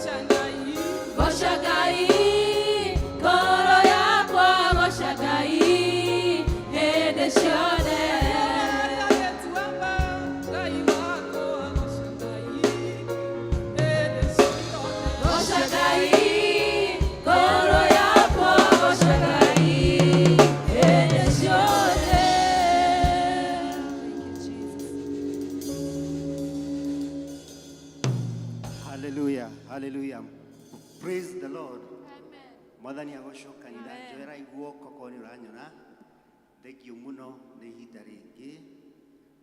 Goca Ngai, ngoro yakwa goca Ngai hĩndĩ ciothe. Goca Ngai, ngoro yakwa goca Ngai hĩndĩ ciothe. Thank you, Jesus. Hallelujah, hallelujah. Praise the Lord. Mwathani agocwo. Kanitha, njoera iguoko korwo nĩ ũranyona. Thengiũ mũno nĩ ihinda rĩngĩ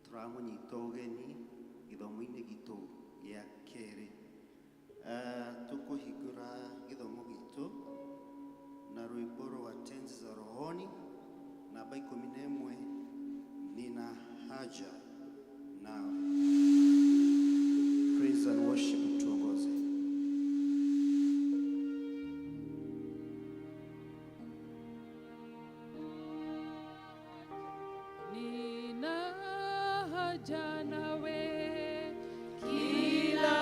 tũramũnyita ũgeni gĩthomo-inĩ gitũ gĩa kerĩ. Tũkũhingũra gĩthomo gitũ na rwĩmbo rwa Tenzi za Rohoni namba 11, Nina Haja Nawe. Praise and worship tuongoze. Nina haja nawe. Kila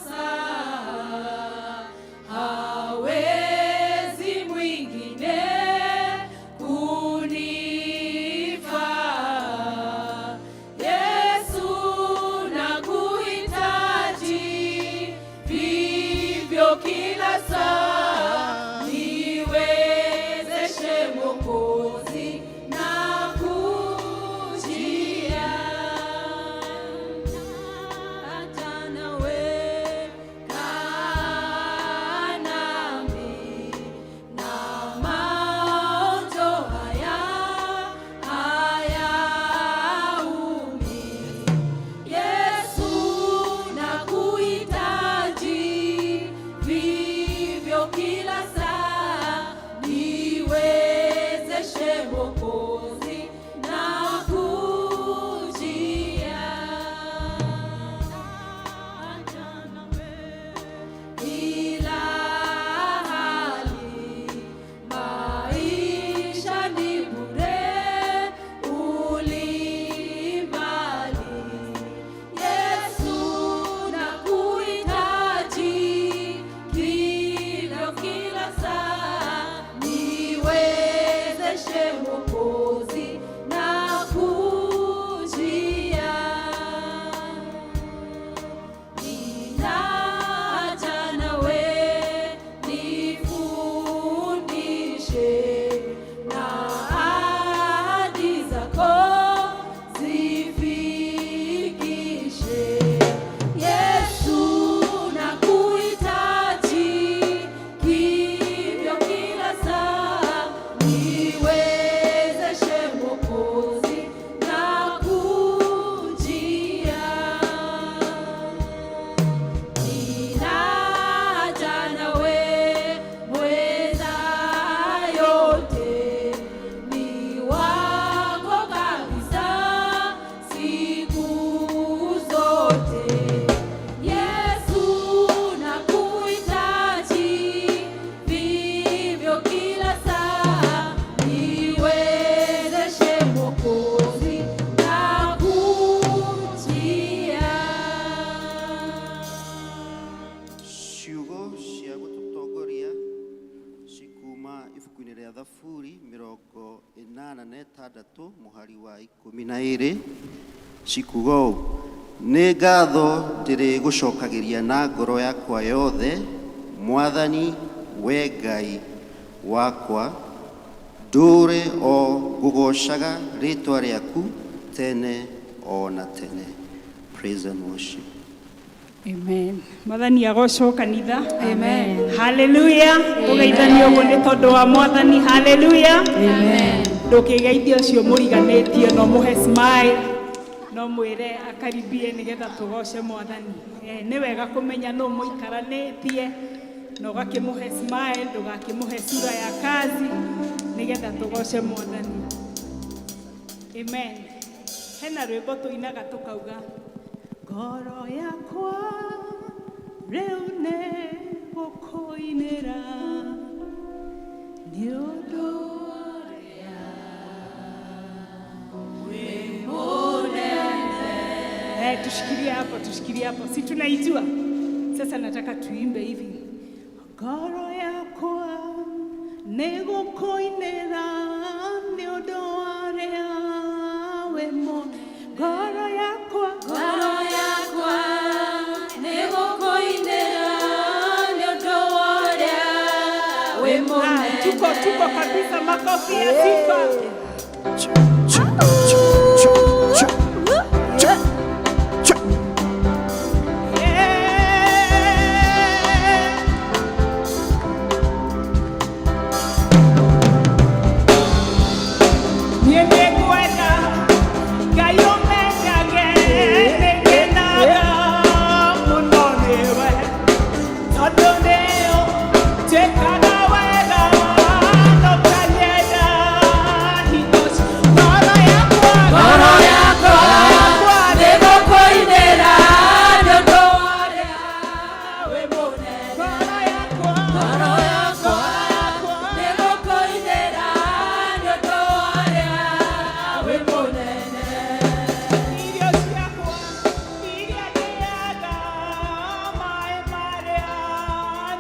saa, hawezi mwingine kunifaa. Yesu, nakuhitaji vivyo kila saa, niwezeshe Mwokozi, nakujia. Haja nawe, kaa nami, na maonjo haya hayaumi. Yesu, nakuhitaji vivyo kila saa, niwezeshe Mwokozi, nakujia. Haja nawe kila hali, maisha ni bure ulimbali. Yesu, nakuhitaji kila kila saa, niwezeshe Mwokozi, nakujia. Nina haja nawe, nifundishe na ahadi zako zifikishe. Yesu, nakuhitaji kivyo kila saa, niwezeshe Mwokozi, nakujia. Nina haja nawe, mweza yote, ni wako kabisa siku zote. Yesu, nakuhitaji vivyo kila saa, niwezeshe Mwokozi, nakujia. Ciugo cia gũtũtongoria cikuma ibuku-inĩ rĩa Thaburi 86 mũhari wa 12, cikuga ũũ: "Nĩ ngatho ndĩrĩgũcokagĩria na ngoro yakwa yothe, Mwathani, we Ngai wakwa, ndũre o ngũgoocaga rĩtwa rĩaku tene o na tene." Praise and worship. Amen. Mwathani agocwo, kanitha. Amen. Haleluya. Tũgeithanie ũguo nĩ tondũ wa Mwathani. Haleluya. Ndũkĩgeithia ũcio mũriganĩtie, no mũhe smile, no mwĩre akaribie nĩgetha tũgoce Mwathani. Nĩ wega kũmenya nũ mũikaranĩtie na ũgakĩmũhe smile, ndũgakĩmũhe sura ya kazi, nĩgetha tũgoce Mwathani. Amen. Hena rwĩmbo tũinaga tũkauga, "Ngoro yakwa rĩu nĩ gũkũinĩra nĩ ũndũ ũrĩa wĩ mũnene." Tushikilie hapo, tushikilie hapo. Si tunaijua? Sasa nataka tuimbe hivi. Ngoro yakwa nĩgũkũinĩra nĩ ũndũ wa ũrĩa wĩ mũnene. Ngoro yakwa, Ngoro yakwa nĩgũkũinĩra nĩ ũndũ wa ũrĩa wĩ Ah, tuko mũnene. tuko kabisa, makofi ya sifa. Yeah. Niĩ nĩngwenda Ngai ũmenyage nĩngenaga mũno nĩwe, tondũ nĩũnjĩkaga wega na ũkanyenda hingo ngoro yakwa, Ngoro yakwa nĩgũkũinĩra nĩ ũndũ wa ũrĩa wĩ mũnene. Ngoro yakwa, Ngoro yakwa nĩgũkũinĩra nĩ ũndũ wa ũrĩa wĩ mũnene. Irio ciakwa iria ndĩaga, maĩ marĩa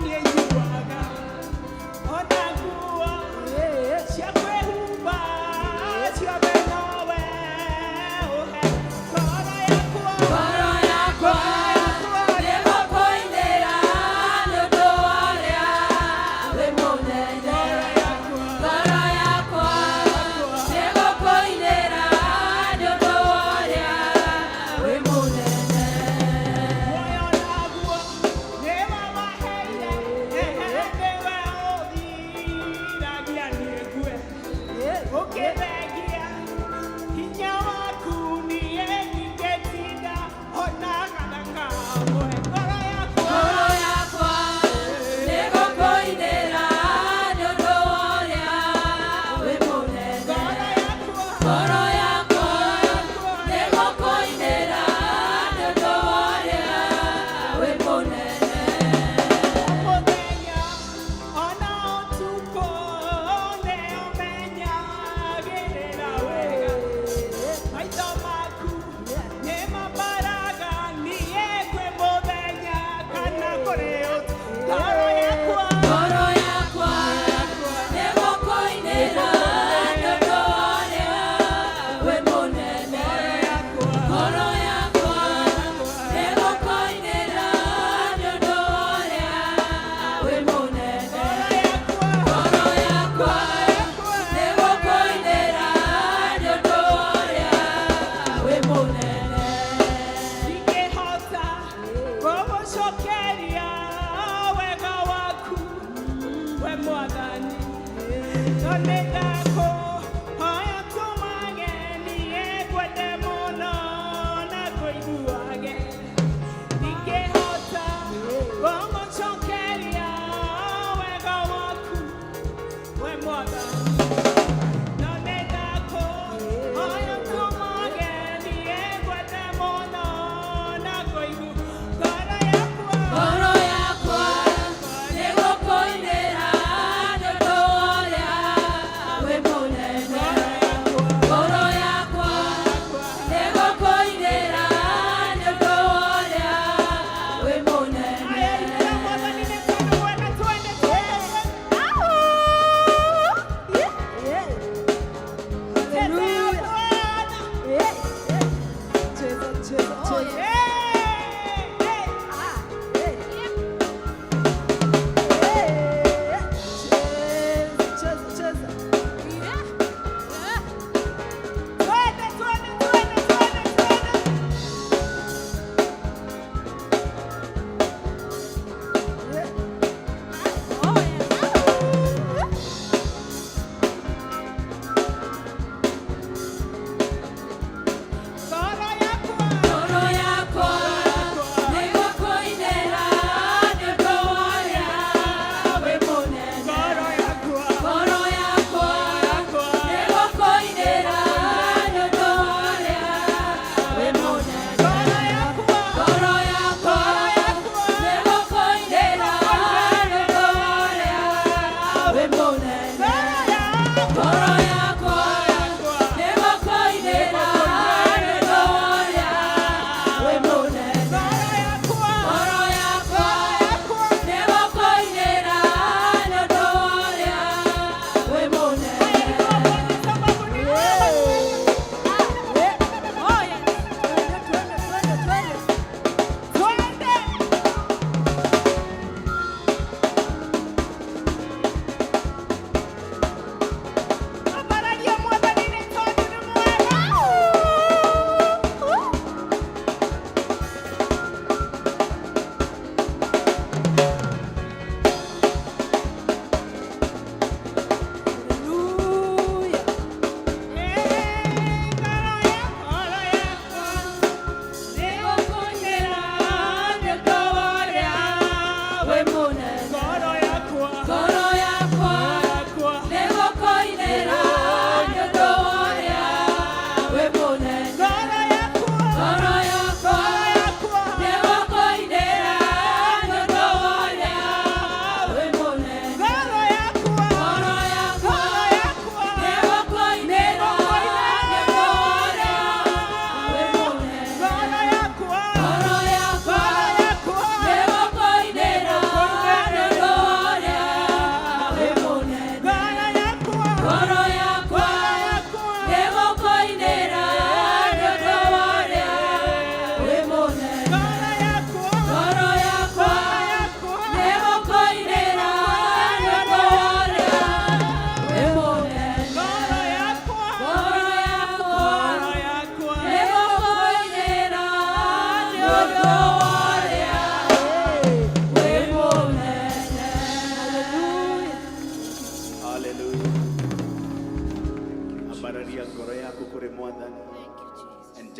niĩ nyuaga, ona nguo cia kwĩhumba ciothe nowe ũhe. Ngoro yakwa, Ngoro yakwa nĩgũkũinĩra nĩ ũndũ wa ũrĩa wĩ mũnene. Ngoro yakwa nĩgũkũinĩra nĩ ũndũ wa ũrĩa wĩ mũnene. Muoyo naguo nĩwe waheire, nĩwe ũthiragia niĩ ngue. Ũkĩthengia hinya waku niĩ ndingĩtinda ona kana kamwe. Ngoro yakwa, Ngoro yakwa nĩgũkũinĩra nĩ ũndũ wa ũrĩa wĩ mũnene. Ngoro yakwa, Ngoro yakwa nĩgũkũinĩra nĩ ũndũ wa ũrĩa wĩ mũnene. Mũthenya ona ũtukũ nĩũmenyagĩrĩra wega. Maitho maku nĩmambaraga niĩ kwĩ mũthenya kana kũrĩ ũtukũ. Ngoro yakwa, Ngoro yakwa nĩgũkũinĩra nĩ ũndũ wa ũrĩa wĩ mũnene. Ngoro yakwa nĩgũkũinĩra nĩ ũndũ wa ũrĩa wĩ mũnene. Ngoro yakwa nĩgũkũinĩra nĩ ũndũ wa ũrĩa wĩ mũnene. Ndingĩhota gũgũcokeria wega waku we Mwathani, no nĩndakũhoya tũmage niĩ ngwende mũno na ngũiguage. Ndingĩhota gũgũcokeria wega waku we Mwathani, no nĩndakũhoya tũmage niĩ ngwende mũno na ngũigu. Ngoro yakwa, Ngoro yakwa nĩgũkũinĩra nĩ ũndũ wa ũrĩa wĩ mũnene.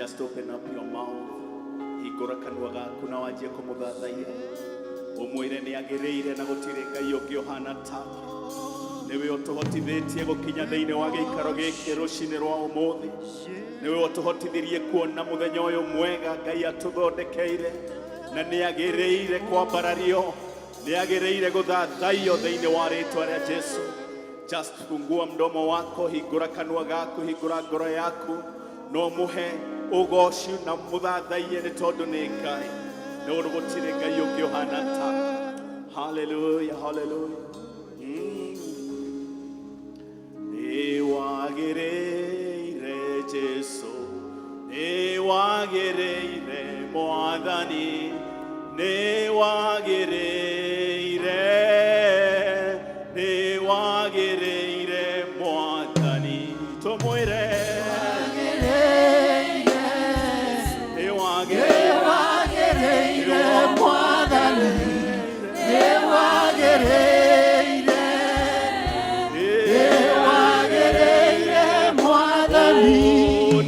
Just open up your mouth. Hingũra kanua gaku na wanjie kũmũthathaiya. Ũmwĩre nĩ agĩrĩire na gũtirĩ Ngai ũngĩ ũhana take. Nĩwe ũtũhotithĩtie gũkinya thĩinĩ wa gĩikaro gĩkĩ rũcinĩ rwa ũmũthĩ. Nĩwe ũtũhotithirie kuona mũthenya ũyũ mwega Ngai atũthondekeire, na nĩ agĩrĩire kwambarario, nĩ agĩrĩire gũthathaiyo thĩinĩ wa rĩtwa rĩa Jesu. Just fungua mdomo wako, hingũra kanua gaku, hingũra ngoro yaku, no mũhe ũgoci na mũthathaiye nĩ tondũ nĩ Ngai, nĩ ũndũ gũtirĩ Ngai ũngĩ ũhana take. Hallelujah, hallelujah. Nĩ wagĩrĩire Jesu, nĩ wagĩrĩire Mwathani, nĩ wagĩrĩire, nĩ wagĩrĩire Mwathani. Tũmwĩre nĩ wagĩrĩire. Wagĩrĩire Mwathani, nĩ wagĩrĩire, nĩ wagĩrĩire Mwathani.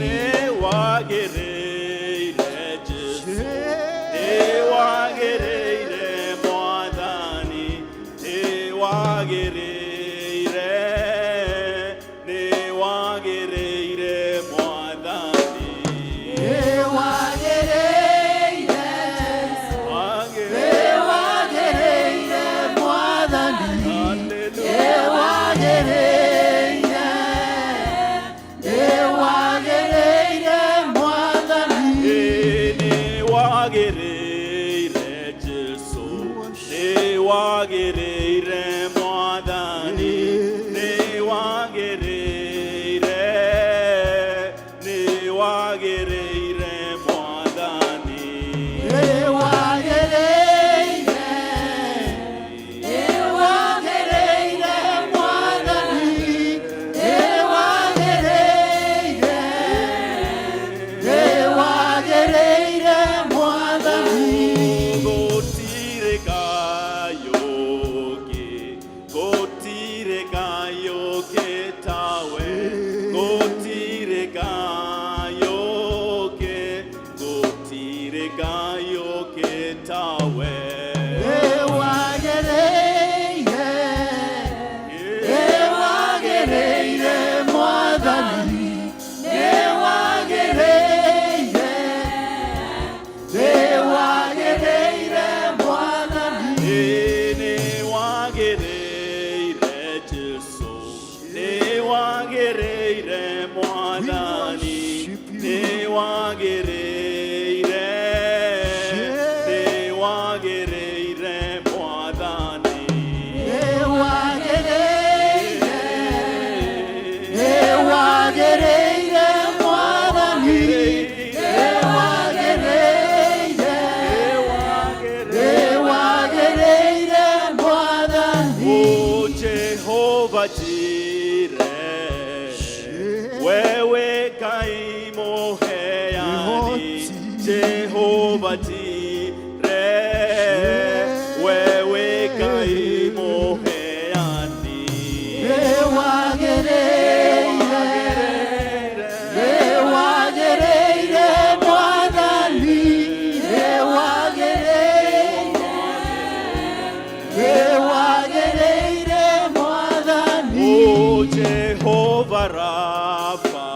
Nĩ wagĩrĩire Jesu, nĩ wagĩrĩire Mwathani, nĩ wagĩrĩire, nĩ wagĩrĩire Mwathani. Nĩ wagĩrĩire, nĩ wagĩrĩire Mwathani, nĩ wagĩrĩire, nĩ wagĩrĩire Mwathani. Nĩ wagĩrĩire Jesu, nĩ wagĩrĩire Mwathani, nĩ wagĩrĩire, nĩ wagĩrĩire Mwathani. Nĩ wagĩrĩire, nĩ wagĩrĩire Mwathani, nĩ wagĩrĩire, nĩ wagĩrĩire Mwathani. Gũtirĩ Ngai ũngĩ, gũtirĩ Ngai ũngĩ tawe, gũtirĩ Ngai ũngĩ, gũtirĩ Ngai ũngĩ tawe. Nĩ wagĩrĩire, nĩ wagĩrĩire Mwathani, nĩ wagĩrĩire, nĩ wagĩrĩire Mwathani. Nĩ wagĩrĩire Jesu, nĩ wagĩrĩire Mwathani, nĩ wagĩrĩire, nĩ wagĩrĩire Mwathani. Nĩ wagĩrĩire, nĩ wagĩrĩire Mwathani, nĩ wagĩrĩire, nĩ wagĩrĩire Mwathani. O Jehova Jireh, wewe Ngai mũheani, Jehova Jireh, wewe Ngai mũheani. Nĩ wagĩrĩire, nĩ wagĩrĩire Mwathani, nĩ wagĩrĩire, nĩ wagĩrĩire Mwathani. O Jehova Rafa,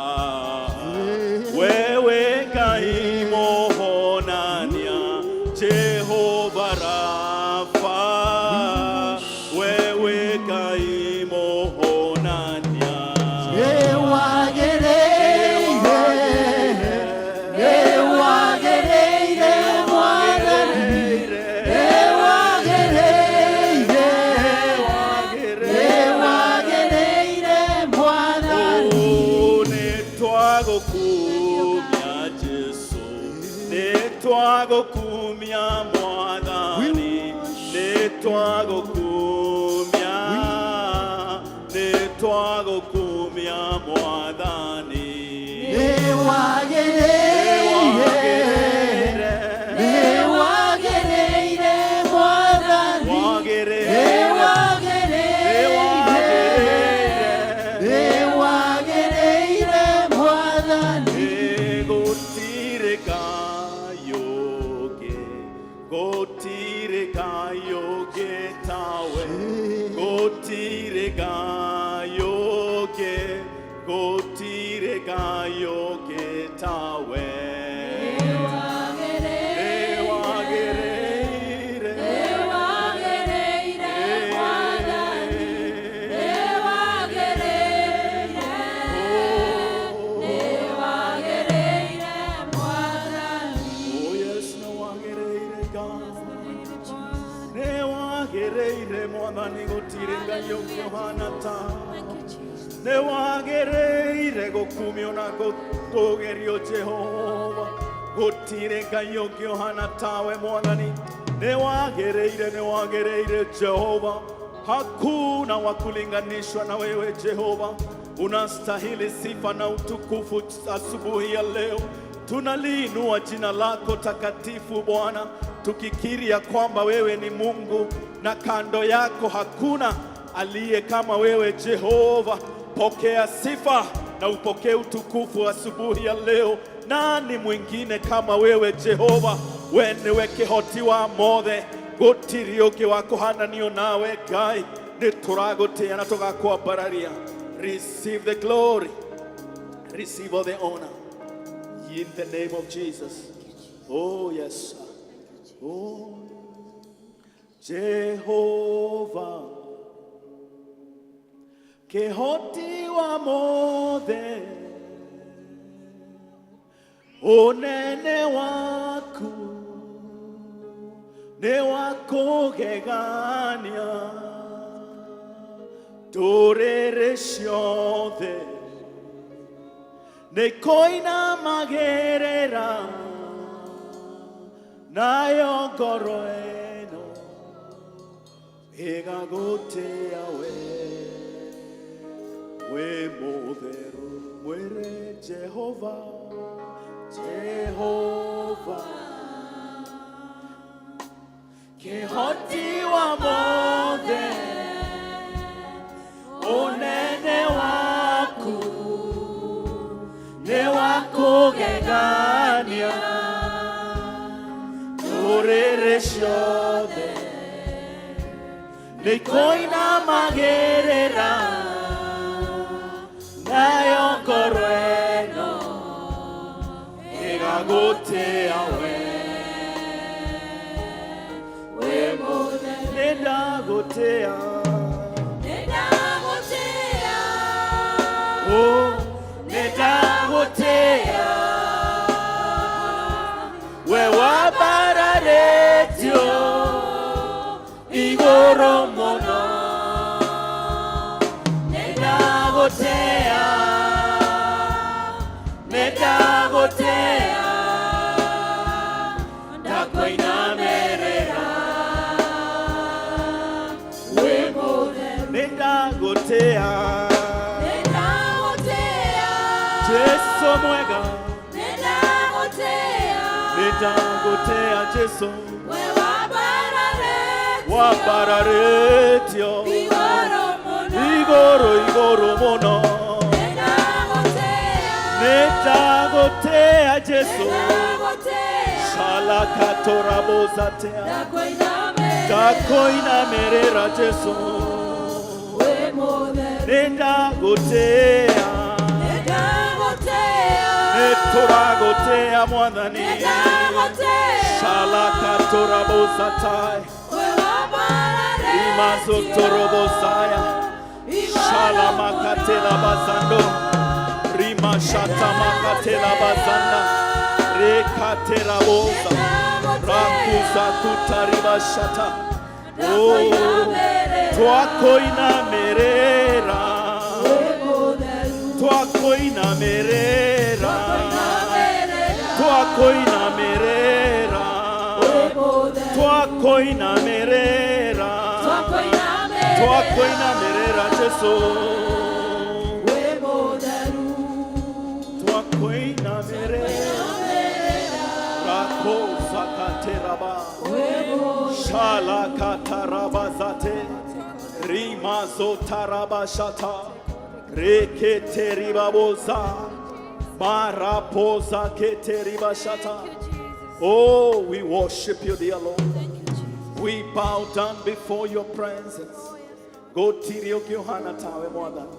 wewe Ngai mũhonania, Jehova Rafa, wewe Ngai mũhonania. Nĩ wagĩrĩire, nĩ wagĩrĩire Mwathani, nĩ wagĩrĩire, nĩ wagĩrĩire Mwathani. O nĩ twagũkumia Jesu, nĩ twagũkumia Mwathani, nĩ twagũkumia, nĩ twagũkumia Mwathani. Nĩ wagĩrĩire, nĩ wagĩrĩire Mwathani, nĩ wagĩrĩire, nĩ wagĩrĩire Mwathani. Gũtirĩ tawe. Gũtirĩ Ngai ũngĩ, gũtirĩ Ngai ũngĩ tawe. Nĩwagĩrĩire. Nĩwagĩrĩire Mwathani, nĩwagĩrĩire, nĩwagĩrĩire Mwathani. Oh yes, nĩwagĩrĩire Ngai. Nĩwagĩrĩire Mwathani, gũtirĩ Ngai ũngĩ ũhana tawe. Nĩwagĩrĩire gũkumio na gũtũgĩrio Jehova, gũtirĩ Ngai ũngĩ ũhana tawe Mwathani. Nĩwagĩrĩire, nĩwagĩrĩire Jehova, hakuna wa kulinganishwa na wewe Jehova. Unastahili sifa na utukufu asubuhi ya leo. Tunaliinua jina lako takatifu Bwana, tukikiri ya kwamba wewe ni Mungu na kando yako hakuna aliye kama wewe Jehova. Pokea sifa na upokee utukufu asubuhi ya leo. Nani mwingine kama wewe Jehova? We nĩwe kĩhoti wa mothe, gũtirĩ ũngĩ wa kũhananio nawe Ngai. Nĩ tũragũtĩa na tũgakwambararia. Receive the glory, receive all the honor in the name of Jesus. Oh yes. Oh Jehovah, kĩhoti wa mothe, ũnene waku nĩ wa kũgegania, ndũrĩrĩ ciothe nĩ koinamagĩrĩra, nayo ngoro ĩno ĩgagũtĩa we. Wĩ mũtheru, mwĩre Jehova, Jehova, kĩhoti wa mothe, ũnene waku nĩ wa kũgegania, ndũrĩrĩ ciothe nĩ koinamagĩrĩra, nayo ngoro ĩno ĩgagũtĩa we. Nĩ ndagũtĩa. Nĩndagũtĩa. Oh, nĩ ndagũtĩa, we wambararĩtio igũrũ mũno. Nĩ ndagũtĩa, nĩ ndagũtĩa, ndakũinamĩrĩra. Nĩ ndagũtĩa. Nĩndagũtĩa. Jesu mwega. Nĩndagũtĩa. Nĩ ndagũtĩa Jesu. We wambararĩtio Wambararĩtio igũrũ mũno. Igũrũ, igũrũ mũno. Nĩndagũtĩa. Nĩ ndagũtĩa Jesu. Nĩndagũtĩa. Shalakatorabozatea. Ndakũinamĩrĩra. Ndakoinamĩrĩra Jesu. Wĩ mũtheru. Nĩ ndagũtĩa. Nĩndagũtĩa. Nĩ tũragũtĩa Mwathani. Nĩndagũtĩa. Shalakatorabozatai. We wambararĩtio Imazotorobosaya. igũrũ Shalamakatela bazando. Rima shatamakatela bazanda. Rekatera boza. Rakuza kutariba shata. Oh, twakoinamerera. Twakoinamerera. Twakoinamerera. Twakoinamerera. Twakoinamerera Jesu. Twakoinamerera. Rakozakateraba. Shalakatarabazate. Rimazotarabashata. Reketeribaboza. Marapoza keteribashata. Oh, we worship you, dear Lord. We bow down before your presence. Gũtirĩ ũngĩ ũhana tawe Mwathani.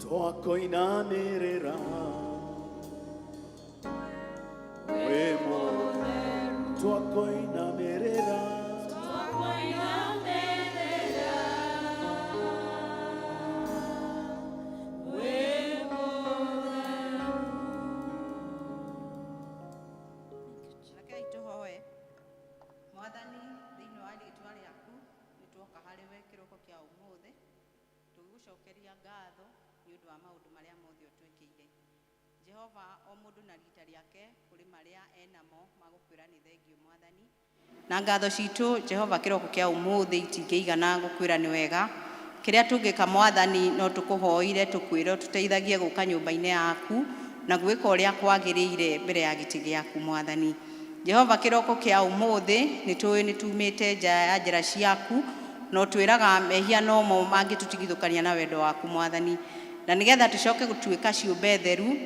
Twakoinamĩrĩra wĩ mũtheru. Twakoinamĩrĩra. Rekei tũhoe. Mwathani, thĩinĩ wa rĩtwa rĩaku nĩ tuoka harĩ we kĩroko kĩa ũmũthĩ tũgĩgũcokeria ngatho nĩ ũndũ wa maũndũ marĩa mothe ũtwĩkĩire. Jehova, o mũndũ na rita rĩake kũrĩ marĩa enamo magũkwĩra nĩ thengio Mwathani. Na ngatho citũ Jehova kĩroko kĩa ũmũthĩ itingĩigana gũkwĩra nĩ wega. Kĩrĩa tũngĩka Mwathani no tũkũhoire tũkwĩre ũtũteithagie gũka nyũmba-inĩ yaku na gwĩka ũrĩa kwagĩrĩire mbere ya gĩtĩ gĩaku Mwathani. Jehova kĩroko kĩa ũmũthĩ nĩ tũĩ nĩ tumĩte nja ya njĩra ciaku no twĩraga mehia nomo mangĩtũtigithũkania na wendo waku Mwathani. Na nĩgetha tũcoke gũtuĩka ciũmbe theru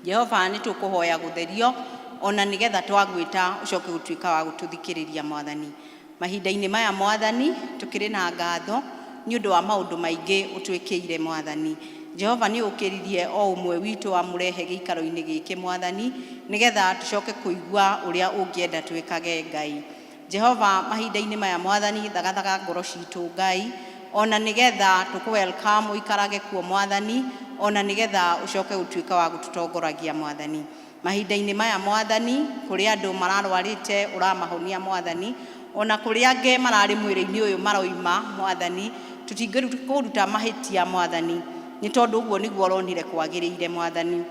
Jehova nĩ tũkũhoya gũtherio ona nĩgetha twagwĩta ũcoke gũtuĩka wa gũtũthikĩrĩria Mwathani. Mahinda-inĩ maya Mwathani tũkĩrĩ na ngatho nĩ ũndũ wa maũndũ maingĩ ũtwĩkĩire Mwathani. Jehova nĩ ũkĩririe o ũmwe witũ wamũrehe gĩikaro-inĩ gĩkĩ Mwathani nĩgetha tũcoke kũigua ũrĩa ũngĩenda twĩkage Ngai. Jehova mahinda-inĩ maya Mwathani thagathaga ngoro citũ Ngai ona nĩgetha tũkũ welcome ũikarage kuo Mwathani ona nĩgetha ũcoke gũtuĩka wa gũtũtongoragia Mwathani. Mahinda-inĩ maya Mwathani kũrĩ andũ mararwarĩte ũramahonia Mwathani ona kũrĩ angĩ mararĩ mwĩrĩ-inĩ ũyũ maroima Mwathani tũtingĩkũruta mahĩtia Mwathani nĩ tondũ ũguo nĩguo ũronire kwagĩrĩire Mwathani.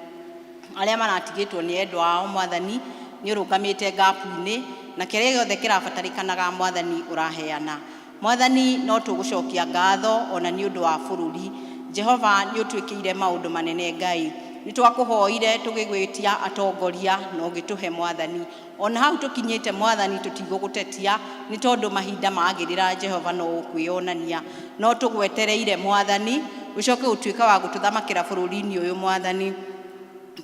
Arĩa maratigĩtwo nĩ endwa ao Mwathani nĩ ũrũgamĩte ngapu-inĩ na kĩrĩa gĩothe kĩrabatarĩkanaga Mwathani ũraheana. Mwathani no tũgũcokia ngatho ona nĩ ũndũ wa bũrũri. Jehova nĩ ũtwĩkĩire maũndũ manene Ngai. Nĩ twakũhoire tũgĩgwĩtia atongoria na ũgĩtũhe Mwathani. Ona hau tũkinyĩte Mwathani tũtigũgũtetia nĩ tondũ mahinda magĩrĩra Jehova no ũkwĩonania. No tũgwetereire Mwathani ũcoke gũtuĩka wa gũtũthamakĩra bũrũri-inĩ ũyũ Mwathani.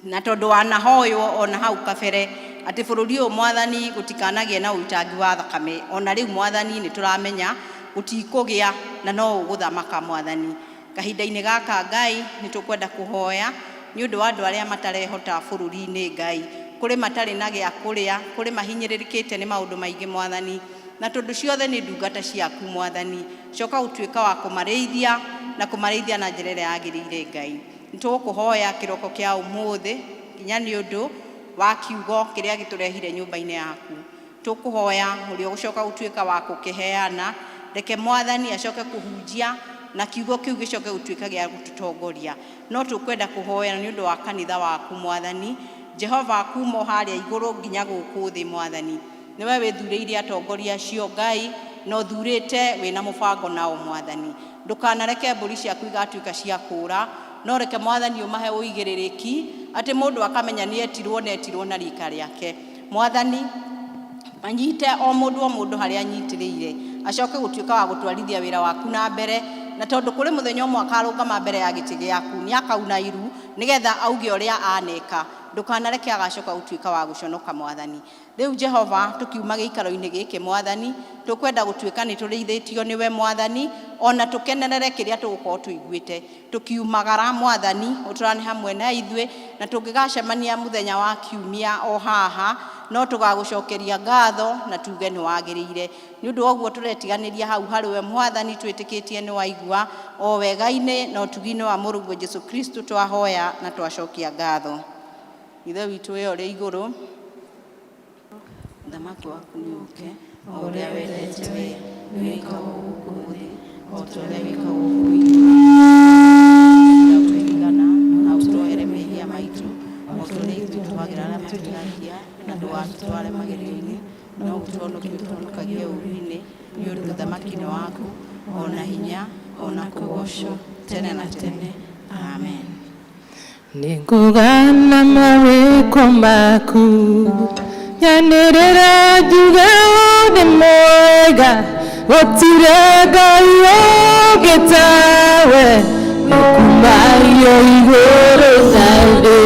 Na tondũ wanahoywo ona hau kabere atĩ bũrũri ũyũ Mwathani gũtikanagĩe na ũitangi wa thakame. Ona rĩu Mwathani nĩ tũramenya gũtikũgĩa na no ũgũthamaka Mwathani. Kahinda-inĩ gaka Ngai nĩ tũkwenda kũhoya nĩ ũndũ wa andũ arĩa matarehota bũrũri-inĩ Ngai. Kũrĩ matarĩ na gĩa kũrĩa, kũrĩ mahinyĩrĩrĩkĩte nĩ maũndũ maingĩ Mwathani. Na tondũ ciothe nĩ ndungata ciaku Mwathani, coka gũtuĩka wa kũmarĩithia na kũmarĩithia na njĩra ĩrĩa yagĩrĩire Ngai. Nĩ tũgũkũhoya kĩroko kĩa ũmũthĩ nginya nĩ ũndũ wa kiugo kĩrĩa gĩtũrehire nyũmba-inĩ yaku. Tũkũhoya ũrĩa ũgũcoka gũtuĩka wa gũkĩheana, reke Mwathani acoke kũhunjia na kiugo kĩu gĩcoke gũtuĩka gĩa gũtũtongoria. No tũkwenda kũhoya nĩ ũndũ wa kanitha waku Mwathani. Jehova kuma o harĩa igũrũ nginya gũkũ thĩ Mwathani. Nĩwe wĩthurĩire atongoria acio Ngai na ũthurĩte wĩna mũbango nao Mwathani. Ndũkanareke mbũri ciaku igatuĩka cia kũũra, no reke Mwathani ũmahe ũigĩrĩrĩki atĩ mũndũ akamenya nĩ etirwo na etirwo na rika rĩake. Mwathani anyite o mũndũ harĩa anyitĩrĩire acoke gũtuĩka wa gũtwarithia wĩra waku na mbere na tondũ kũrĩ mũthenya ũmwe akarũgama mbere ya gĩtĩ gĩaku nĩ akauna iru nĩgetha auge ũrĩa aneka. Ndũkanareke agacoka gũtuĩka wa gũconoka Mwathani. Rĩu Jehova tũkiuma gĩikaro-inĩ gĩkĩ Mwathani tũkwenda gũtuĩka nĩ tũrĩithĩtio nĩwe Mwathani ona tũkenerere kĩrĩa tũgũkorwo tũiguĩte. Tũkiumagara Mwathani ũtũrane hamwe na ithuĩ na tũngĩgacemania mũthenya wa kiumia o haha no tũgagũcokeria ngatho na tuge nĩ wagĩrĩire. Nĩ ũndũ wa ũguo tũretiganĩria hau harĩ we Mwathani twĩtĩkĩtie nĩ waigua o wega-inĩ na ũtugi-inĩ wa Mũrũguo Jesũ Kristo twahoya na twacokia ngatho. Ithe witũ wĩ ũrĩ igũrũ, ũthamaki waku nĩ ũũke, o ũrĩa wendete we nĩ wĩkagwo gũkũ thĩ o ta ũrĩa wĩkagwo kũu igũrũ. Ũtũigana na ũtuohere mehia maitũ o ta ũrĩa ithuĩ tuohagĩra arĩa matwĩhagia, na ndũgatũtware magerio-inĩ no ũtũhonokie ũtũhonokagie ũũru-inĩ, nĩ ũndũ ũthamaki nĩ waku ona hinya ona kũgoocwo tene na tene. Amen. Nĩngũgana mawĩko maku nyanĩrĩra njuge nĩ mwega gũtirĩ Ngai ũngĩ tawe nĩkumario igũrũ na thĩ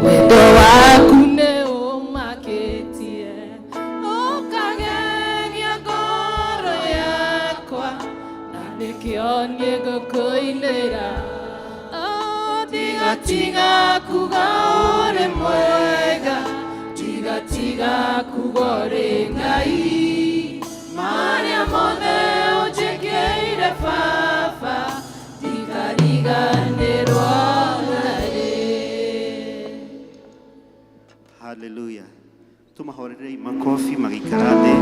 wendo waku nĩ ũmakĩtie ũkagĩa Nĩkĩo niĩ ngũkũinĩra. Oh, tiga tiga kuga ũrĩ mwega, tiga tiga kuga ũrĩ Ngai. Marĩa mothe ũnjĩkĩire baba, ndikariganĩrwo narĩ. Haleluya. Tũmahũrĩrei makobi magĩikara thĩ.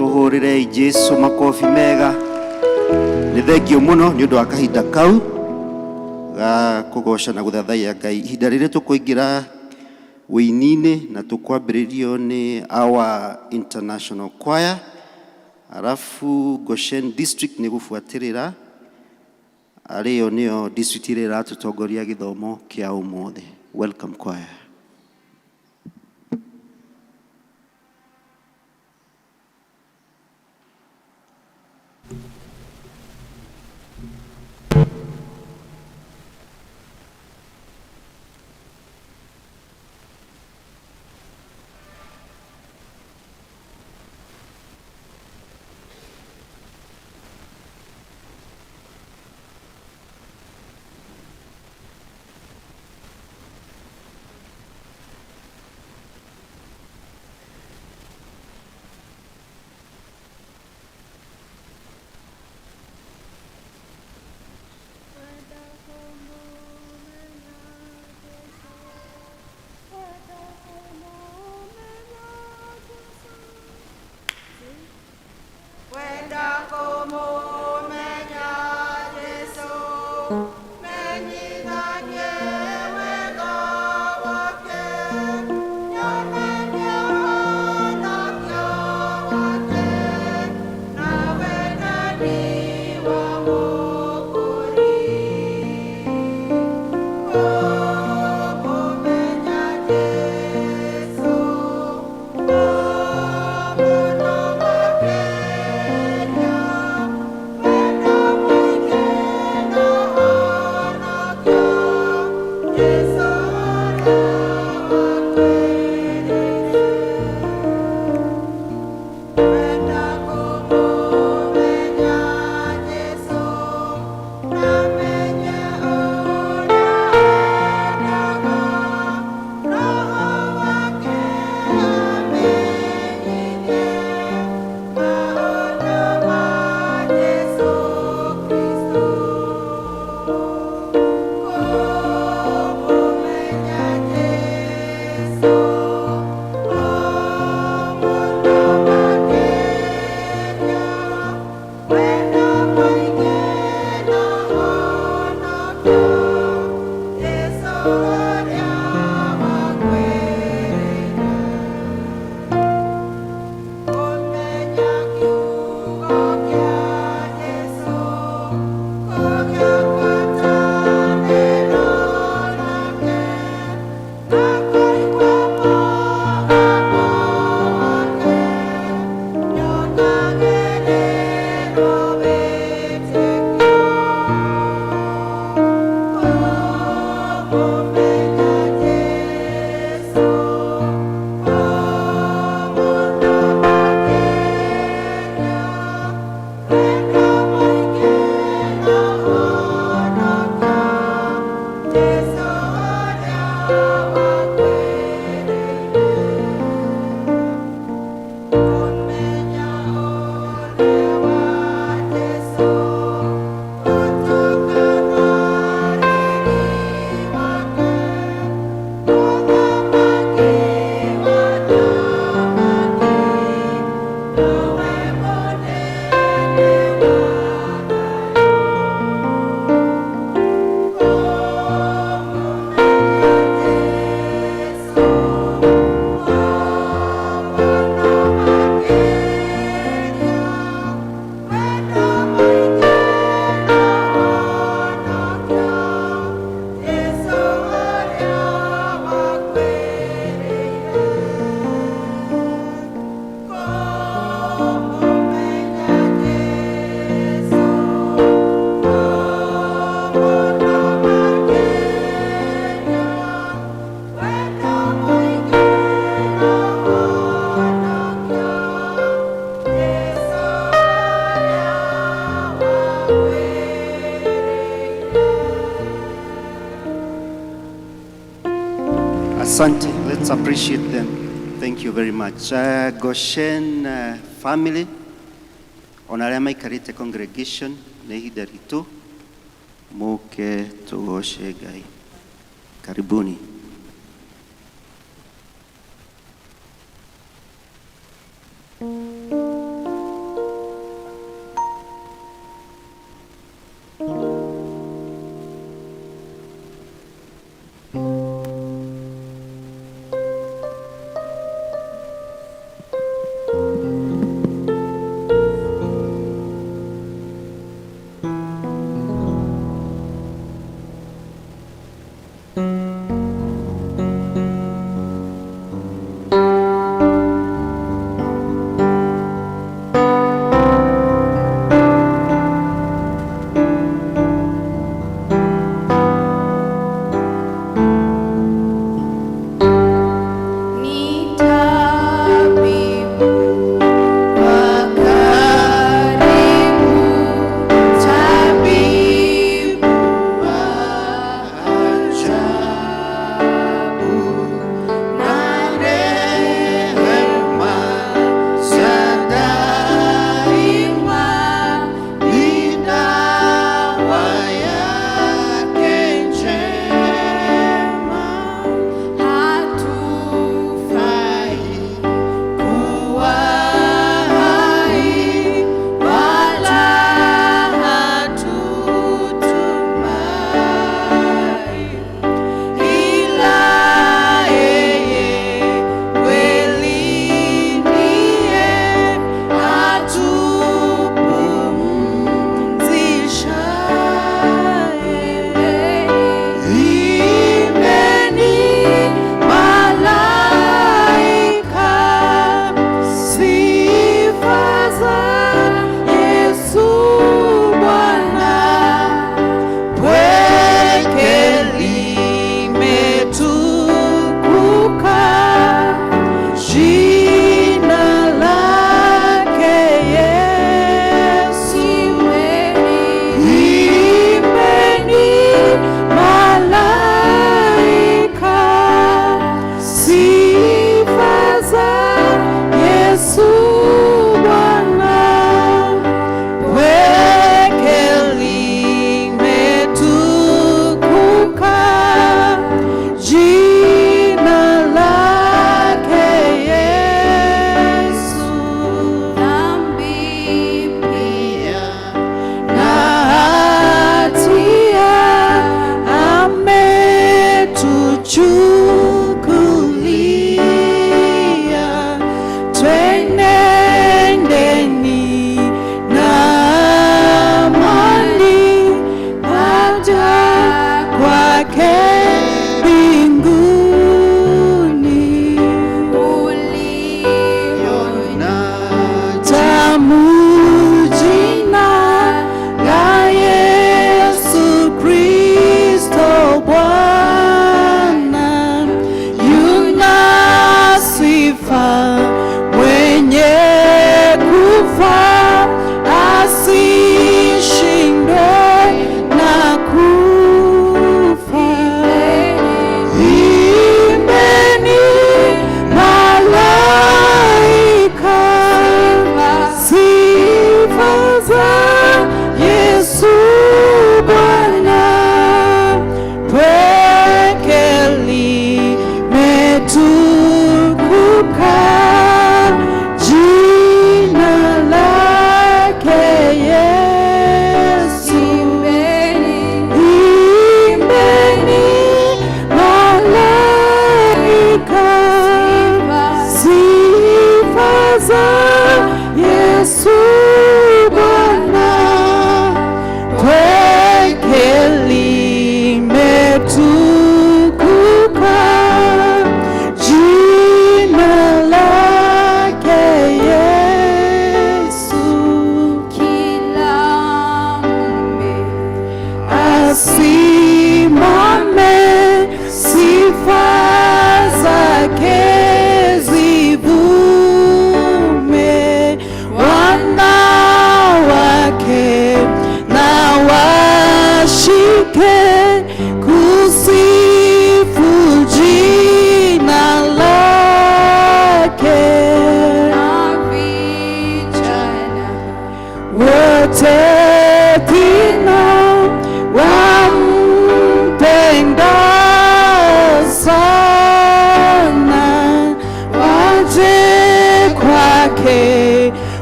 Tũhũrĩrei Jesu makobi mega. Nĩ thengio mũno nĩ ũndũ wa kahinda kau ga kũgoca na gũthathaiya Ngai. Ihinda rĩrĩ tũkũingĩra wĩini-inĩ na tũkwambĩrĩrio nĩ our international choir, arabu Goshen district nĩ gũbuatĩrĩra, arĩyo nĩyo district ĩrĩa ĩratũtongoria gĩthomo kĩa ũmũthĩ. Welcome, choir. Asante. Let's appreciate them. Thank you very much. Goshen family, ona arĩa maikarĩte congregation nĩ ihinda ritũ mũke tũgoce Ngai. Karibuni.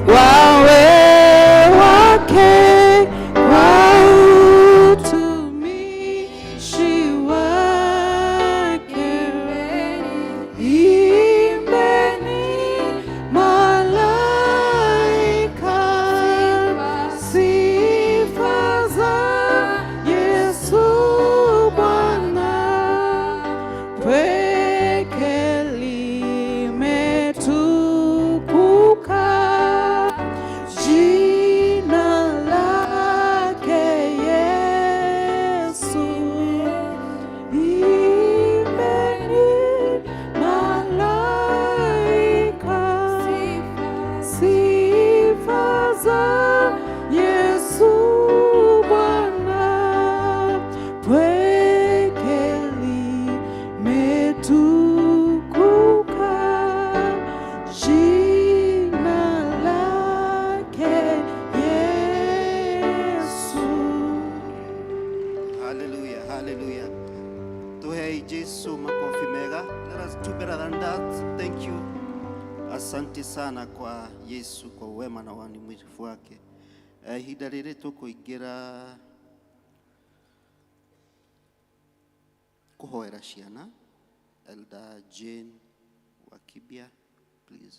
Wawe wake kwa utumishi wake. Imbeni malaika, sifa za Yesu Bwana, pweke limetukuka jina lake Yesu. Imbeni malaika, sifa za Yesu Bwana, pweke limetukuka jina lake Yesu. Hallelujah, hallelujah. Tuhei Jesu makofi mega. Let us do better than that. Thank you. Asante sana kwa Yesu kwa wema na uaminifu wake. Ihinda rĩrĩ tũkũingĩra kũhoera ciana. Elder Jane Wakibia, please.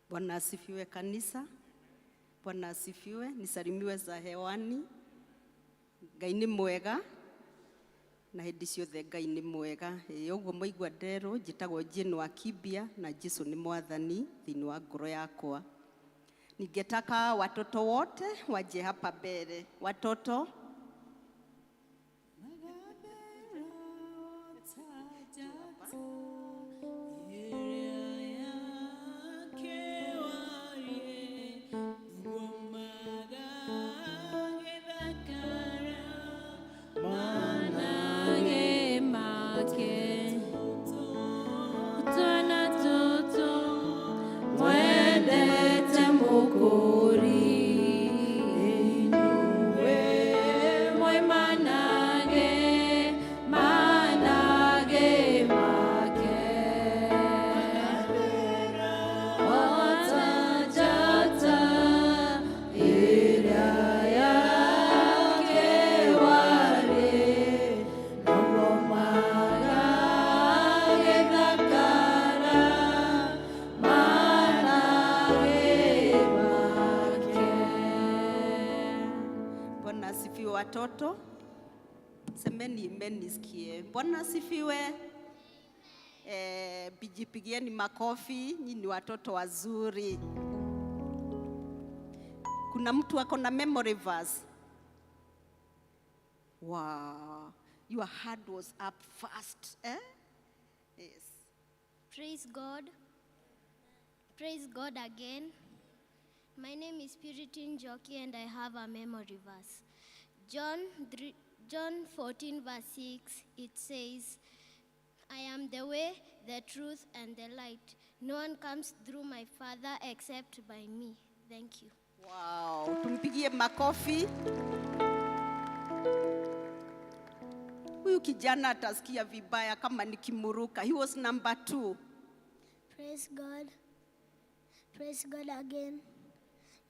Bwana asifiwe kanisa. Bwana asifiwe. Nisalimiwe za hewani. Ngai nĩ mwega na hĩndĩ ciothe Ngai nĩ mwega. Ĩĩ ũguo mwaigua nderwo njĩtagwo Jane Wakibia na Jesu nĩ mwathani thĩinĩ wa ngoro yakwa. Ningetaka watoto wote waje hapa mbele. Watoto Bwana asifiwe watoto. Semeni amen nisikie. Bwana asifiwe. Jipigieni makofi, nyinyi ni watoto wazuri. Kuna mtu ako na memory verse? Wow, your hand was up fast, eh? Yes. Praise God. Praise God again. My name is Purity Njoki and I have a memory verse. John, 3, John 14, verse 6, it says, I am the way, the truth, and the light. No one comes through my Father except by me. Thank you. Wow, tumpigie makofi. Huyu kijana atasikia vibaya kama nikimuruka. He was number 2. Praise God. Praise God again.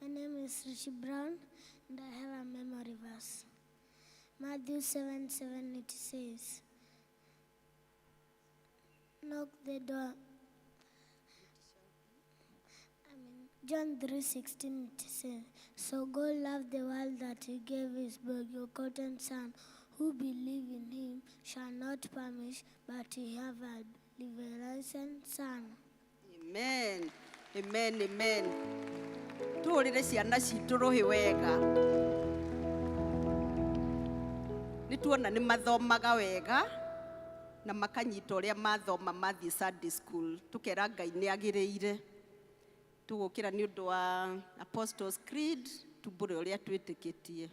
My name is Rishi Brown and I have a memory verse. Matthew 7 7 it says, Knock the door. I mean, John 3:16 it says, So God loved the world that he gave his begotten son, who believe in him shall not perish, but he have a everlasting son. Amen. Amen, amen. Tũhũrĩre ciana citũ rũhĩ wega. Nĩ tuona nĩ mathomaga wega na makanyita ũrĩa mathoma mathiĩ Sunday school. Tũkera Ngai nĩ agĩrĩire. Tũgũkĩra nĩ ũndũ wa Apostles Creed, tumbũre ũrĩa twĩtĩkĩtie.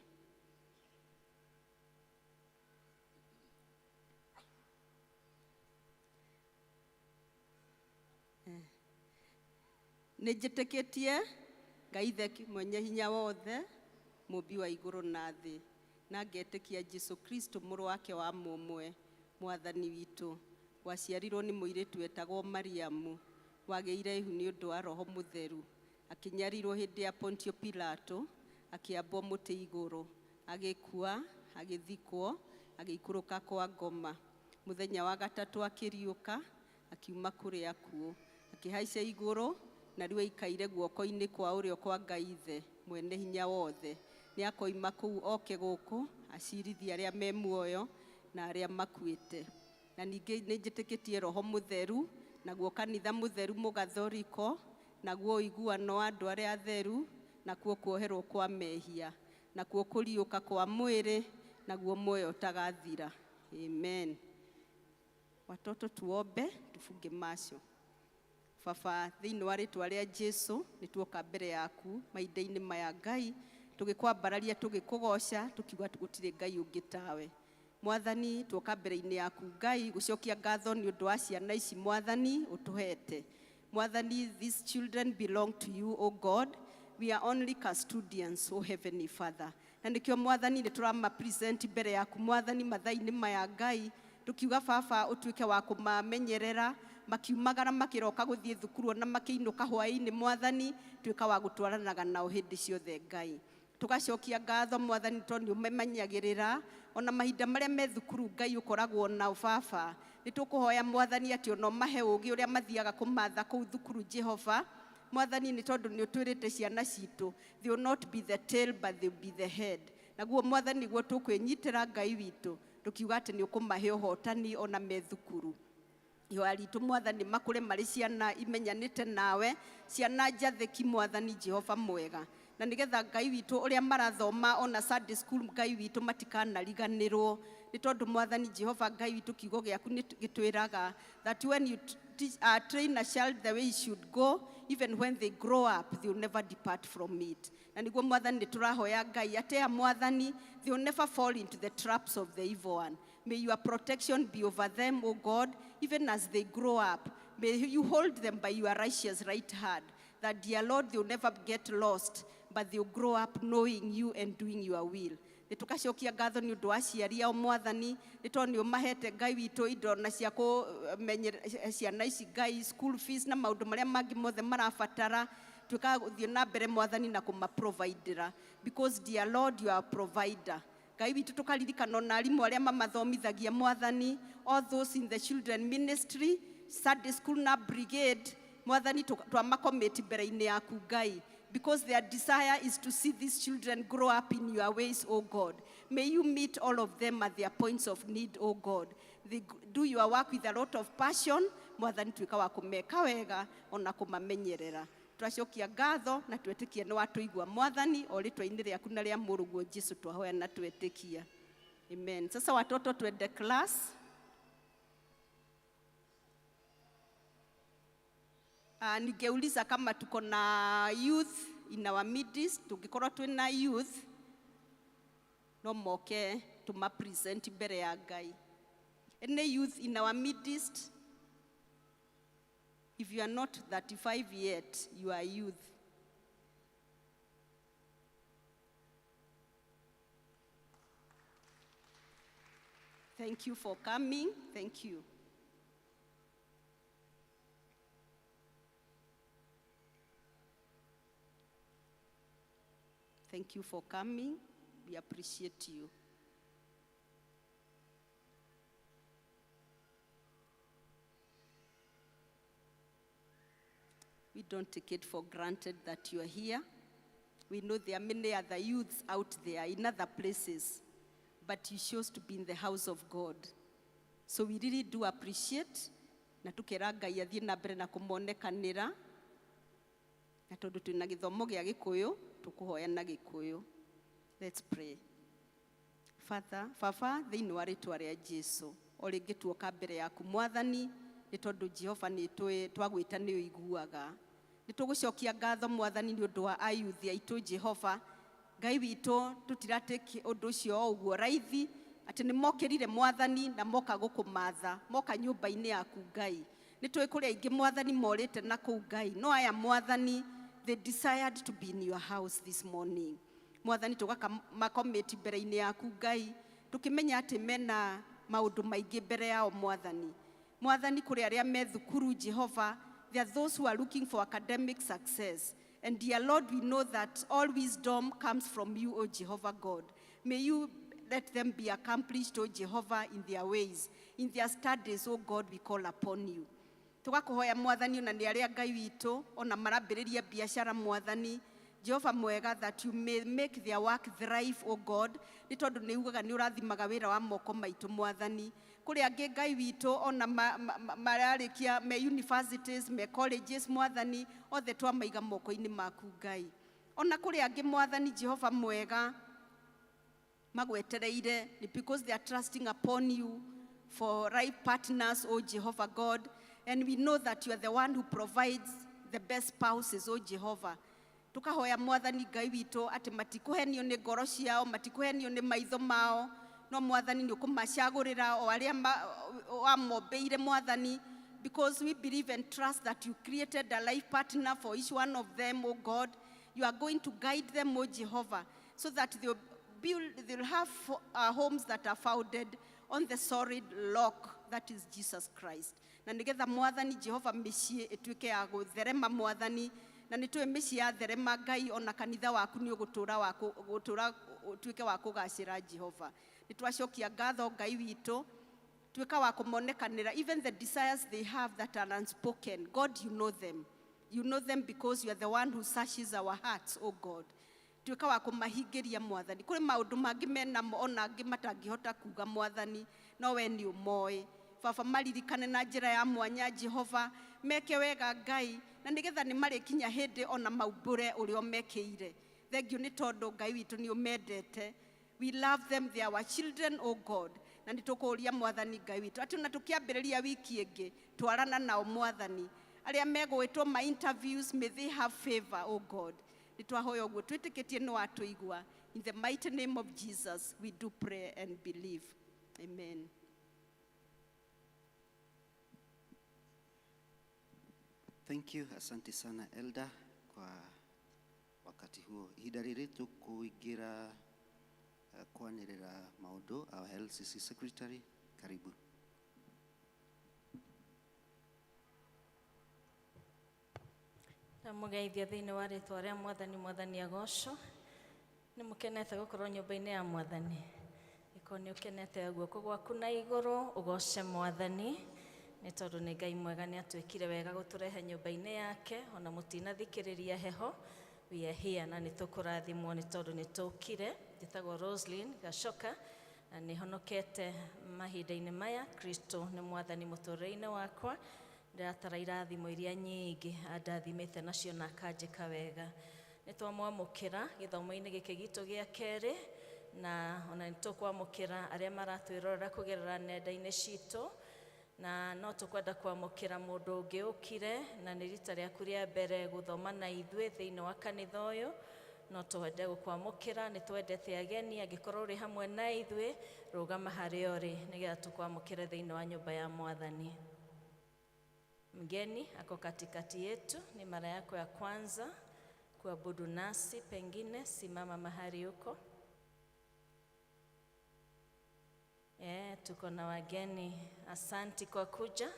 Nĩ njĩtĩkĩtie Ngai Ithe mwenye hinya wothe, mũmbi wa igũrũ na thĩ, na ngetĩkia Jesu Kristo mũrũ wake wa mũmwe, mwathani witũ, Waciarirwo nĩ mũirĩtu wetagwo Mariamu, wagĩire ihu nĩ ũndũ wa Roho Mũtheru, akĩnyarirwo hĩndĩ ya Pontio Pilato, akĩambwo mũtĩ igũrũ, agĩkua, agĩthikwo, agĩikũrũka kwa ngoma. Mũthenya wa gatatũ akĩriũka, akiuma kũrĩ akuũ, akĩhaica igũrũ, na rĩu aikaire guoko-inĩ kwa ũrĩo kwa Ngai Ithe mwene hinya wothe. Nĩ akoima kũu oke gũkũ acirithie arĩa me muoyo na arĩa makuĩte. Na ningĩ nĩ njĩtĩkĩtie Roho Mũtheru, naguo kanitha mũtheru mũgathoriko, naguo ũiguano wa andũ arĩa atheru, nakuo kuoherwo kwa mehia, nakuo kũriũka kwa mwĩrĩ, naguo muoyo ũtagathira. Amen. Watoto tuombe, tufunge macho. Baba, thĩinĩ wa rĩtwa rĩa Jesu nĩ tuoka mbere yaku mahinda-inĩ maya Ngai, tũgĩkwambararia tũgĩkũgoca, tũkiuga gũtirĩ Ngai ũngĩ tawe. Mwathani, tuoka mbere-inĩ yaku Ngai, gũcokia ngatho nĩ ũndũ wa ciana ici Mwathani ũtũhete. Mwathani, these children belong to you, O God. We are only custodians, O Heavenly Father. Na nĩkĩo Mwathani nĩ tũrama present mbere yaku Mwathani mathaa-inĩ maya Ngai, tukiuga baba ũtuĩke wa kũmamenyerera makiumagara makĩroka gũthiĩ thukuru ona makĩinũka hwaĩ-inĩ Mwathani, tuĩka wa gũtwaranaga nao hĩndĩ ciothe Ngai. Tugacokia ngatho Mwathani tondũ nĩ ũmemenyagĩrĩra ona mahinda marĩa me thukuru Ngai ũkoragwo nao baba. Nĩ tũkũhoya Mwathani atĩ ona ũmahe ũũgĩ ũrĩa mathiaga kũmatha kũu thukuru Jehova. Mwathani nĩ tondũ nĩ ũtwĩrĩte ciana citũ, they will not be the tail but they will be the head. Naguo Mwathani nĩguo tũkwĩnyitĩra Ngai witũ, tũkiuga atĩ nĩ ũkũmahe ũhotani ona me thukuru. Ihoya ritũ Mwathani makũre marĩ ciana imenyanĩte nawe, ciana njathĩki Mwathani Jehova mwega. Na nĩgetha Ngai witũ ũrĩa marathoma ona Sunday school Ngai witũ matikanariganĩrwo, nĩ tondũ Mwathani Jehova Ngai witũ kiugo gĩaku nĩ gĩtwĩraga that when you train a child the way he should go, even when they grow up, they will never depart from it. Na nĩguo Mwathani nĩ tũrahoya Ngai atĩ aya Mwathani, they will never fall into the traps of the evil one. May your protection be over them, O God, even as they grow up. May you hold them by your righteous right hand, that, dear Lord, they will never get lost, but they will grow up knowing you and doing your will. Nĩ tũgacokia ngatho nĩ ũndũ wa aciari ao Mwathani, nĩ tondũ nĩ ũmahete Ngai witũ indo na cia kũmenyerera ciana ici Ngai, school fees na maũndũ marĩa mangĩ mothe marabatara. Tuĩkaga gũthiĩ na mbere Mwathani na kũmaprovidera, because dear Lord, you are a provider. Ngai witũ tũkaririkana ona arimũ arĩa mamathomithagia Mwathani, all those in the children ministry, Sunday school na brigade, Mwathani twamacommit mbere-inĩ yaku Ngai, because their desire is to see these children grow up in your ways, O God. May you meet all of them at their points of need, O God. They do your work with a lot of passion. Mwathani tuĩka wa kũmeka wega ona kũmamenyerera. Twacokia ngatho na twetĩkia nĩ watũigua Mwathani, o rĩtwa-inĩ rĩaku na rĩa mũrũguo Jesu twahoya na twetĩkia. Amen. Sasa watoto twende class. Ningeuliza kama tuko na youth in our midst, tũngĩkorwo twĩna youth no moke tũma present mbere ya Ngai. Any youth in our midst? If you are not 35 yet, you are youth. Thank you for coming. Thank you. Thank you for coming. We appreciate you. We don't take it for granted that you are here. We know there are many other youths out there in other places, but you chose to be in the house of God. So we really do appreciate, na tukera Ngai athiĩ na mbere na kũmonekanĩra, na tondũ twĩna gĩthomo gĩa Gĩkũyũ, tũkũhoya na Gĩkũyũ. Let's pray. Father, Baba, thĩinĩ wa rĩtwa rĩa Jesu, o rĩngĩ tuoka mbere yaku Mwathani, nĩ tondũ Jehova nĩ twagwĩta nĩ ũiguaga. Nĩ tũgũcokia ngatho Mwathani nĩ ũndũ wa ayuthi aitũ Jehova. Ngai witũ tũtiratake ũndũ ũcio o ũguo raithi, atĩ nĩ mokĩrire Mwathani na moka gũkũmatha, moka nyũmba-inĩ yaku Ngai. Nĩ tũĩ kũrĩ aingĩ Mwathani morĩte na kũu Ngai, no aya Mwathani, they desired to be in your house this morning. Mwathani tũgakamakomĩti mbere-inĩ yaku Ngai, tũkĩmenya atĩ mena maũndũ maingĩ mbere yao Mwathani. Mwathani kũrĩ arĩa me thukuru Jehova, there are those who are looking for academic success. And dear Lord, we know that all wisdom comes from you, O Jehovah God. May you let them be accomplished, O Jehovah, in their ways. In their studies, O God, we call upon you. Tũgakũhoya Mwathani ona nĩ arĩa Ngai witũ ona marambĩrĩria biacara Mwathani Jehova mwega, that you may make their work thrive, O God, nĩ tondũ nĩ ugaga nĩ ũrathimaga wĩra wa moko maitũ Mwathani. Kũrĩ angĩ Ngai witũ ona mararĩkia me universities, me colleges Mwathani, othe twamaiga moko-inĩ maku Ngai. Ona kũrĩ angĩ Mwathani Jehova mwega magwetereire ni because they are trusting upon you for right partners, O Jehovah God. And we know that you are the one who provides the best spouses, O Jehovah. Tukahoya Mwathani Ngai witũ atĩ matikũhenio nĩ ngoro ciao, matikũhenio nĩ maitho mao, no Mwathani nĩ ũkũmacagũrĩra o arĩa wamombeire Mwathani, because we believe and trust that you created a life partner for each one of them, O God. You are going to guide them, O Jehovah, so that they'll build, they'll have homes that are founded on the solid rock that is Jesus Christ. Na nigetha Mwathani Jehova mĩciĩ ĩtuĩke ya gũtherema Mwathani, na nĩ tũĩ mĩciĩ ya therema Ngai ona kanitha waku nĩ ũgũtũra wa gũtũra ũtuĩke wa kũgacĩra Jehova. Nĩ twacokia ngatho Ngai witũ, tuĩka wa kũmonekanĩra even the desires they have that are unspoken. God, you know them. You know them because you are the one who searches our hearts, O God. Tuĩka wa kũmahingĩria Mwathani. Kũrĩ maũndũ mangĩ menamo ona angĩ matangĩhota kuga Mwathani, no we nĩ ũmoĩ. Baba, maririkane na njĩra ya mwanya Jehova, meke wega Ngai, na nĩgetha nĩ marĩkinya hĩndĩ ona maumbũre ũrĩa ũmekĩire. Thengiũ nĩ tondũ Ngai witũ nĩ ũmendete. We love them, they are our children, O God. Na nĩ tũkũũria Mwathani Ngai witũ atĩ ona tũkĩambĩrĩria wiki ĩngĩ, twarana nao Mwathani. Arĩa megwĩtwo ma interviews, may they have favor, O God. Nĩ twahoya ũguo twĩtĩkĩtie nĩ watũigua. In the mighty name of Jesus, we do pray and believe. Amen. Thank you, asante sana Elder kwa wakati huo. Ihinda rĩrĩ tũkũingĩra kwanĩrĩra maũndũ. Our LCC secretary, karibu. Ndamũgeithia thĩinĩ wa rĩtwa rĩa Mwathani. Mwathani agocwo. Nĩ mũkenete gũkorwo nyũmba-inĩ ya Mwathani? Ĩkorwo nĩ ũkenete, guoko gwaku na igũrũ ũgoce Mwathani, nĩ tondũ nĩ Ngai mwega, nĩ atwĩkire wega gũtũrehe nyũmba-inĩ yake. Ona mũtinathikĩrĩria heho, we are here, na nĩ tũkũrathimwo nĩ tondũ nĩ tũkire. Njĩtagwo Roslyn Gacoka na nĩ honokete mahinda-inĩ maya. Kristo nĩ Mwathani mũtũrĩre-inĩ wakwa. Ndĩratara irathimo iria nyingĩ andathimĩte nacio na akanjĩka wega. Nĩ twamwamũkĩra gĩthomo-inĩ gĩkĩ gitũ gĩa kerĩ, na ona nĩ tũkwamũkĩra arĩa maratwĩrorera kũgerera nenda-inĩ citũ, na no tũkwenda kwamũkĩra mũndũ ũngĩ ũkire na nĩ rita rĩaku rĩa mbere gũthoma na ithuĩ thĩinĩ wa kanitha ũyũ. No twende gũkwamũkĩra, nĩ twendete ageni. Angĩkorwo ũrĩ hamwe na ithuĩ, rũgama harĩa ũrĩ nĩgetha tũkwamũkĩre thĩinĩ wa nyũmba ya Mwathani. Mgeni ako katikati yetu, ni mara yako ya kwanza kuabudu nasi, pengine simama mahali huko. Tuko na wageni, asanti kwa kuja.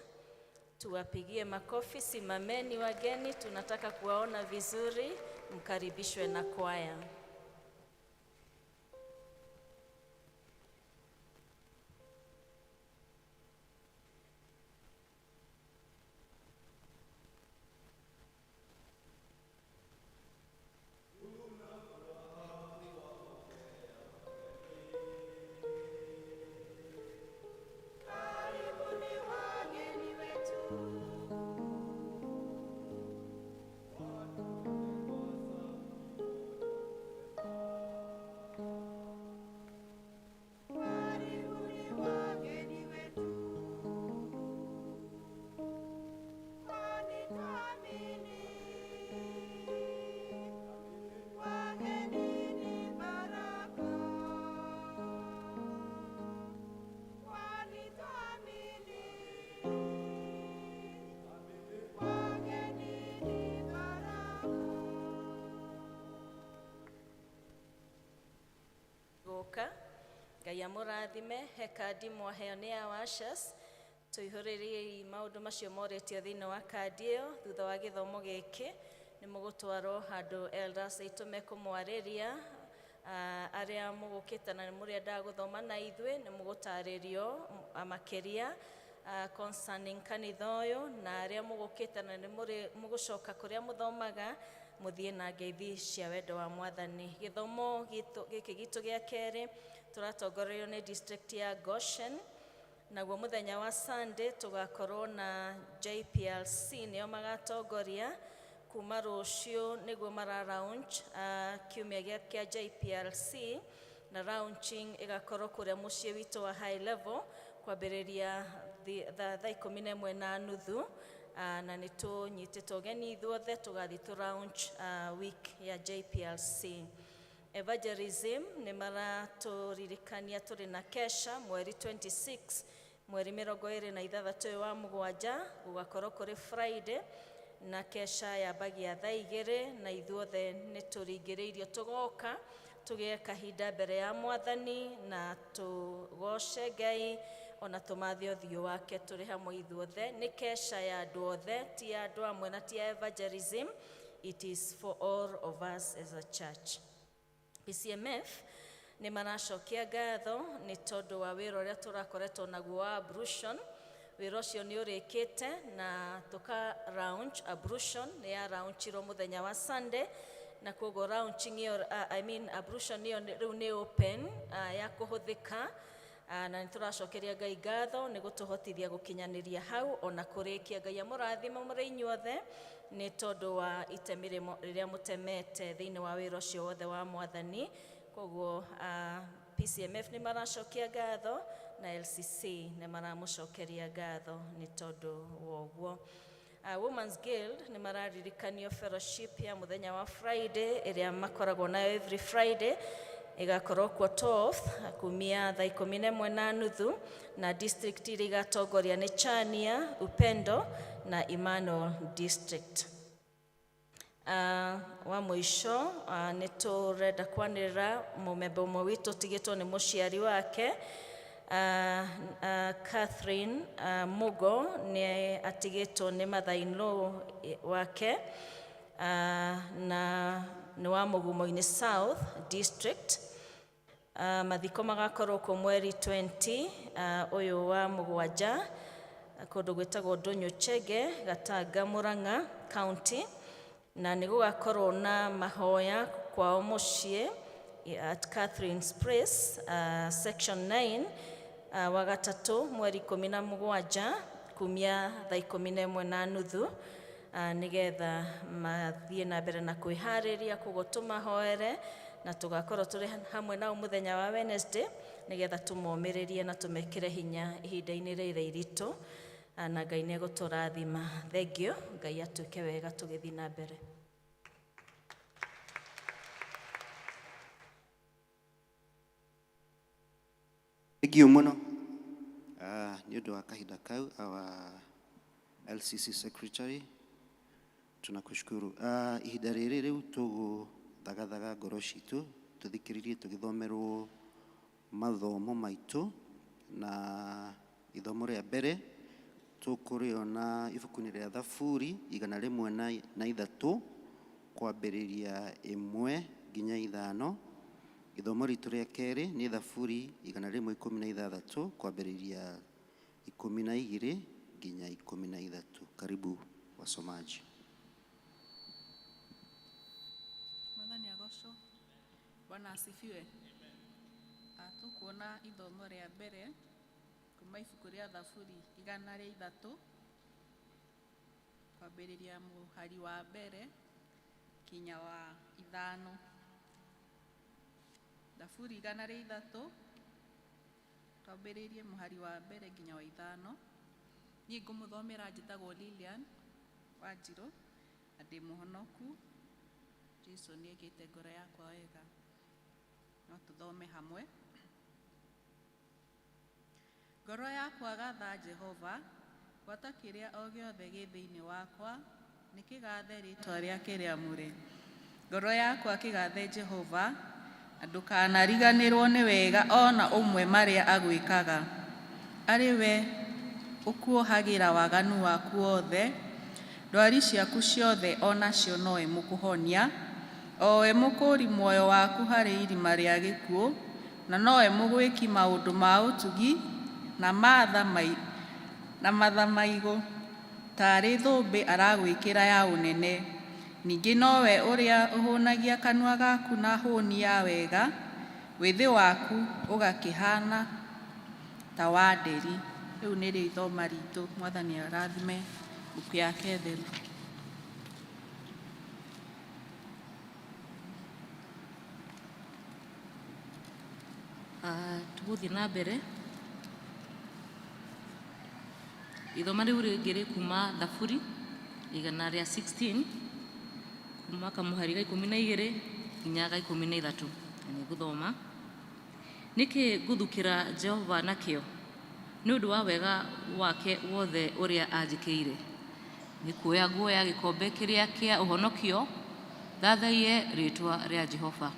Tuwapigie makofi, simameni wageni, tunataka kuwaona vizuri, mkaribishwe na kwaya. Karibuni wageni wetu. Karibuni wageni wetu. Kwani twamini wageni ni baraka. Kwani twamini wageni ni baraka. Gũka Ngai amũrathime. He kandi mwaheo nĩ ya washers. Tũihũrĩriei maũndũ macio morĩtio thĩinĩ wa kandi ĩyo. Thutha wa gĩthomo gĩkĩ nĩ mũgũtwarwo handũ elders aitũ mekũmwarĩria. Arĩa mũgũkĩte na nĩ mũrĩendaga gũthoma na ithuĩ nĩ mũgũtarĩrio makĩria concerning kanitha ũyũ, na arĩa mũgũkĩte na nĩ mũgũcoka kũrĩa mũthomaga mũthiĩ na ngeithi cia wendo wa Mwathani. Gĩthomo gĩkĩ gitũ gĩa kerĩ tũratongorerio nĩ district ya Goshen, naguo mũthenya wa Sunday tũgakorwo na JPLC, nĩo magatongoria kuma rũciũ, nĩguo mara launch kiumia kĩa JPLC, na launching ĩgakorwo kũrĩa mũciĩ witũ wa High Level kwambĩrĩria thaa 11:30, na nĩ tũnyitĩtwo ũgeni ithuothe tũgathiĩ tũ launch week ya JPLC. Evangelism nĩ maratũririkania tũrĩ na kesha mweri 26, mweri 26 ũyũ wa mũgwanja, gũgakorwo kũrĩ Friday, na kesha yambagia thaa 2, na ithuothe nĩ tũringĩrĩirio tũgoka tũgĩe kahinda mbere ya Mwathani na tũgoce Ngai ona tũmathe ũthiũ wake tũrĩ hamwe ithuothe. Nĩ kesha ya andũ othe, ti ya andũ amwe na ti ya evangelism. It is for all of us as a church. PCMF nĩ maracokia ngatho nĩ tondũ wa wĩra ũrĩa tũrakoretwo naguo wa ablution. Wĩra ũcio nĩ ũrĩkĩte na tũka launch ablution, nĩ ya launchirwo mũthenya wa Sunday, na koguo launching ĩyo, I mean ablution ĩyo rĩu nĩ open ya kũhũthĩka, na nĩ tũracokeria Ngai ngatho nĩ gũtũhotithia gũkinyanĩria hau ona kũrĩkia. Ngai amũrathime mũrĩ inyuothe nĩ tondũ wa itemi rĩrĩa mũtemete thĩinĩ wa wĩra ũcio wothe wa Mwathani. Koguo PCMF nĩ maracokia ngatho na LCC nĩ maramũcokeria ngatho nĩ tondũ wa ũguo. Women's Guild nĩ mararirikanio fellowship ya mũthenya wa Friday ĩrĩa makoragwo nayo every Friday, ĩgakorwo kuo 12 kumia thaa 11:30, na district iria igatongoria nĩ Chania, Upendo na Emmanuel District. Wa mũico, nĩ tũrenda kwanĩrĩra mũmemba ũmwe witũ ũtigĩtwo nĩ mũciari wake, Catherine Mugo, nĩ atigĩtwo nĩ mother-in-law wake, na nĩ wa Mũgumo-inĩ South District. Mathiko magakorwo kuo mweri 20 ũyũ wa mũgwanja, kũndũ gwĩtagwo Ndũnyũ Chege, Gatanga, Murang'a County, na nĩ gũgakorwo na mahoya kwao mũciĩ at Catherine's Place, section 9, wa gatatũ mweri 17 kumia thaa 11:30, nĩgetha mathiĩ na mbere na kwĩharĩria. Koguo tũmahoere na tũgakorwo tũrĩ hamwe nao mũthenya wa Wednesday nĩgetha tũmomĩrĩrie na tũmekĩre hinya ihinda-inĩ rĩrĩ iritũ, na Ngai nĩ egũtũrathima. Thengiũ, Ngai atuĩke wega tũgĩthiĩ na mbere. Thengiũ mũno nĩ ũndũ wa kahinda kau, our LCC secretary, tunakushukuru. Ihinda rĩrĩ rĩu tũgũthagathaga ngoro citũ tũthikĩrĩrie tũgĩthomerwo mathomo maitũ, na ithomo rĩa mbere tũkũrĩona ibuku-inĩ rĩa Thaburi 103 kwambĩrĩria 1 nginya 5. Ithomo ritũ rĩa kerĩ nĩ Thaburi 116 kwambĩrĩria 12 nginya 13. Karibu wasomaji. Mwathani agocwo. Bwana asifiwe. Tũkuona ithomo rĩa mbere kuma ibuku rĩa Thaburi 103 kwambĩrĩria mũhari wa mbere kinya wa 5. Thaburi 103 twambĩrĩrie mũhari wa mbere nginya wa 5. Niĩ ngũmũthomera njĩtagwo Lilian Wanjirũ na ndĩ mũhonoku. Jesu nĩ ekĩte ngoro yakwa wega. No tũthome hamwe. Ngoro yakwa gatha Jehova, gwata kĩrĩa o gĩothe gĩ thĩinĩ wakwa, nĩ kĩgathe rĩtwa rĩake rĩamũre. Ngoro yakwa kĩgathe Jehova, na ndũkanariganĩrwo nĩ wega ona ũmwe marĩa agwĩkaga. Arĩ we Ũkuohagĩra waganu waku wothe, ndwari ciaku ciothe o nacio nowe mũkũhonia, o we mũkũũri muoyo waku harĩ irima rĩa gĩkuũ, na nowe mũgwĩki maũndũ ma ũtugi na ma tha maigũ, taarĩ thũmbĩ aragwĩkĩra ya ũnene. Ningĩ nowe ũrĩa ũhũnagia kanua gaku na hũũni ya wega, wĩthĩ waku ũgakĩhaana ta wa nderi. Rĩu nĩrĩo ithoma ritũ. Mwathani arathime mbuku yake theru. Tũgũthiĩ na mbere. Ithoma rĩu rĩngĩ rĩ kuma Thaburi 116, kuma kamũhari ga 12 nginya ga 13. Na nĩngũthoma. Nĩkĩ ngũthukĩra Jehova nakĩo nĩ ũndũ wa wega wake wothe ũrĩa anjĩkĩire? Nĩ kuoya nguoya gĩkombe kĩrĩa kĩa ũhonokio, thathaiye rĩĩtwa rĩa Jehova.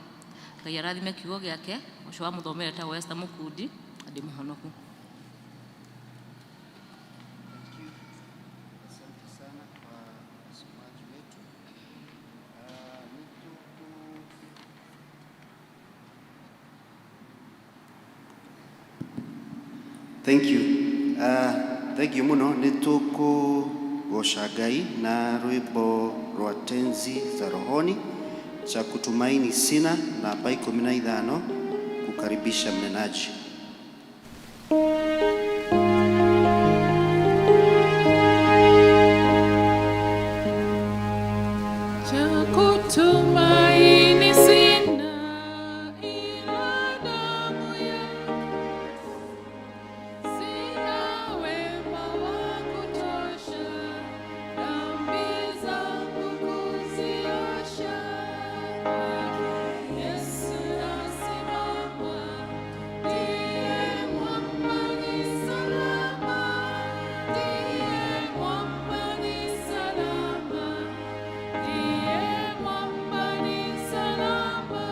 Ngai arathime kiugo gĩake. Ũcio wamũthomera etagwo Esther Mũkundi, na ndĩ mũhonoku. Thank you. Asante sana kwa wasomaji wetu. Thank you. Thank you muno. Nĩ tũkũgoca Ngai na rwĩmbo rwa Tenzi za Rohoni, cha kutumaini sina, namba 15, kukaribisha mnenaji. Cha kutumaini sina ila damu yake, sina wema wa kutosha, dhambi zangu kuziosha. Kwake Yesu nasimama, ndiye mwamba ni salama, ndiye mwamba ni salama. Ndiye mwamba ni salama,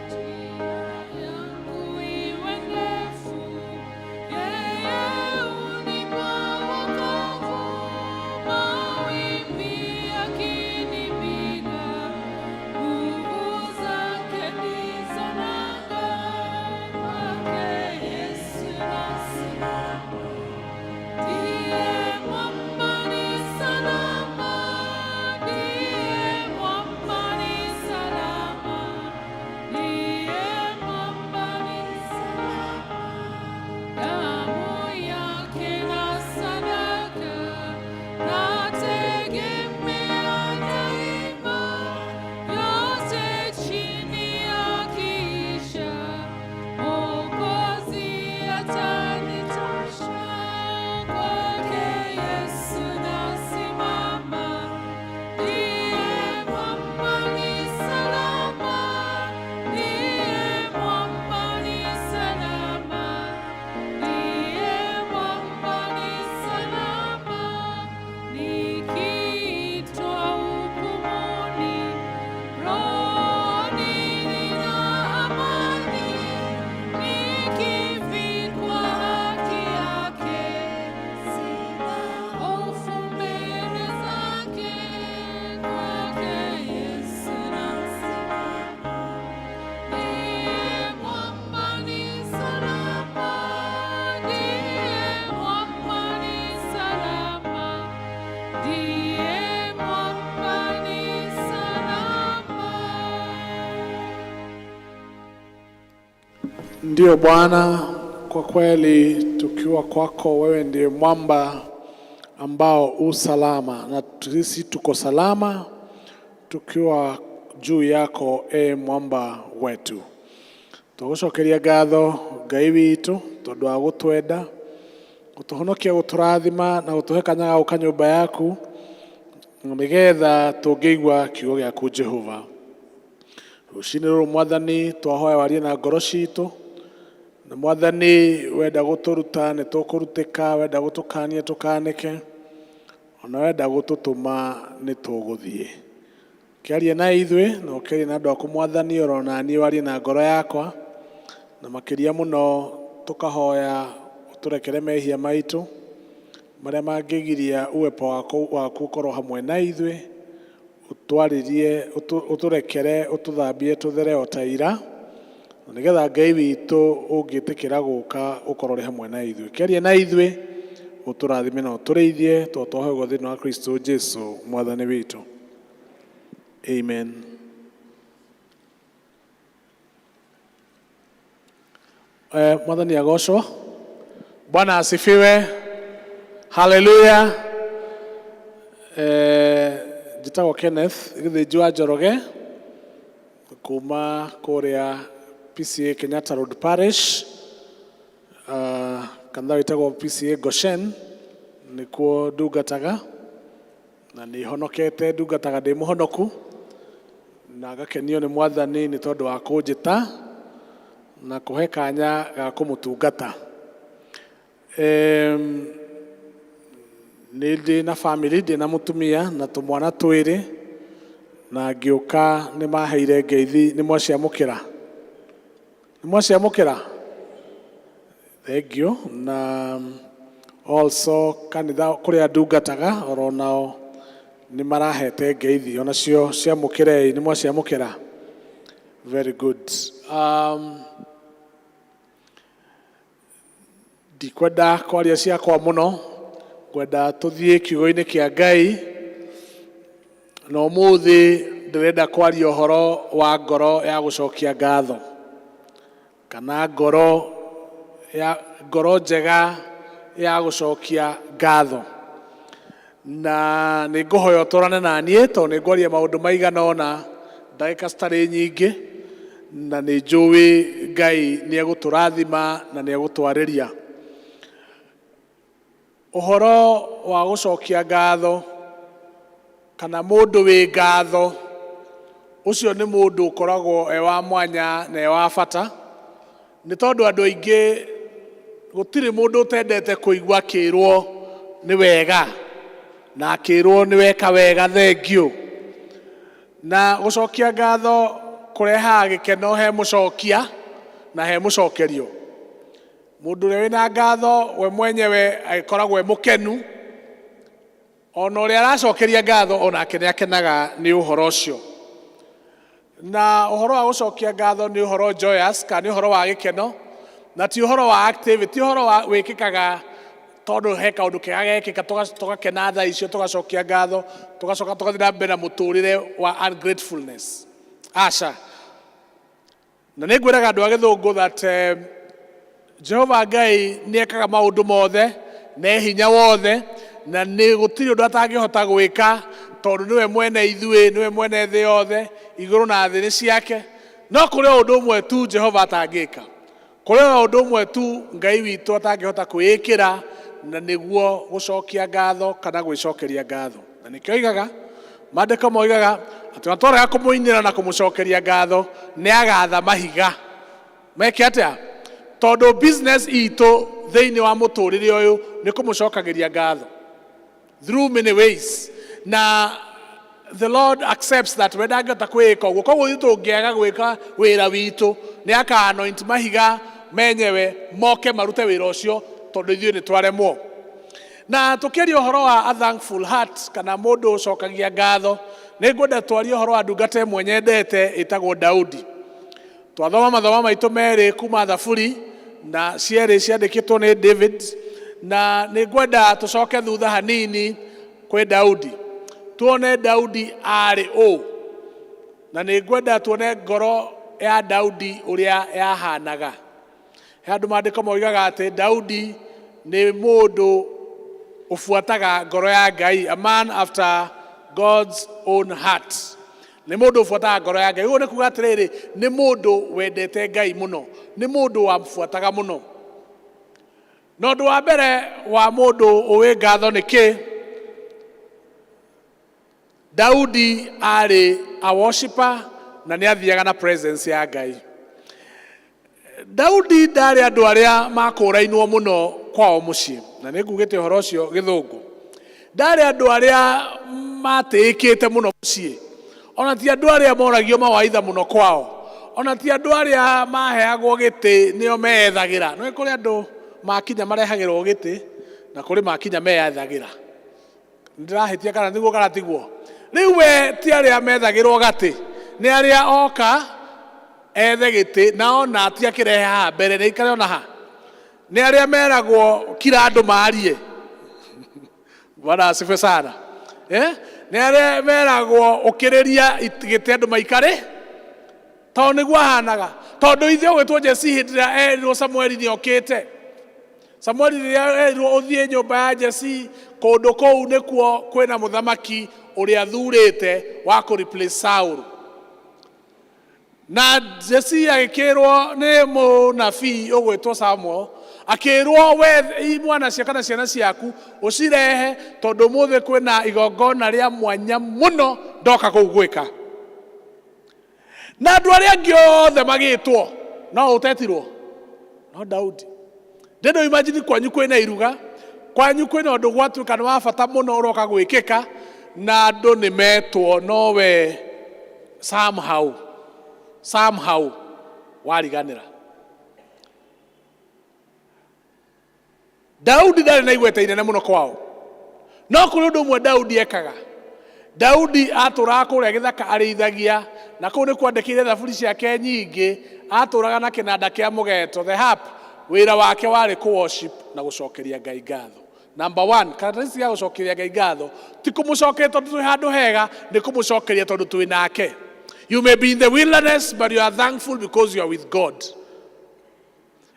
njia yangu iwe ndefu, yeye hunipa wokovu. Mawimbi yakinipiga, nguvu zake ndizo nanga. Kwake Yesu nasimama, ndiye mwamba ni salama, ndiye mwamba ni salama, ndiye mwamba ni salama. Damu yake na sadaka nategemea daima, yote chini yakiisha, Mwokozi atanitosha. Kwake Yesu nasimama, ndiye mwamba ni salama, ndiye mwamba ni salama, ndiye mwamba ni salama. Nikiitwa hukumuni, rohoni nina amani, nikivikwa haki yake, sina hofu mbele zake. Kwake Yesu nasimama, ndiye mwamba ni salama, ndiye mwamba ni salama, ndiye mwamba ni salama. Ndiyo Bwana, kwa kweli tukiwa kwako wewe ndiye mwamba ambao u salama, na sisi tuko salama tukiwa juu yako, e mwamba wetu. Tũgũcokeria ngatho Ngai witũ tondũ wa gũtwenda, gũtũhonokia, gũtũrathima na gũtũhe kanya ga gũka nyũmba yaku nĩgetha tũngĩigua kiugo gĩaku Jehova. Rũcinĩ rũrũ Mwathani twahoya warie na ngoro citũ, na Mwathani wenda gũtũruta nĩ tũkũrutĩka, wenda gũtũkania tũkanĩke, ona wenda gũtũtũma nĩ tũgũthiĩ. Kĩarie na ithuĩ na ũkĩarie na andũ aku Mwathani, oro na niĩ warie na ngoro yakwa, na makĩria mũno tũkahoya ũtũrekere mehia maitũ. Marĩa mangĩgiria uwepo waku waku ũkorwo hamwe na ithuĩ, ũtwarĩrie, ũtũrekere, ũtũthambie tũthere o ta ira, na nĩgetha Ngai witũ ũngĩtĩkĩra gũka ũkorwo ũrĩ hamwe na ithuĩ. Kĩarie na ithuĩ, ũtũrathime na ũtũrĩithie, tondũ twahoya thĩinĩ wa Kristo Jesu mwathani witũ. Amen. Mwathani agocwo. Bwana asifiwe. Haleluya. Njĩtagwo Kenneth Gĩthĩnji wa Njoroge kuma kũrĩa PCA Kenyatta Road Parish, kanitha wĩtagwo PCA Goshen nĩkuo ndungataga na nĩ honokete, ndungataga ndĩ mũhonoku na ngakenio nĩ Mwathani nĩ tondũ wa kũnjĩta na kũhe kanya ga kũmũtungata. Nĩ ndĩ na family, ndĩ na mũtumia na tũmwana twĩrĩ, na ngĩũka nĩ maheire ngeithi. Nĩ mwaciamũkĩra? Nĩ mwaciamũkĩra? Thank you. Na also kanitha kũrĩa ndungataga oro nao nĩ marahete ngeithi, onacio ciamũkĩrei. Nĩ mwaciamũkĩra? Very good. Ndikwenda kwaria ciakwa mũno, ngwenda tũthiĩ kiugo-inĩ kĩa Ngai, na ũmũthĩ ndĩrenda kwaria ũhoro wa ngoro ya gũcokia ngatho, kana ngoro ya ngoro njega ya gũcokia ngatho. Na nĩ ngũhoya ũtwarane na niĩ tondũ nĩ ngwaria maũndũ maigana ũna ndagĩka citarĩ nyingĩ, na nĩ njũĩ Ngai nĩ egũtũrathima na nĩ egũtwarĩria. Ũhoro wa gũcokia ngatho kana mũndũ wĩ ngatho, ũcio nĩ mũndũ ũkoragwo e wa mwanya na e wa bata, nĩ tondũ andũ aingĩ gũtirĩ mũndũ ũtendete kũigua akĩrwo nĩ wega na akĩrwo nĩ weka wega, thengiũ. Na gũcokia ngatho kũrehaga gĩkeno he mũcokia na he mũcokerio. Mũndũ ũrĩa wĩna ngatho we mwenyewe agĩkoragwo e mũkenu, ona ũrĩa aracokeria ngatho onake nĩ akenaga nĩ ũhoro ũcio. Na ũhoro wa gũcokia ngatho nĩ ũhoro joyous, kana nĩ ũhoro wa gĩkeno, na ti ũhoro wa activity, ti ũhoro wa wĩkĩkaga tondũ he kaũndũ kega gekĩka tũgakena thaa icio, tũgacokia ngatho, tũgacoka tũgathiĩ na mbere na mũtũrĩre wa ungratefulness. Aca. Na nĩ ngwĩraga andũ a gĩthũngũ that Jehova Ngai nĩ ekaga maũndũ mothe na e hinya wothe, na nĩ gũtirĩ ũndũ atangĩhota gwĩka, tondũ nĩwe mwene ithuĩ, nĩwe mwene thĩ yothe, igũrũ na thĩ nĩ ciake. No kũrĩ o ũndũ ũmwe tu Jehova atangĩka, kũrĩ o ũndũ ũmwe tu Ngai witũ atangĩhota kwĩĩkĩra, na nĩguo gũcokia ngatho kana gwĩcokeria ngatho. Na nĩkĩo oigaga, maandĩko moigaga atĩ ona twarega kũmũinĩra na kũmũcokeria ngatho, nĩ agatha mahiga meke atĩa? Tondũ business itũ thĩinĩ wa mũtũrĩre ũyũ nĩ kũmũcokagĩria ngatho through many ways, na the Lord accepts that we ndangĩhota kwĩĩka ũguo. Koguo ithuĩ tũngĩaga gwĩka wĩra witũ, nĩ aka anoint mahiga menyewe moke marute wĩra ũcio, tondũ ithuĩ nĩ twaremwo. Na tũkĩaria ũhoro wa a thankful heart kana mũndũ ũcokagia ngatho, nĩ ngwenda twarie ũhoro wa ndungata ĩmwe nyendete ĩtagwo Daudi. Twathoma mathomo maitũ merĩ kuma Thaburi, na cierĩ ciandĩkĩtwo nĩ David, na nĩ ngwenda tũcoke thutha hanini kwĩ Daudi, tuone Daudi arĩ ũ, na nĩ ngwenda tuone ngoro ya Daudi ũrĩa yahanaga. He andũ maandĩko moigaga atĩ Daudi nĩ mũndũ ũbuataga ngoro ya Ngai, a man after God's own heart. Nĩ mũndũ ũbuataga ngoro ya Ngai. Ũguo nĩ kuga atĩrĩrĩ, nĩ mũndũ wendete Ngai mũno, nĩ mũndũ wambuataga mũno. Na ũndũ wa mbere wa mũndũ ũĩ ngatho nĩ kĩ? Daudi arĩ a worshiper na nĩ athiaga na presence ya Ngai. Daudi ndarĩ andũ arĩa makũrainwo mũno kwao mũciĩ, na nĩ ngugĩte ũhoro ũcio gĩthũngũ. Ndarĩ andũ arĩa matĩĩkĩte mũno mũciĩ, ona ti andũ arĩa moragio mawaitha mũno kwao, ona ti andũ arĩa maheagwo gĩtĩ nĩo meethagĩra. Nĩ kũrĩ andũ makinya marehagĩrwo gĩtĩ Na kũrĩ makinya meyathagĩra. Ndĩrahĩtia kana nĩguo kana tiguo? Rĩu we ti arĩa methagĩrwo gatĩ, nĩ arĩa oka ethe gĩtĩ na ona ti akĩrehe haha mbere nĩ aikare ona ha. Nĩ arĩa meragwo kira andũ marie. Bwana asifiwe sana. Eh? Nĩ arĩa meragwo ũkĩrĩria gĩtĩ andũ maikare tondũ nĩguo ahanaga. Tondũ ithe ũgwĩtwo Jesii hĩndĩ ĩrĩa erirwo Samueli nĩ okĩte. Samueli rĩrĩa erirwo ũthiĩ nyũmba ya Jesii kũndũ kũu nĩkuo kwĩna mũthamaki ũrĩa thurĩte wa kũ replace Saul. Na Jesii agĩkĩrwo nĩ mũnabii ũgwĩtwo Samuel, akĩrwo we mwana cia kana ciana ciaku ũcirehe tondũ ũmũthĩ kwĩna igongona rĩa mwanya mũno ndoka kũu gwĩka. Na andũ arĩa angĩ othe magĩtwo no ũtetirwo no Daudi. Ndĩndũ imagine kwanyu kwĩna iruga, kwanyu kwĩna ũndũ gwatuĩka nĩ wa bata mũno ũroka gwĩkĩka na andũ nĩ metwo no we somehow somehow wariganĩra. Daudi ndarĩ na igweta inene mũno kwao, no kũrĩ ũndũ ũmwe Daudi ekaga. Daudi atũraga kũrĩa gĩthaka arĩithagia, na kũu nĩ kwandĩkĩire thaburi ciake nyingĩ. Atũraga na kĩnanda kĩa mũgeto, the harp. Wĩra wake warĩ kũ worship na gũcokeria Ngai ngatho. Number one, characteristic ya gũcokeria Ngai ngatho ti kũmũcokeria tondũ twĩ handũ hega, nĩ kũmũcokeria tondũ twĩ nake. You may be in the wilderness, but you are thankful because you are with God.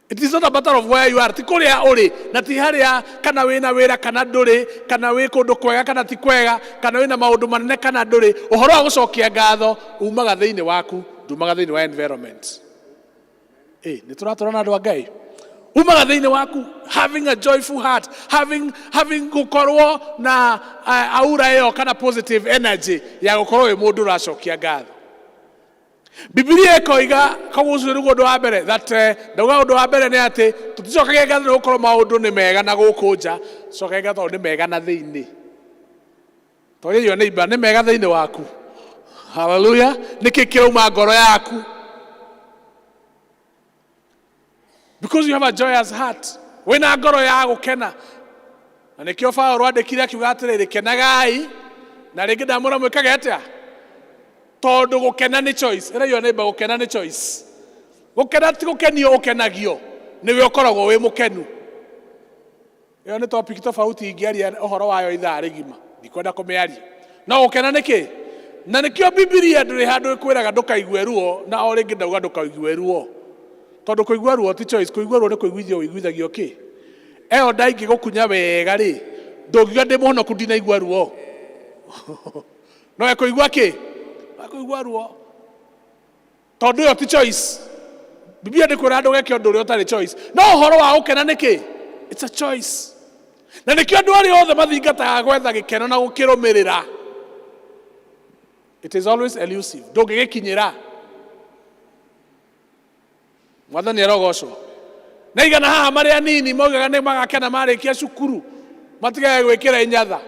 It is not a matter of where you are. Ti kũrĩa ũrĩ, na ti harĩa kana wĩna wĩra kana ndũrĩ, kana wĩ kũndũ kwega kana ti kwega, kana wĩna maũndũ manene kana ndũrĩ. Ũhoro wa gũcokia ngatho umaga thĩinĩ waku, ndumaga thĩinĩ wa environment. Nĩ tũratũra na andũ a Ngai. Umaga thĩinĩ waku, having a joyful heart, having gũkorwo na aura ĩyo kana positive energy ya gũkorwo wĩ mũndũ ũracokia ngatho. Bibilia ĩkoiga, koguo ũcio nĩguo ũndũ wa mbere, that ndauga ũndũ wa mbere nĩ atĩ tũticokagia ngatho nĩ gũkorwo maũndũ nĩ mega na gũkũ nja, tũcokagia ngatho tondũ nĩ mega na thĩinĩ. Tondũ iyo nĩ imba, nĩ mega thĩinĩ waku. Hallelujah. Nĩkĩ kĩrauma ngoro yaku? Because you have a joyous heart. Wĩna ngoro ya gũkena. Na nĩkĩo Paũlũ andĩkire akiuga atĩrĩrĩ, kenagai, na rĩngĩ ndamwĩra mwĩkage atĩa? Tondũ gũkena nĩ choice. Ĩra iyo neighbor, gũkena nĩ choice. Gũkena ti gũkenio ũkenagio, nĩwe ũkoragwo wĩ mũkenu. Ĩyo nĩ topic tofauti ingĩaria ũhoro wayo ithaa rĩgima, ndikwenda kũmĩaria. No gũkena nĩ kĩ? Na nĩkĩo Bibilia ndũrĩ handũ ĩkwĩraga ndũkaigue ruo, na o rĩngĩ ndauga ndũkaigue ruo. Tondũ kũigua ruo ti choice, kũigua ruo nĩ kũiguithio ũiguithagio kĩ? Ĩyo nda ingĩgũkunya wega rĩ, ndũngiuga ndĩ mũhonoku ndinaigua ruo. No ekũigua kĩ? Ekũigua ruo. Tondũ ĩyo ti choice. Biblia ndĩkwĩra ndũgeke ũndũ ũrĩa ũtarĩ choice. No ũhoro wa gũkena nĩ kĩ? It's a choice. Na nĩkĩo andũ arĩa othe mathingataga gwetha gĩkeno na gũkĩrũmĩrĩra. It is always elusive. Ndũngĩgĩkinyĩra. Mwathani arogocwo. Na igana haha marĩ anini maugaga nĩ magakena marĩkia cukuru matigage gwĩkĩra inyatha.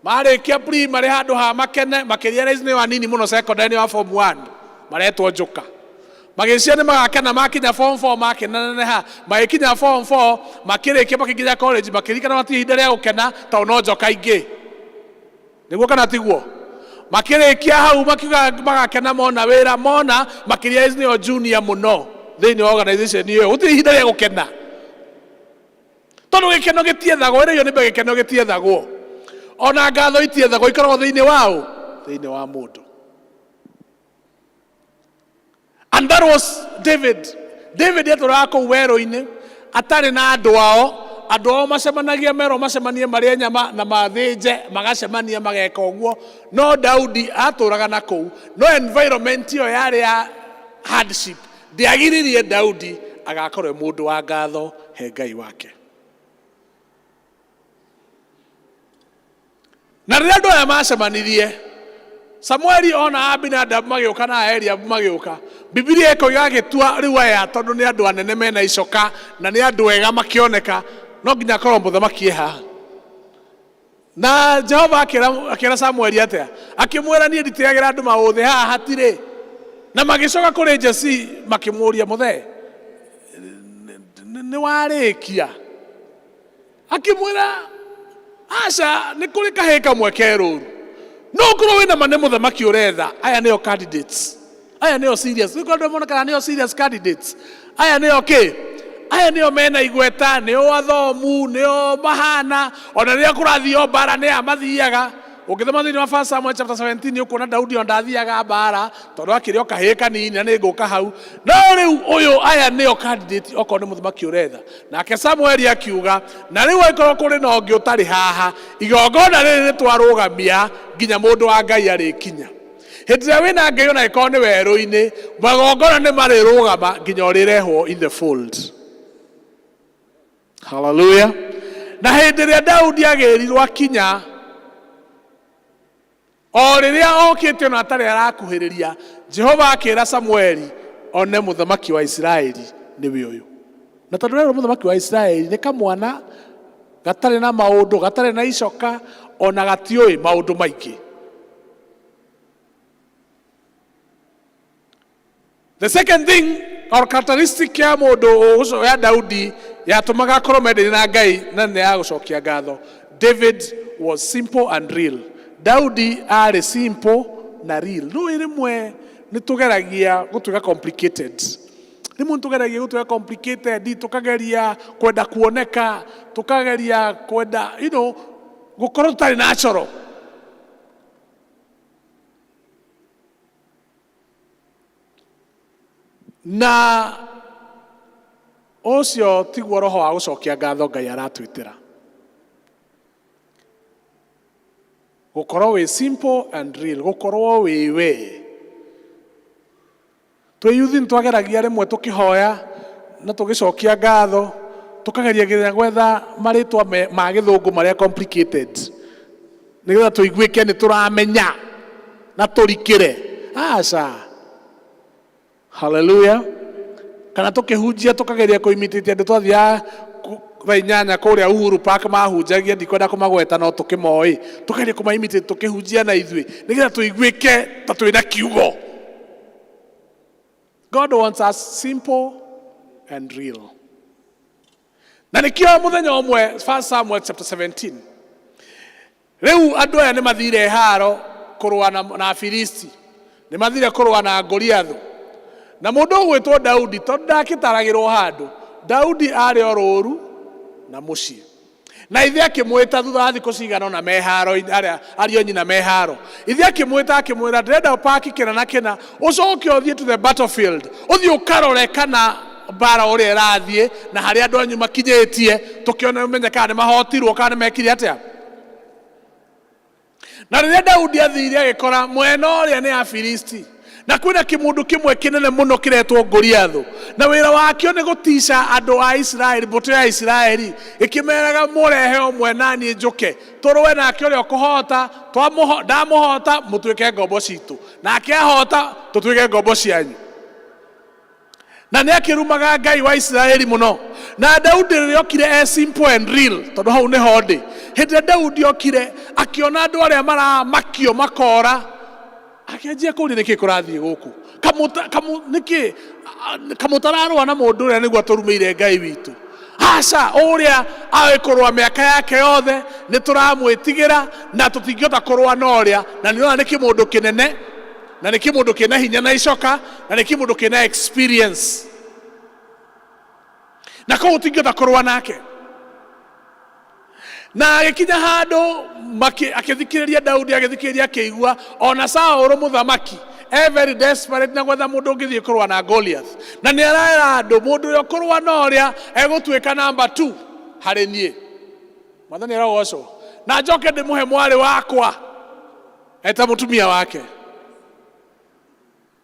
Marĩkia pre marĩ handũ ha makene makĩria realize nĩ anini mũno secondary nĩ wa form 1 maretwo njuka. Magĩcia nĩ magakena makinya form 4 makeneneha, magĩkinya form 4 makĩrĩkia makĩnginya college makĩririkana matirĩ ihinda rĩa gũkena tondũ no njoka ingĩ. Nĩguo kana tiguo? Makĩrĩkia hau makiuga magakena mona wĩra, mona makĩria nĩo junior mũno thĩinĩ wa organization ĩyo, gũtirĩ ihinda rĩa gũkena. Tondũ gĩkeno gĩtiethagwo, ĩrĩa iyo nĩ gĩkeno gĩtiethagwo. Ona ngatho itiethagwo, ikoragwo thĩinĩ wa ũ? Thĩinĩ wa mũndũ. And that was David. David atũraga kũu werũ-inĩ, atarĩ na andũ ao, andũ ao macemanagia merwo macemanie marĩe nyama na mathĩnje, magacemania mageka ũguo. No Daudi atũraga na kũu. No environment ĩyo yarĩ ya hardship. Ndĩagiririe Daudi agakorwo e mũndũ wa ngatho he Ngai wake. Na rĩrĩa andũ aya macemanirie, Samueli ona Abinadabu magĩũka na Eliabu magĩũka, Bibilia ĩkoiga agĩtua rĩu aya tondũ nĩ andũ anene mena icoka na nĩ andũ ega makĩoneka, no nginya akorwo mũthamaki e haha. Na Jehova akĩra Samueli atĩa? Akĩmwĩra niĩ nditĩagĩra andũ maũthĩ haha hatirĩ. Na magĩcoka kũrĩ Jesii makĩmũũria, mũthee, nĩ warĩkia? Akĩmwĩra aca nĩ kũrĩ kahĩĩ kamwe ke rũru no ũkorwo wĩna ma nĩ mũthamaki ũretha aya nĩo candidates aya nĩo serious nĩ andũ monekaga nĩo serious candidates aya nĩo kĩ aya nĩo mena igweta nĩo athomu nĩo mahana ona rĩrĩa kũrathio mbara nĩ a mathiaga ũngĩthoma thĩinĩ wa 1 Samuel chapter 17 nĩ ũkuona Daudi ona ndathiaga mbara tondũ akĩrĩ o kahĩĩ kanini na nĩ ngũka hau no rĩu ũyũ aya nĩo candidate okorwo nĩ mũthamaki ũretha nake Samueli akiuga na rĩu angĩkorwo kũrĩ na ũngĩ ũtarĩ haha igongona rĩrĩ nĩ twarũgamia nginya mũndũ wa Ngai arĩkinya hĩndĩ ĩrĩa wĩna Ngai ona ĩkorwo nĩ werũ-inĩ magongona nĩ marĩrũgama nginya ũrĩrehwo in the fold haleluya na hĩndĩ ĩrĩa Daudi agĩrirwo akinya o rĩrĩa okĩte ona atarĩ arakuhĩrĩria Jehova akĩra Samueli one mũthamaki wa Isiraeli nĩwe ũyũ na tondũ rĩrĩ mũthamaki wa Isiraeli nĩ kamwana gatarĩ na maũndũ gatarĩ na icoka ona gatiũĩ maũndũ maingĩ The second thing or characteristic ya mũndũ ũcio ya Daudi yatũmaga akorwo mendaine na Ngai na nĩ ya gũcokia ngatho. David was simple and real. Daudi arĩ simple na real. Rĩu rĩmwe nĩ tũgeragia gũtuĩka complicated. Rĩmwe nĩ tũgeragia gũtuĩka complicated, tũkageria kwenda kuoneka, tũkageria kwenda you know, gũkorwo tũtarĩ natural. Na ũcio tiguo roho wa gũcokia ngatho Ngai aratwĩtĩra. Gũkorwo wĩ simple and real, gũkorwo wĩ we. Twĩ yuthi nĩ twageragia rĩmwe tũkĩhoya na tũgĩcokia ngatho, tũkageria nginya gwetha marĩtwa ma gĩthũngũ marĩa complicated nĩgetha tũiguĩke nĩ tũramenya na tũrikĩre. Aca. Haleluya. Kana tũkĩhunjia tũkageria kũimitate andũ twathiaga thaa inyanya kũrĩa Uhuru Park mahunjagia ndikwenda kũmagweta no tũkĩmoĩ tũkageria kũmaimitate tũkĩhunjia na ithuĩ nĩgetha tũiguĩke ta twĩna kiugo. God wants us simple and real. Na nĩkĩo mũthenya ũmwe 1 Samuel chapter 17 rĩu andũ aya nĩ mathire haro kũrũa na Afilisti nĩ mathire kũrũa na Goliathũ na mũndũ ũgwĩtwo Daudi tondũ ndakĩtaragĩrwo handũ Daudi arĩ o rũru na mũciĩ na ithe akĩmwĩta thutha wa thikũ cigana ũna me haro arĩa ariũ nyina me haro ithe akĩmwĩta akĩmwĩra ndĩrenda ũpaki kĩna na kĩna ũcoke ũthiĩ to the battlefield ũthiĩ ũkarore kana mbara ũrĩa ĩrathiĩ na harĩa andũ anyu makinyĩtie tũkĩone ũmenye kana nĩ mahotirwo kana nĩ mekire atĩa na rĩrĩa Daudi athire agĩkora mwena ũrĩa nĩ Afilisti na kwĩna kĩmũndũ kĩmwe kĩnene mũno kĩretwo Goliathũ na wĩra wakĩo nĩ gũtica andũ a Isiraeli mbũtũ ya Isiraeli ĩkĩmeraga mũrehe ũmwe na niĩ njũke tũrũe nake ũrĩa ũkũhota ndamũhota mũtuĩke ngombo citũ nake ahota tũtuĩke ngombo cianyu na nĩ akĩrumaga Ngai wa Isiraeli mũno na Daudi rĩrĩa okire e simple and real tondũ hau nĩho ndĩ hĩndĩ ĩrĩa Daudi okire akĩona andũ arĩa maramakio makora akĩanjia kũũria nĩkĩ kũrathiĩ gũkũ nĩkĩ kamũtararũa na mũndũ ũrĩa nĩguo atũrumĩire Ngai witũ aca ũrĩa aĩ kũrũa mĩaka yake yothe nĩ tũramwĩtigĩra na tũtingĩhota kũrũa na ũrĩa na nĩ ũrona nĩ kĩmũndũ kĩnene na nĩ kĩmũndũ kĩna hinya na icoka na nĩ kĩmũndũ kĩna experience na koguo tũtingĩhota kũrũa nake na agĩkinya handũ akĩthikĩrĩria Daudi agĩthikĩrĩria akĩigua ona Saũlũ mũthamaki e very desperate na gwetha mũndũ ũngĩthiĩ kũrũa na Goliath na nĩ arera andũ mũndũ ũrĩa ũkũrũa na ũrĩa egũtuĩka namba 2 harĩ niĩ mwathani arogocwo na njoke ndĩmũhe mwarĩ wakwa eta mũtumia wake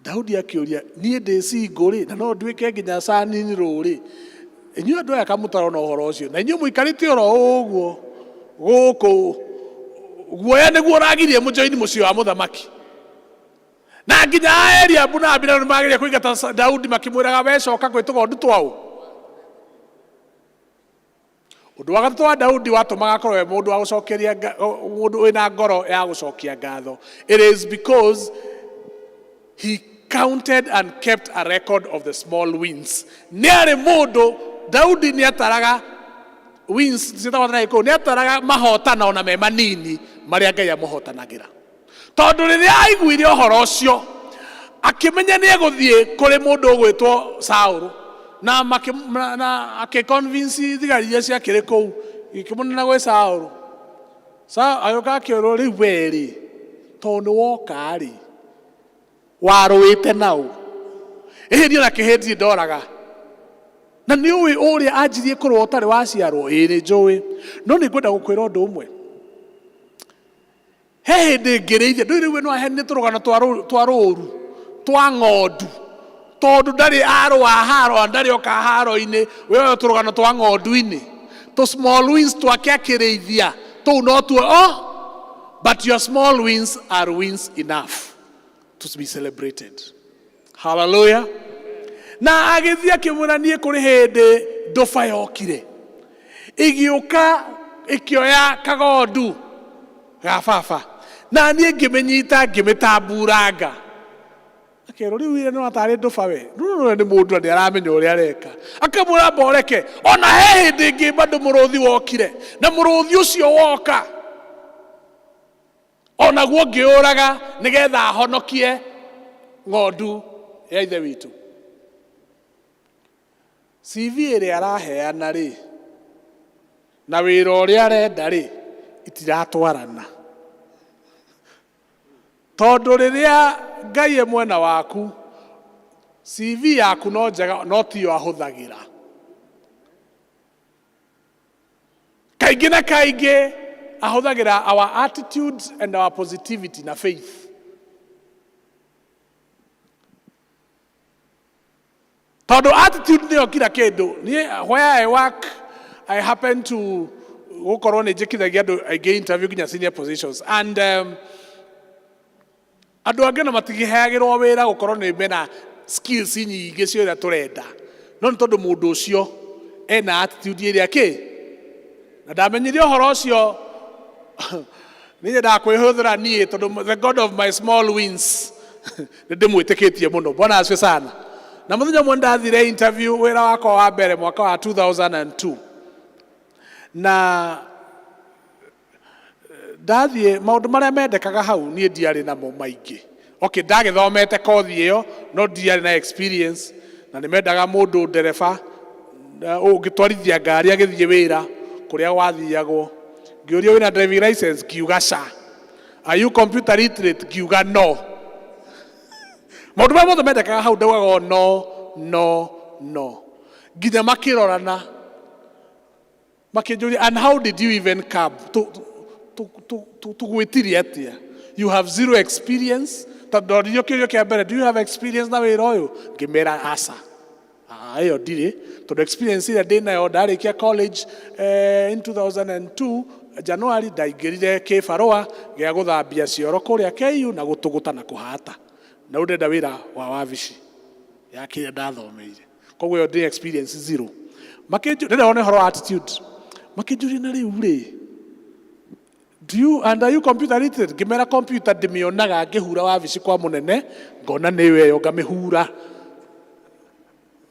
Daudi akĩũria niĩ ndĩ single rĩ na no nduĩke nginya sanini rũrĩ inyuĩ andũ aya kamũtarona ũhoro ũcio na inyuĩ mũikarĩte oro ũguo gũkũ guoya nĩguo ũragirie mũjoini mũciĩ wa mũthamaki na nginya Eliabu na Abinadabu nĩ mageria kũingata Daudi makĩmwĩraga we coka kwĩ tũgondu twaũ ũndũ wa gatatũ wa Daudi watũmaga akorwo e mũndũ wa gũcokeria mũndũ wĩna ngoro ya gũcokia ngatho it is because he counted and kept a record of the small wins nĩ arĩ mũndũ Daudi nĩ ataraga Wins ciĩtagwo na gĩkũyũ nĩ ataraga mahotana ona me manini marĩa Ngai amũhotanagĩra. Tondũ rĩrĩa aiguire ũhoro ũcio akĩmenya nĩ egũthiĩ kũrĩ mũndũ ũgwĩtwo Saũlũ na makĩ- na- na akĩ-convince thigari iria ciakĩrĩ kũu ikĩmũnena gwĩ Saũlũ. Saũlũ agĩũka akĩũrwo rĩu we rĩ tondũ nĩ woka rĩ warũĩte naũ ĩhĩ niĩ ona kĩhĩ ndirĩ ndoraga na nĩ ũĩ ũrĩa anjirie kũrũa ũtarĩ waciarwo ĩĩ nĩ njũĩ no nĩ ngwenda gũkwĩra ũndũ ũmwe he hĩndĩ ngĩrĩithia ndũĩ rĩu we no aheanire tũrũgano twa rũ- twa rũru twa ng'ondu tondũ ndarĩ arũa haro na ndarĩ oka haro-inĩ we oyo tũrũgano twa ng'ondu-inĩ tũ small wins twake akĩrĩithia tũu no tuo oh, but your small wins are wins enough to be celebrated. Hallelujah. Na agĩthiĩ akĩmwĩra niĩ kũrĩ hĩndĩ ndũba yokire ĩgĩũka ĩkĩoya kagondu ga baba na niĩ ngĩmĩnyita ngĩmĩtamburanga akerwo rĩu ire no atarĩ ndũba we rũrũ nĩ mũndũ na nĩ aramenya ũrĩa areka akamwĩra mboreke ona he hĩndĩ ĩngĩ bado mũrũthi wokire na mũrũthi ũcio woka onaguo ngĩũraga nĩgetha honokie ng'ondu ya ithe witũ. CV ĩrĩa araheana rĩ na wĩra ũrĩa arenda rĩ itiratwarana tondũ rĩrĩa Ngai e mwena waku CV yaku no njega no tiyo ahũthagĩra. Kaingĩ na kaingĩ ahũthagĩra our attitudes and our positivity na faith. Tondũ attitude nĩyo kila kĩndũ. Niĩ where I work I happen to gũkorwo nĩ njĩkithagia andũ aingĩ interview nginya senior positions and andũ angĩ ona matikĩheagĩrwo wĩra gũkorwo nĩ mena skills nyingĩ cia ũrĩa tũrenda no nĩ tondũ mũndũ ũcio ena attitude ĩrĩa kĩ na ndamenyire ũhoro ũcio nĩ nyendaga kwĩhũthĩra niĩ tondũ the god of my small wins nĩ ndĩmwĩtĩkĩtie mũno. Bwana asifiwe sana. Na mũthenya ũmwe ndathire interview wĩra wakwa wa mbere mwaka wa 2002 na ndathiĩ maũndũ marĩa mendekaga hau niĩ ndiarĩ namo maingĩ. Okay, ndagĩthomete kothi ĩyo no ndiarĩ na experience na nĩ mendaga mũndũ ndereba ũngĩtwarithia ngari agĩthiĩ wĩra kũrĩa gwathiagwo. Ngĩũrio wĩna driving license ngiuga ca. Are you computer literate ngiuga no. Maũndũ marĩa mothe mendekaga hau ndaugaga o no no no nginya makĩrorana makĩnjũria and how did you even come tũgwĩtirie atĩa you have zero experience tondũ ndoririo kĩũria kĩa mbere do you have experience na wĩra ũyũ ngĩmera aca. Ah, ĩyo ndirĩ tondũ experience ĩrĩa ndĩnayo ndarĩkia college in 2002 January ndaingĩrire kĩbarũa gĩa gũthambia cioro kũrĩa KU na gũtũgũta na kũhata na rĩu ndĩrenda wĩra wa wabici ya kĩrĩa ndathomeire koguo ĩyo ndĩ experience zero. Makĩnjũria ndĩrenda wone ũhoro wa attitude makĩnjũria na rĩu rĩ do you and are you computer literate ngĩmera computer ndĩmĩonaga ngĩhura wabici kwa mũnene ngona nĩyo ĩyo ngamĩhura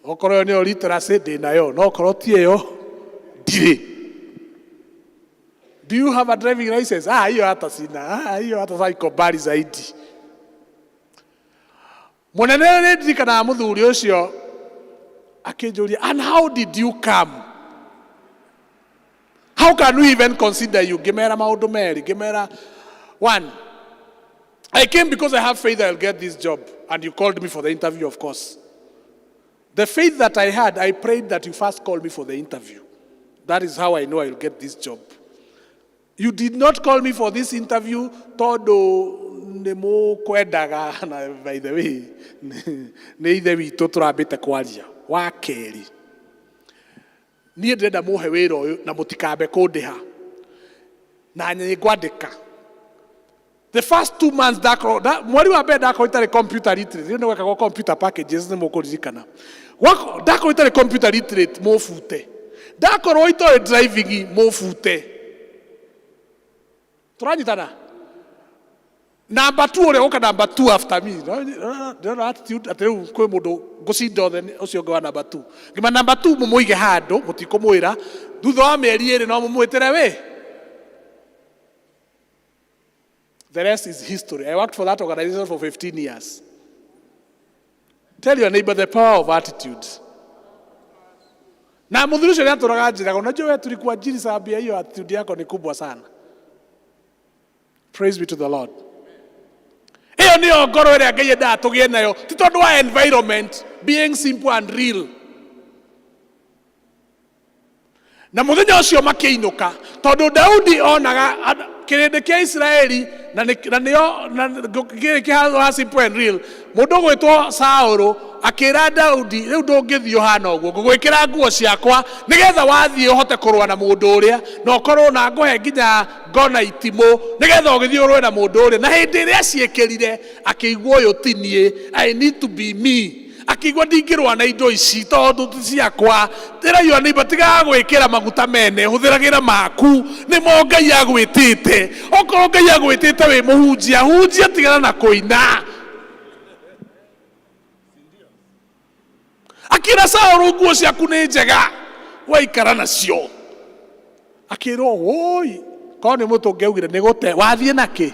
okorwo ĩyo nĩyo literacy ndĩnayo no okorwo ti ĩyo ndirĩ. Do you have a driving license? Ah, hiyo hata sina. Ah, hiyo hata sasa iko mbali zaidi. Mũnene nĩ ndirikanaga mũthuri ũcio akĩnjũria and how did you come? How can we even consider you? Ngĩmera maũndũ merĩ. Ngĩmera one, I came because I have faith I'll get this job and you called me for the interview of course. The faith that I had, I prayed that you first call me for the interview. That is how I know I'll get this job. You did not call me for this interview tondũ nĩ mũkwendaga na by the way nĩ ithe witũ tũrambĩte kwaria. Wa kerĩ, niĩ ndĩrenda mũhe wĩra ũyũ na mũtikambe kũndĩha na nĩ ngwandĩka. The first 2 months ndakorwo mweri wa mbere ndakorwo itarĩ computer literate, rĩu nĩ gwekagwo computer packages nĩ mũkũririkana. Ndakorwo itarĩ computer literate mũbute, ndakorwo itoĩ driving mũbute. Tũranyitana? Number 2 ũrĩa ũka number 2 after me. Ndĩrona attitude atĩ rĩu kwĩ mũndũ ngũcinda othe nĩ ũcio ũngĩ wa number 2. Ngĩma number 2 mũmũige handũ mũtikũmwĩra thutha wa mĩeri ĩrĩ no mũmwĩtĩre wĩ. The rest is history. I worked for that organization for 15 years. Tell your neighbor the power of attitude. Na mũthuri ũcio nĩatũraga njĩraga, unajua wewe tulikuajiri sababu ya hiyo attitude yako ni kubwa sana. Praise be to the Lord. Ĩyo nĩyo ngoro ĩrĩa Ngai endaga tũgĩe nayo, ti tondũ wa environment, being simple and real. Na mũthenya ũcio makĩinũka, tondũ Daudi onaga kĩrĩndĩ kĩa Isiraeli na nĩ- na nĩo na kĩrĩ kĩhandũ simple and real. Mũndũ ũgwĩtwo Saũlũ akĩra Daudi, rĩu ndũngĩthiĩ ũhana ũguo, ngũgwĩkĩra nguo ciakwa nĩgetha wathiĩ ũhote kũrũa na mũndũ ũrĩa, na ũkorwo na ngũhe nginya ngo na itimũ nĩgetha ũgĩthiĩ ũrũe na mũndũ ũrĩa. Na hĩndĩ ĩrĩa aciĩkĩrire akĩigua ũyũ ti niĩ, I need to be me. Akĩigua ndingĩrũa na indo ici tondũ ti ciakwa. Ndĩraigua nĩ tigaga gwĩkĩra maguta mene, hũthĩragĩra maku, nĩmo Ngai agwĩtĩte. Okorwo Ngai agwĩtĩte wĩ mũhunjia, hunjia tigana na kũina. Akĩra Saũlũ nguo ciaku nĩ njega, waikara nacio. Akĩrwo woi, korwo nĩ mũtũ ũngĩaugire nĩ gũte, wathiĩ nakĩ?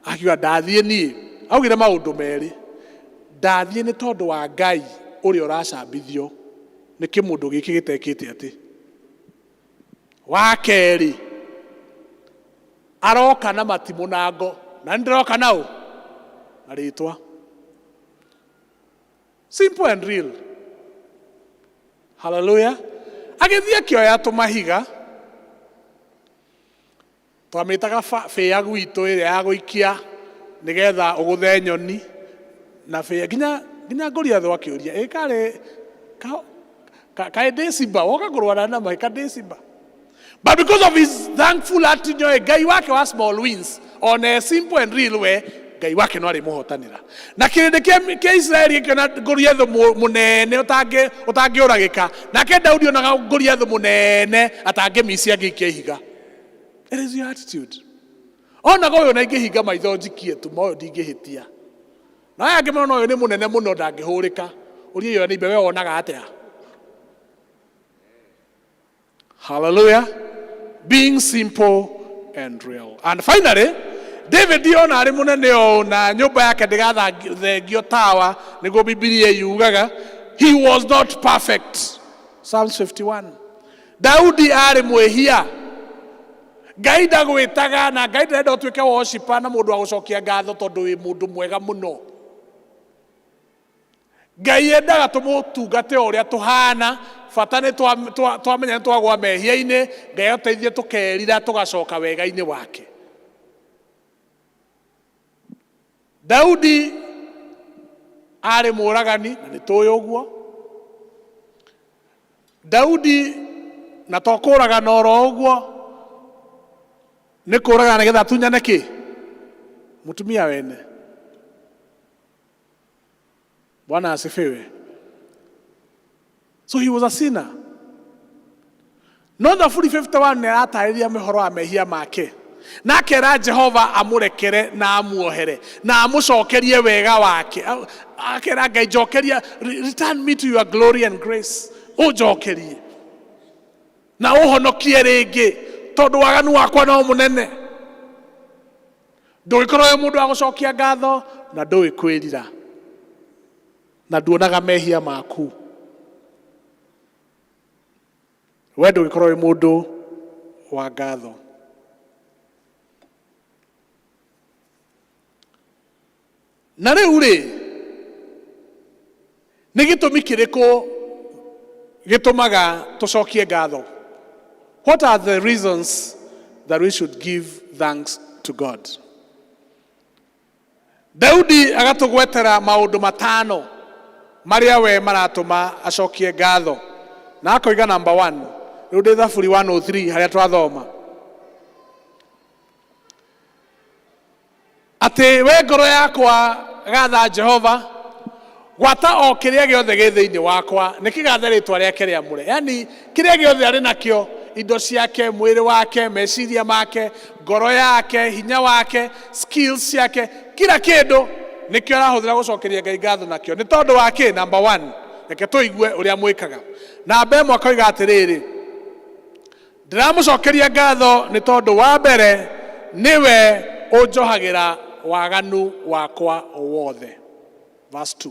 Akiuga ndathiĩ niĩ. Augire maũndũ merĩ. Ndathiĩ nĩ tondũ wa Ngai ũrĩa ũracambithio nĩ kĩmũndũ gĩkĩ gĩtekĩte atĩ. Wa kerĩ, aroka na matimũ na ngo, na nĩ ndĩroka na ũ? Na rĩtwa. Simple and real. Hallelujah. Agĩthiĩ akĩoya tũmahiga, twamĩtaga bĩa gwitũ ĩrĩa ya gũikia nĩgetha ũgũthe nyoni na bĩa nginya nginya Goliath akĩũria ĩ karĩ kaĩ ndĩ simba woka kũrwana na maĩ ka ndĩ simba. But because of his thankful attitude, Ngai wake wa small wins on a simple and real way, Ngai wake no arĩmũhotanĩra. Na kĩrĩndĩ kĩa Isiraeli gĩkĩona Goliath mũnene ũtangĩũragĩka, nake Daudi onaga Goliath mũnene atangĩmicia angĩikia ihiga. It is your attitude. Onaga ũyũ na ingĩhinga maitho njikie tu, ma ũyũ ndingĩhĩtia. Na aya angĩ marona ũyũ nĩ mũnene mũno ndangĩhũrĩka. Ũria iyo nĩ we wonaga atĩa? Hallelujah. Being simple and real. And finally, David ona arĩ mũnene ũũ na nyũmba yake ndĩgathengio tawa nĩguo Bibilia yugaga, he was not perfect. Psalms 51. Daudi arĩ mwĩhia. Ngai ndagwĩtaga na Ngai ndarenda ũtuĩke worshiper na mũndũ wa gũcokia ngatho tondũ wĩ mũndũ mwega mũno. Ngai endaga tũmũtungate o ũrĩa tũhana, bata nĩ twamenya nĩ twagwa mehia-inĩ, Ngai atũteithie tũkerira tũgacoka wega-inĩ wake. Daudi arĩ mũragani na nĩ tũĩ ũguo. Daudi na to kũragana oro ũguo, nĩ kũragana nĩgetha atunyane kĩ? Mũtumia wene. Bwana asifiwe. So he was a sinner. No Thaburi 51 nĩ aratarĩria mĩhoro wa mehia make. Na akera Jehova amũrekere na amuohere na amũcokerie wega wake. Akera Ngai njokeria, return me to your glory and grace. Ũnjokerie na ũhonokie rĩngĩ tondũ waganu wakwa no mũnene. Ndũngĩkorwo wĩ mũndũ wa gũcokia ngatho na ndũĩ kwĩrira na nduonaga mehia maku. We ndũngĩkorwo wĩ mũndũ wa ngatho. Na rĩu rĩ, nĩ gĩtũmi kĩrĩkũ gĩtũmaga tũcokie ngatho? What are the reasons that we should give thanks to God? Daudi agatũgwetera maũndũ matano marĩa we maratũma acokie ngatho. Na akoiga number 1, rĩu ndĩ Thaburi 103 harĩa twathoma. Atĩ we ngoro yakwa gatha Jehova, gwata o kĩrĩa gĩothe gĩ thĩinĩ wakwa, nĩ kĩgathe rĩtwa rĩake rĩamũre. Yani kĩrĩa gĩothe arĩ nakĩo, indo ciake, mwĩrĩ wake, meciria make, ngoro yake, hinya wake, skills ciake, kila kĩndũ nĩkĩo arahũthĩra gũcokeria Ngai ngatho nakĩo. Nĩ tondũ wa kĩ? Number one, reke tũigue ũrĩa mwĩkaga. Namba ĩmwe akoiga atĩrĩrĩ, ndĩramũcokeria ngatho nĩ tondũ wa mbere nĩwe ũnjohagĩra waganu wakwa wothe. Verse 2.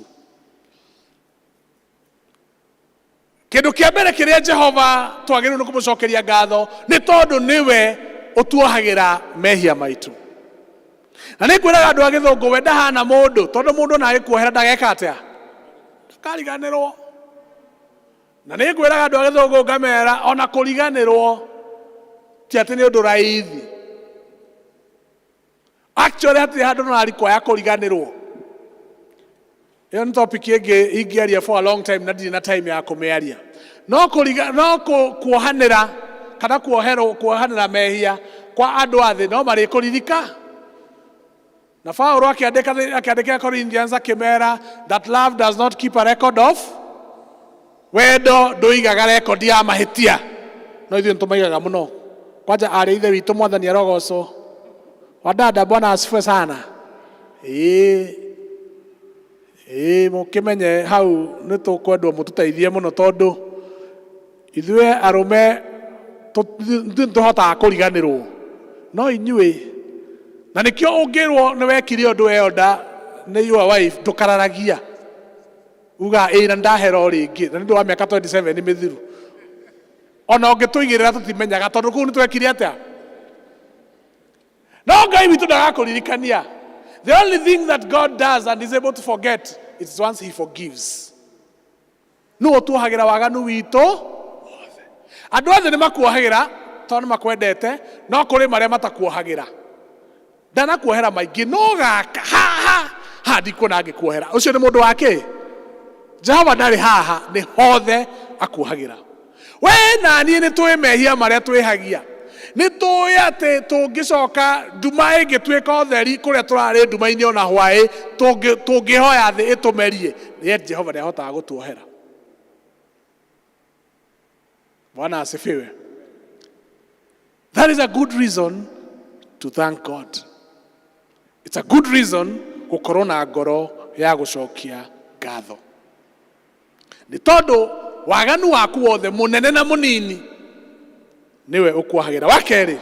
Kĩndũ kĩa mbere kĩrĩa Jehova twagĩrĩirwo nĩ kũmũcokeria ngatho nĩ tondũ nĩwe ũtuohagĩra mehia maitũ. Na nĩ ngwĩraga andũ a gĩthũngũ we ndahana mũndũ, tondũ mũndũ ona agĩkuohera ndageka atĩa, ndakariganĩrwo. Na nĩ ngwĩraga andũ a gĩthũngũ ngamera ona kũriganĩrwo ti atĩ nĩ ũndũ raithi. Actually hatirĩ handũ no kwaya kũriganĩrwo. Ĩyo nĩ topic ĩngĩ ingĩaria for a long time na ndirĩ na time ya kũmĩaria. No kũriga no kuohanĩra kana kuoherwo kuohanĩra mehia kwa andũ a thĩ no marĩkũririka. Na Paulo akĩandĩka akĩandĩkĩra Corinthians akĩmera that love does not keep a record of wendo ndũigaga rekondi ya mahĩtia, no ithuĩ nĩtũmaigaga mũno. Kwanja arĩ ithe witũ, Mwathani arogocwo. Wadada, Bwana asifiwe sana. Ĩĩ ĩĩ, mũkĩmenye hau nĩ tũkwendwo mũtũteithie mũno, tondũ ithuĩ arũme ithuĩ nĩtũhotaga kũriganĩrwo, no inyuĩ na nĩkĩo ũngĩrwo nĩ wekire ũndũ elder nĩ your wife, ndũkararagia, uga ĩĩ na ndahera o rĩngĩ, na nĩ ũndũ wa mĩaka 27 mĩthiru ona ũngĩtũigĩrĩra tũtimenyaga, tondũ kũu nĩ twekire atĩa. No Ngai witũ ndagakũririkania. The only thing that God does and is able to forget is once he forgives. Nũ ũtuohagĩra waganu witũ wothe? Andũ othe nĩ makuohagĩra tondũ nĩ makwendete, no kũrĩ marĩa matakuohagĩra. Ndanakuohera maingĩ, no gaka haha haha ndikuona angĩkuohera. Ũcio nĩ mũndũ wa kĩ? Jehova ndarĩ haha, nĩ hothe akuohagĩra. We na niĩ nĩ tũĩ mehia marĩa twĩhagia, nĩ tũĩ atĩ tũngĩcoka nduma ĩngĩtuĩka ũtheri kũrĩa tũrarĩ nduma-inĩ ona hwaĩ, tũngĩhoya thĩ ĩtũmerie, yet Jehova nĩ ahotaga gũtuohera. Bwana asifiwe. That is a good reason to thank God. It's a good reason gũkorwo na ngoro ya gũcokia ngatho, nĩ tondũ waganu waku wothe mũnene na mũnini nĩwe ũkuohagĩra. Wa kerĩ,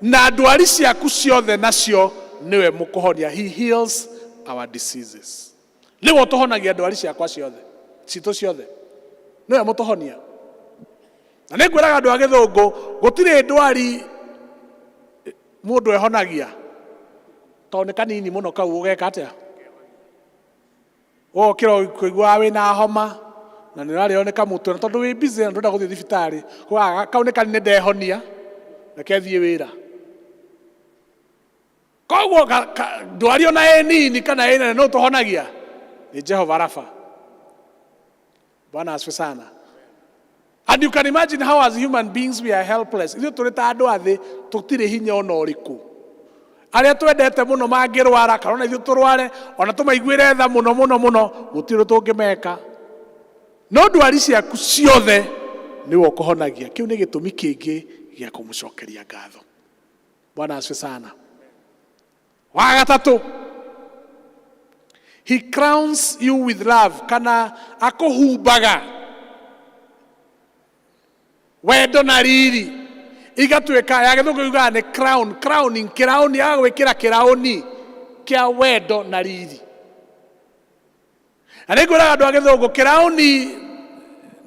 na ndwari ciaku ciothe nacio nĩwe mũkũhonia. He heals our diseases. Nĩwe ũtũhonagia ndwari ciakwa ciothe, citũ ciothe, nĩwe mũtũhonia. Na nĩ ngwĩraga andũ a gĩthũngũ gũtirĩ ndwari mũndũ ehonagia, tondũ nĩ kanini mũno kau ũgeka atĩa, ũgokĩra kũigua wĩna homa na nĩ ũrarĩo nĩ kamũtwe, na tondũ wĩ busy na ndũrenda gũthiĩ thibitarĩ, kuga kau nĩ kanini, ndehonia, reke thiĩ wĩra. Koguo ndwari ona ĩ nini kana ĩ nene, no tũhonagia nĩ Jehova Rafa. Bwana asifiwe sana. And you can imagine how as human beings we are helpless. Ithuĩ tũrĩ ta andũ a thĩ tũtirĩ hinya ona ũrĩkũ. Arĩa twendete mũno mangĩrwara kana ona ithuĩ tũrware, ona tũmaiguĩre tha mũno mũno mũno, gũtirĩ ũndũ tũngĩmeka. No ndwari ciaku ciothe nĩwe ũkũhonagia. Kĩu nĩ gĩtũmi kĩngĩ gĩa kũmũcokeria ngatho. Bwana asifiwe sana. Wa gatatũ, he crowns you with love, kana akũhumbaga wendo na riri igatuĩka ya gĩthũngũ yugaga nĩ crown, crowning, kĩraũni, agagwĩkĩra kĩraũni kĩa wendo na riri. Na nĩ ngwĩraga andũ a gĩthũngũ kĩraũni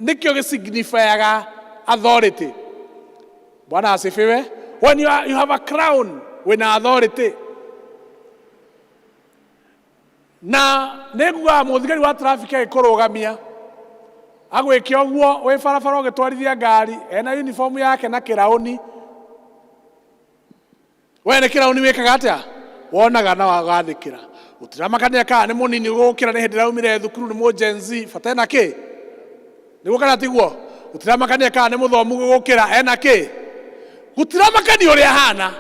nĩkĩo gĩsignifyaga authority. Bwana asifiwe. When you have a crown, wĩna authority. Na nĩ ngugaga mũthigari wa traffic agĩkũrũgamia agwĩke ũguo wĩ barabara ũgĩtwarithia ngari ena uniform yake na kĩraũni, we nĩ kĩraũni wĩkaga atĩa? Wonaga na wagathĩkĩra, gũtiramakania kana nĩ mũnini gũgũkĩra, nĩ hĩndĩ ĩraumire thukuru, nĩ mũ Gen Z, bata ena kĩ, nĩguo kana tiguo? Gũtiramakania kana nĩ mũthomu gũgũkĩra, ena kĩ, gũtiramakania ũrĩa ahana,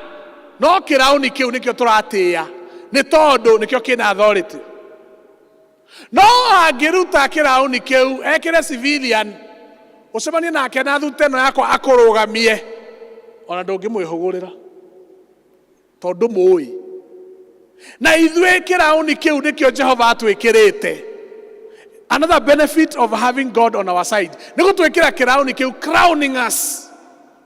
no kĩraũni kĩu nĩkĩo tũratĩĩa, nĩ tondũ nĩkĩo kĩna authority. No angĩruta kĩraũni kĩu ekĩre civilian, Ũcemanie nake na thuta ĩno yakwa akũrũgamie. Ona ndũngĩmwĩhũgũrĩra. Tondũ mũĩ. Na ithuĩ kĩraũni kĩu nĩkĩo Jehova atwĩkĩrĩte. Another benefit of having God on our side nĩ gũtwĩkĩra kĩraũni kĩu, crowning us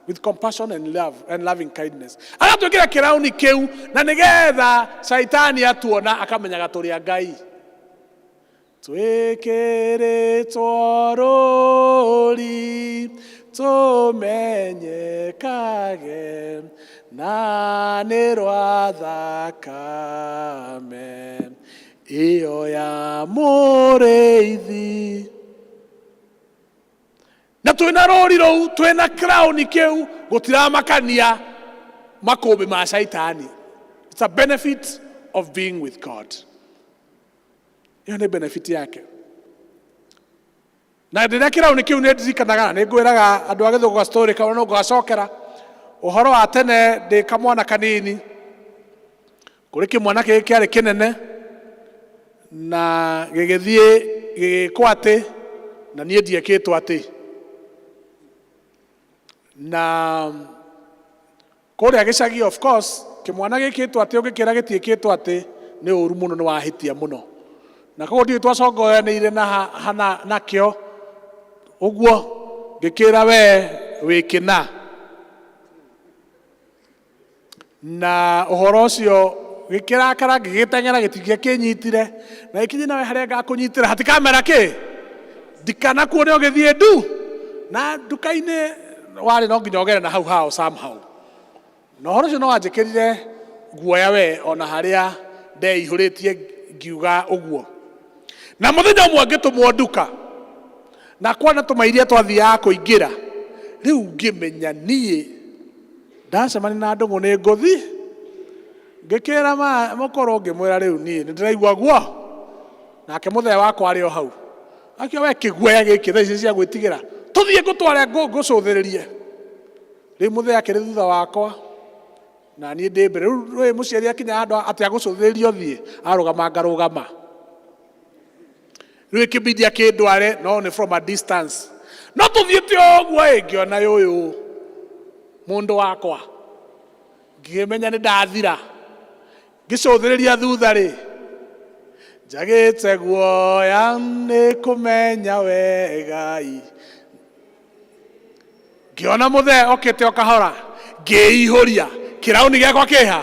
with compassion and love and loving kindness. Agatwĩkĩra kĩraũni kĩu na nĩgetha Shaitani atuona akamenyaga tũrĩ a Ngai. Twĩkĩrĩtwo rũri tũmenyekage na nĩ rwa thakame ĩyo ya mũrĩithi. Na twĩna rũri rũu, twĩna crown kĩu, gũtiramakania makũmbĩ ma Shaitani. It's a benefit of being with God. Ĩyo nĩ benefit yake. Na rĩrĩa kĩraũni kĩu nĩ ndirikanaga na nĩ ngwĩraga andũ a Gĩthũngũ ga story kau no ngacokera ũhoro wa tene ndĩ kamwana kanini kũrĩ kĩmwana kĩngĩ kĩarĩ kĩnene na gĩgĩthiĩ gĩgĩkwo atĩ na niĩ ndiekĩtwo atĩ na kũrĩa gĩcagi, of course, kĩmwana gĩkĩtwo atĩ ũngĩkĩra gĩtiĩkĩtwo atĩ nĩ ũru mũno, nĩ wahĩtia mũno, na koguo ndiũĩ twacongoranĩire na hana nakĩo ũguo ngĩkĩra we wĩ kĩna na ũhoro ũcio gĩkĩrakara ngĩgĩteng'era gĩtingĩakĩnyitire na gĩkinye nawe harĩa ngakũnyitĩra hatikamera kĩ ndikanakuone ũgĩthiĩ ndu na nduka-inĩ warĩ no nginya ũgere na hau hao somehow. Na ũhoro ũcio no wanjĩkĩrire guoya we ona harĩa ndeihũrĩtie ngiuga ũguo. Na mũthenya ũmwe ngĩtũmwo nduka na kwana tũmairia twathiaga kũingĩra, rĩu ngĩmenya niĩ ndacemania na ndũng'ũ nĩ ngũthi ngĩkĩra mũkũrũ ngĩmwĩra rĩu niĩ nĩ ndĩraigua guo. Nake mũthee wakwa arĩ o hau akiuga we kĩguoya gĩkĩ thaa ici cia gwĩtigĩra tũthiĩ ngũtware ngũcũthĩrĩrie. Rĩu mũthee akĩrĩ thutha wakwa na niĩ ndĩ mbere. Rĩu rĩ mũciari akinya handũ atĩ agũcũthĩrĩria ũthiĩ arũgama ngarũgama. Rĩu ĩkĩbidi akĩndware no nĩ from a distance, no tũthiĩte ũguo ĩ ngĩona ũyũ mũndũ wakwa ngĩmenya nĩ ndathira. Ngĩcũthĩrĩria thutha rĩ njagĩte guoya nĩ kũmenya wegai, ngĩona mũthee okĩte o kahora ngĩihũria kĩraũni gĩakwa kĩha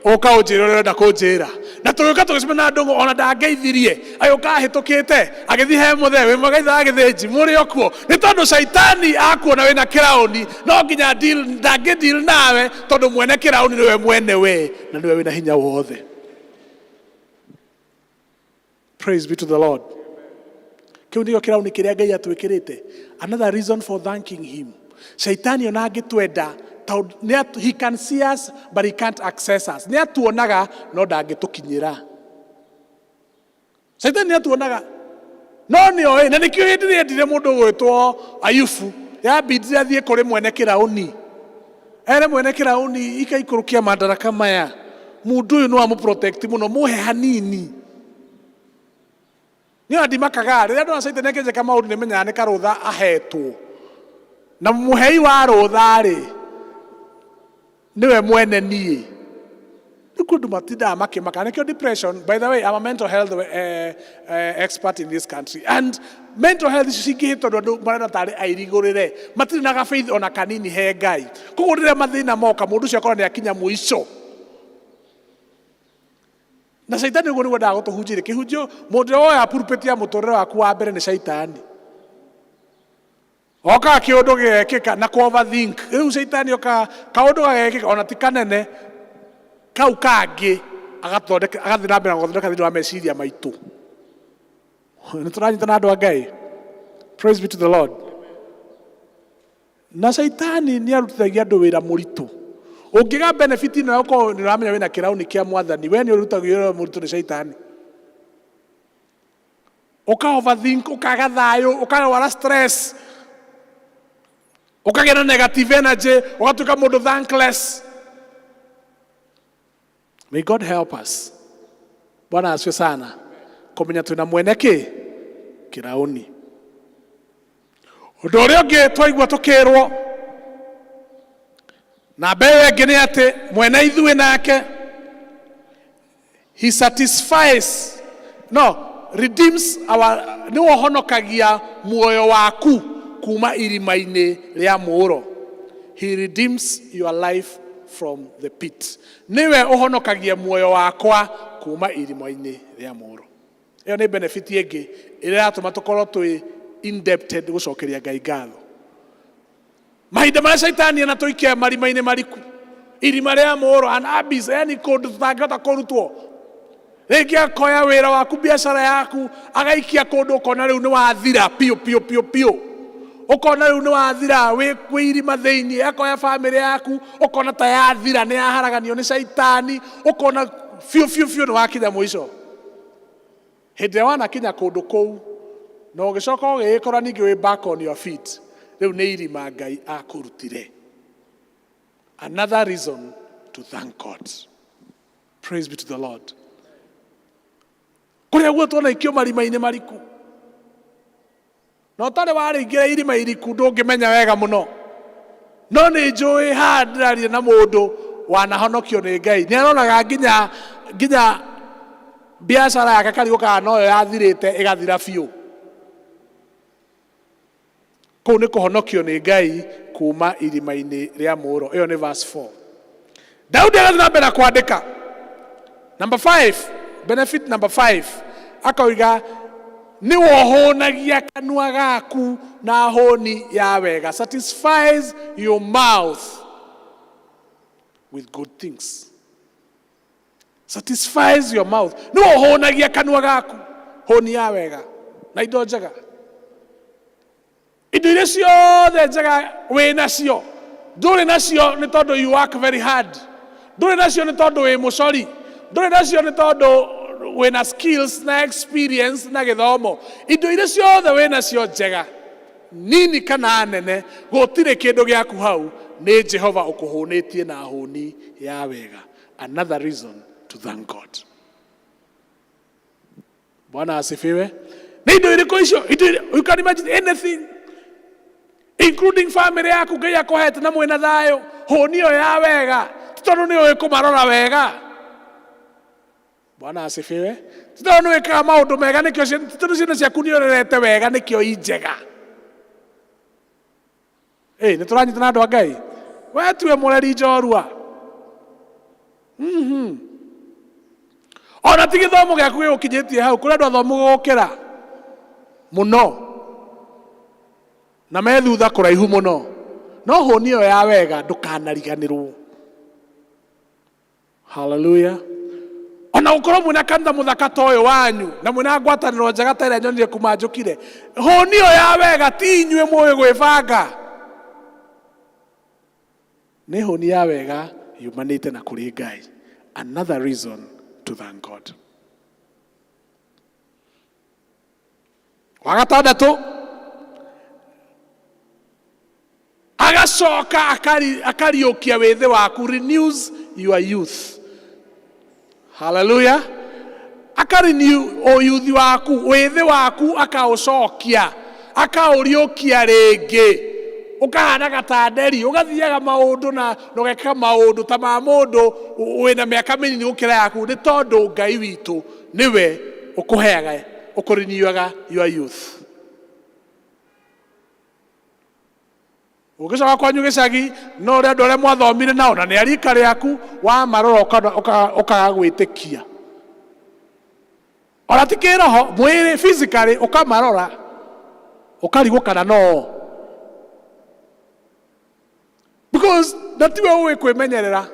ũka ũnjĩre ũrĩa ũrenda kũnjĩra. Na tũgĩũka tũgĩcemania na ndũng'ũ ona ndangeithirie agĩũka ahĩtũkĩte agĩthiĩ he mũthee wĩ mwega ithe wa gĩthĩnji mũrĩ o kuo. Nĩ tondũ Shaitani akuona wĩna kĩraũni no nginya ndangĩ deal nawe tondũ mwene kĩraũni nĩwe mwene we na nĩwe wĩna hinya wothe. Praise be to the Lord. Kĩu nĩkĩo kĩraũni kĩrĩa Ngai atwĩkĩrĩte. Another reason for thanking him. Shaitani ona angĩtwenda tondũ he can see us but he can't access us. Nĩ atuonaga no ndangĩtũkinyĩra. Shaitani nĩ atuonaga no nĩ oĩ, na nĩkĩo hĩndĩ ĩrĩa endire mũndũ ũgwĩtwo Ayubu yambindire athiĩ kũrĩ mwene kĩraũni ere mwene kĩraũni ikaikũrũkia madaraka maya mũndũ ũyũ no amũprotect mũno mũhe hanini. Nĩ ona ndimakaga rĩrĩa ndona Shaitani akĩnjĩka maũndũ nĩ menyaga nĩ karũtha ahetwo, na mũhei wa rũtha rĩ nĩwe mwene niĩ. Rĩu kwĩ andũ matindaga makĩmaka nĩkĩo depression. By the way, I'm a mental health expert in this country, and mental health icio cingĩhĩ tondũ andũ marenda tarĩ airigũrĩre matirĩ na gafaith ona kanini he Ngai. Koguo rĩrĩa mathĩna moka mũndũ ũcio akorwo nĩ akinya mũico na Shaitani ũguo nĩguo endaga gũtũhunjĩria kĩhunjio. Mũndũ ũrĩa woya pulpit ya mũtũrĩre waku wa mbere nĩ Shaitani. Okaga kĩũndũ gĩgekĩka na kũ overthink. Rĩu Shaitani okaga kaũndũ gagekĩka ona ti kanene kau kangĩ agathondeka agathiĩ na mbere na gũthondeka thĩinĩ wa meciria maitũ. Nĩ tũranyitana andũ a Ngai? Praise be to the Lord. Na Shaitani nĩ arutithagia andũ wĩra mũritũ. Ũngĩga benefit ĩno ya gũkorwo nĩ ũramenya wĩna kĩraũni kĩa mwathani, we nĩ ũrutagio wĩra mũritũ nĩ Shaitani. Ũka overthink, ũkaga thayũ, ũkarwara stress, ũkagĩa na negative energy, ũgatuĩka mũndũ thankless. May God help us. Bwana asifiwe sana. Kũmenya twĩna mwene kĩ kĩraũni. Ũndũ ũrĩa ũngĩ twaigua tũkĩrwo namba ĩyo ĩngĩ nĩ atĩ mwene ithuĩ nake he satisfies no redeems our nĩwe ũhonokagia muoyo waku kuma irima-inĩ rĩa mũũro. He redeems your life from the pit. Nĩwe ũhonokagia muoyo wakwa kuma irima-inĩ rĩa mũũro. Ĩyo nĩ benefit ĩngĩ ĩrĩa ĩratũma tũkorwo twĩ indebted gũcokeria Ngai ngatho. Mahinda marĩa caitani anatũikia marima-inĩ mariku, irima rĩa mũũro, an abyss, yani kũndũ tũtangĩhota kũrutwo. Rĩngĩ akoya wĩra waku, biacara yaku, agaikia kũndũ ũkona rĩu nĩ wathira piũ piũ piũ piũ. Ũkona rĩu nĩ wathira wĩ kwĩ irima thĩinĩ, akoya bamĩrĩ yaku, ũkona ta yathira nĩ yaharaganio nĩ caitani, ũkona biũ biũ biũ nĩ wakinya mũico. Hĩndĩ ĩrĩa wanakinya kũndũ kũu, na ũgĩcoka ũgĩgĩkora ningĩ wĩ back on your feet, rĩu nĩ irima Ngai akũrutire. Another reason to thank God. Praise be to the Lord. Kũrĩa guo tuonaikio marima-inĩ mariku. Na ũtarĩ warĩingĩra irima iriku ndũngĩmenya wega mũno. No nĩ njũĩ haha ndĩraria na mũndũ wanahonokio nĩ Ngai. Nĩ aroraga nginya nginya biacara yake akarigwo kana noyo yathirĩte ĩgathira biũ. Kũu nĩ kũhonokio nĩ Ngai kuma irima-inĩ rĩa mũũro. Ĩyo nĩ verse 4. Daudi agathiĩ na mbere na kwandĩka. Number 5, benefit number 5, akoiga nĩwe ũhũnagia kanua gaku na hũni ya wega. Satisfies your mouth with good things. Satisfies your mouth. Nĩwe ũhũnagia kanua gaku hũni ya wega na indo njega. Indo iria ciothe njega wĩ nacio, ndũrĩ nacio nĩ tondũ you work very hard, ndũrĩ nacio nĩ tondũ wĩ mũcori, ndũrĩ nacio nĩ tondũ wĩna skills na experience na gĩthomo. Indo iria ciothe wĩ nacio njega, nini kana nene, gũtirĩ kĩndũ gĩaku hau, nĩ Jehova ũkũhũnĩtie na hũni ya wega. Another reason to thank God. Bwana asifiwe. Nĩ indo irĩkũ icio? Indo you can imagine anything including family yaku Ngai akũhete na mwĩna thayũ, hũni ĩyo ya wega ti tondũ nĩ ũĩ kũmarora wega. Bwana asifiwe. Ti tondũ nĩ wĩkaga maũndũ mega nĩkĩo ti tondũ ciana ciaku nĩ ũrerete wega nĩkĩo i njega. Ĩ, nĩ tũranyitana andũ a Ngai? We tiwe mũreri njorua. Ona ti gĩthomo gĩaku gĩgũkinyĩtie hau, kũrĩ andũ athomu gũgũkĩra mũno na me thutha kũraihu mũno. No hũni ĩyo ya wega ndũkanariganĩrwo. Hallelujah. Ona gũkorwo mwĩna kanitha mũthaka ta ũyũ wanyu na mwĩna ngwatanĩro njega ta ĩrĩa nyonire kuma njũkire, hũni ĩyo ya wega ti inyuĩ mũĩ gwĩbanga, nĩ hũni ya wega yumanĩte na kũrĩ Ngai. Another reason to thank God. Wa gatandatũ, agacoka akariũkia wĩthĩ waku, renews your youth. Hallelujah. Akarenew ũyuthi waku, wĩthĩ waku akaũcokia, akaũriũkia rĩngĩ, ũkahanaga ta nderi, ũgathiaga maũndũ na ũgeka maũndũ ta ma mũndũ wĩna mĩaka mĩnini gũkĩra yaku, nĩ tondũ Ngai witũ nĩwe ũkũheaga, ũkũrenew'aga your youth. Ũngĩcoka kwanyu gĩcagi, no ũrĩa andũ arĩa mwathomire nao na nĩ a rika rĩaku, wamarora ũkaga gwĩtĩkia. Ona ti kĩroho, mwĩrĩ physically ũkamarora, ũkarigwo kana no. Because na tiwe ũĩ kwĩmenyerera.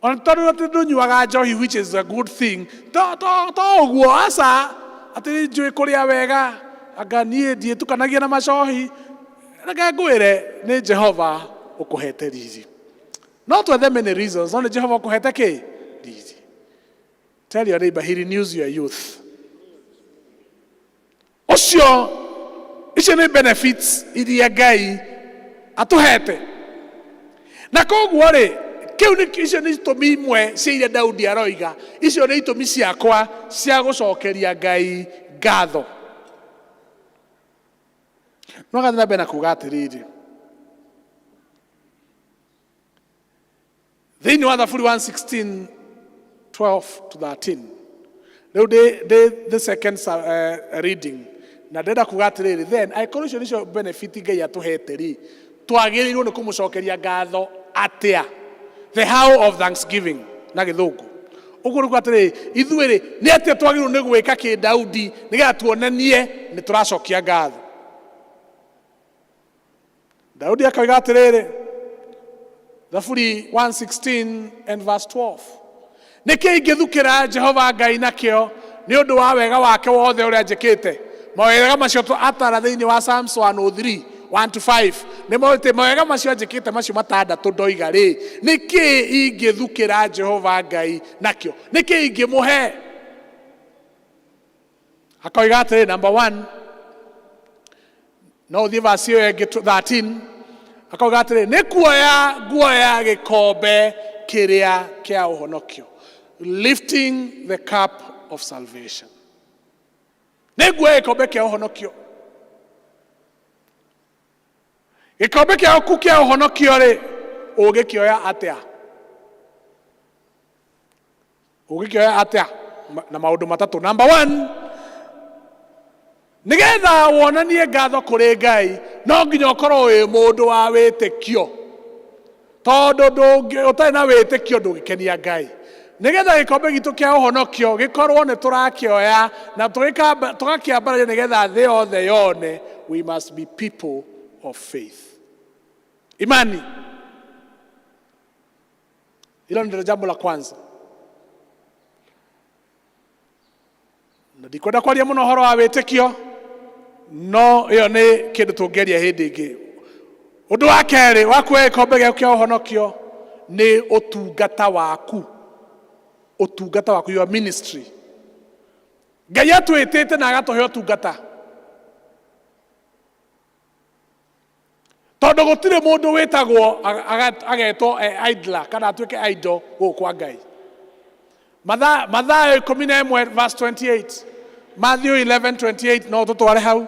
Ona tondũ atĩ ndũnyuaga njohi which is a good thing. To to to ũguo aca atĩ nĩ njũĩ kũrĩa wega anga niĩ ndiĩtukanagia na macohi. Reke ngwĩre nĩ Jehova ũkũhete riri. No twethe many reasons, no nĩ Jehova ũkũhete kĩ? Riri. Tell your neighbor, he renews your youth. Ũcio, icio nĩ benefits iria Ngai atũhete. Na koguo rĩ, kĩu nĩ icio nĩ itũmi imwe cia iria Daudi aroiga, icio nĩ itũmi ciakwa cia gũcokeria Ngai ngatho. No agathiĩ na mbere na kuga atĩrĩrĩ, thĩinĩ wa Thaburi 116 12 to 13, rĩu ndĩ the second reading, na ndĩrenda kuga atĩrĩrĩ, then angĩkorwo icio nĩcio benefit Ngai atũhete rĩ, twagĩrĩirwo nĩ kũmũcokeria ngatho atĩa? The how of thanksgiving na gĩthũngũ. Ũguo nĩ kuga atĩrĩrĩ, ithuĩ rĩ, nĩ atĩa twagĩrĩirwo nĩ gwĩka kĩ Daudi nĩgetha tuonanie nĩ tũracokia ngatho? Daudi akoiga atĩrĩrĩ, Thaburi 116 and verse 12, nĩkĩ ingĩthukĩra Jehova Ngai nakĩo nĩ ũndũ wa wega wake wothe ũrĩa njĩkĩte? Mawega macio atara thĩinĩ wa Psalms 103 1 to 5, nĩ moĩte mawega macio anjĩkĩte macio matandatũ ndoiga rĩ, nĩkĩ ingĩthukĩra Jehova Ngai nakĩo? Nĩkĩ ingĩmũhe? Akoiga atĩrĩ, number 1, no ũthiĩ verse ĩyo ĩngĩ 13, akauga atĩrĩ, nĩ kuoya nguoya gĩkombe kĩrĩa kĩa ũhonokio, lifting the cup of salvation. Nĩ nguoya gĩkombe kĩa ũhonokio. Gĩkombe kĩaku kĩa ũhonokio rĩ, ũngĩkĩoya atĩa? Ũngĩkĩoya atĩa? Na maũndũ matatũ. Number 1, nĩgetha wonanie ngatho kũrĩ Ngai, no nginya ũkorwo wĩ mũndũ wa wĩtĩkio. Tondũ ũtarĩ na wĩtĩkio ndũngĩkenia Ngai. Nĩgetha gĩkombe gitũ kĩa ũhonokio gĩkorwo nĩ tũrakĩoya na tũgakĩambararia nĩgetha thĩ yothe yone, we must be people of faith. Imani. Hilo ndilo jambo la kwanza. Na ndikwenda kwaria mũno ũhoro wa wĩtĩkio, no ĩyo nĩ kĩndũ tũngĩaria hĩndĩ ĩngĩ. Ũndũ wa kerĩ wa kuoya gĩkombe gĩaku kĩa ũhonokio nĩ ũtungata waku. Ũtungata waku, your ministry. Ngai atwĩtĩte na agatũhe ũtungata. Tondũ gũtirĩ mũndũ wĩtagwo agetwo idler kana atuĩke idle gũkũ kwa Ngai. Mathayo 11 verse 28, Matthew 11:28, no tũtware hau.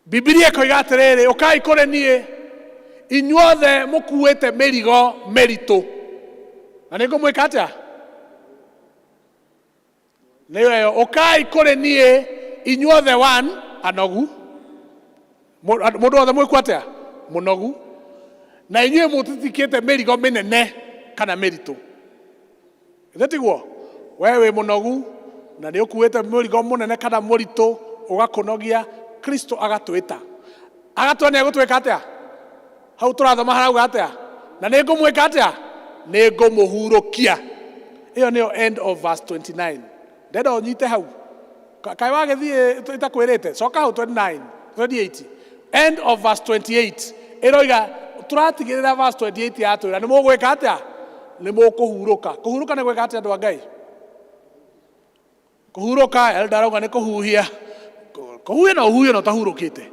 Bibilia ĩkoiga atĩrĩrĩ, ũkai kũrĩ niĩ inyuothe mũkuĩte mĩrigo mĩritũ, na nĩ ngũmwĩka atĩa? Nĩyo ĩyo, ũkai kũrĩ niĩ inyuothe one anogu. Mũndũ wothe mwĩku atĩa? Mũnogu. Na inyuĩ mũtitikĩte mĩrigo mĩnene kana mĩritũ. Githĩ tiguo? We wĩ mũnogu na nĩ ũkuĩte mũrigo mũnene kana mũritũ ũgakũnogia, Kristo agatwĩta. Agatwĩra nĩ egũtwĩka atĩa? Hau tũrathoma harauga atĩa? Na nĩ ngũmwĩka atĩa? Nĩ ngũmũhurũkia. Ĩyo nĩyo end of verse 29. Ndenda ũnyite hau. Kaĩ wagĩthiĩ itakwĩrĩte? Coka hau 29, 28. End of verse 28. Ĩroiga, tũratigĩrĩra verse 28 yatwĩra, nĩ mũgwĩka atĩa? Nĩ mũkũhurũka. Kũhurũka nĩ gwĩka atĩa andũ a Ngai? Kũhurũka, elder arauga nĩ kũhuhia. Kũhuhia no ũhuhie na ũtahurũkĩte.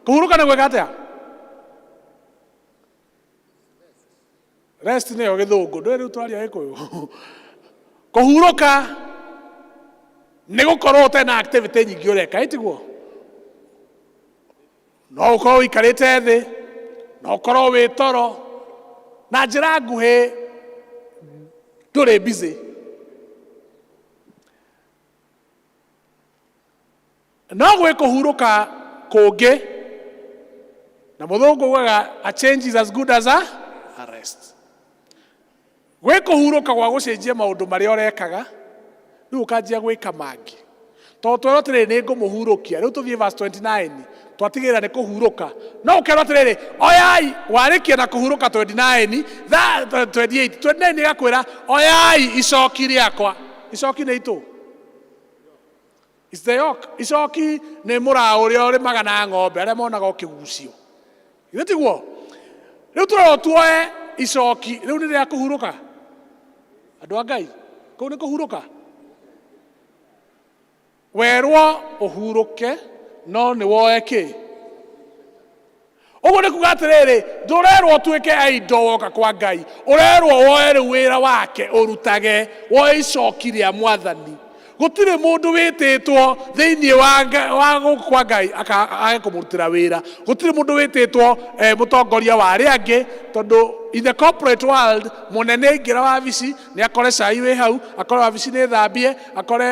Kũhurũka nĩ gwĩka atĩa? Rest nĩyo gĩthũngũ, ndũĩ rĩu twaria gĩkũyũ. Kũhurũka nĩ gũkorwo ũtarĩ na activity nyingĩ ũreka, ĩ tiguo? No ũkorwo ũikarĩte thĩ, no ũkorwo wĩ toro, na njĩra nguhĩ ndũrĩ busy. No gwĩ kũhurũka kũngĩ, na mũthũngũ augaga a change is as good as a rest. Gwĩ kũhurũka gwa gũcenjia maũndũ marĩa ũrekaga, rĩu ũkanjia gwĩka mangĩ. Tondũ twerwo atĩrĩrĩ, nĩ ngũmũhurũkia. Rĩu tũthiĩ verse 29, twatigĩrĩra nĩ kũhurũka. No ũkerwo atĩrĩrĩ, oyai, warĩkia na kũhurũka 29, 28, 29 ĩgakwĩra, oyai icoki rĩakwa. Icoki nĩ itũ. It's the yoke. Icoki nĩ mũraũ ũrĩa ũrĩmaga na ng'ombe, arĩa monaga ũkĩgucio. Githĩ tiguo? Rĩu tũrorwo tuoe icoki, rĩu nĩ rĩa kũhurũka. Andũ a Ngai, kũu nĩ kũhurũka. Werwo ũhurũke, no nĩ woe kĩ? Ũguo nĩ kuga atĩrĩrĩ, ndũrerwo ũtuĩke idle woka kwa Ngai, ũrerwo woe rĩu wĩra wake ũrutage, woe icoki rĩa Mwathani. Gũtirĩ mũndũ wĩtĩtwo thĩinĩ wa wa gũkũ kwa Ngai age kũmũrutĩra wĩra. Gũtirĩ mũndũ wĩtĩtwo mũtongoria wa arĩa angĩ, tondũ in the corporate world mũnene aingĩra wabici nĩ akore cai wĩ hau, akore wabici nĩ thambie, akore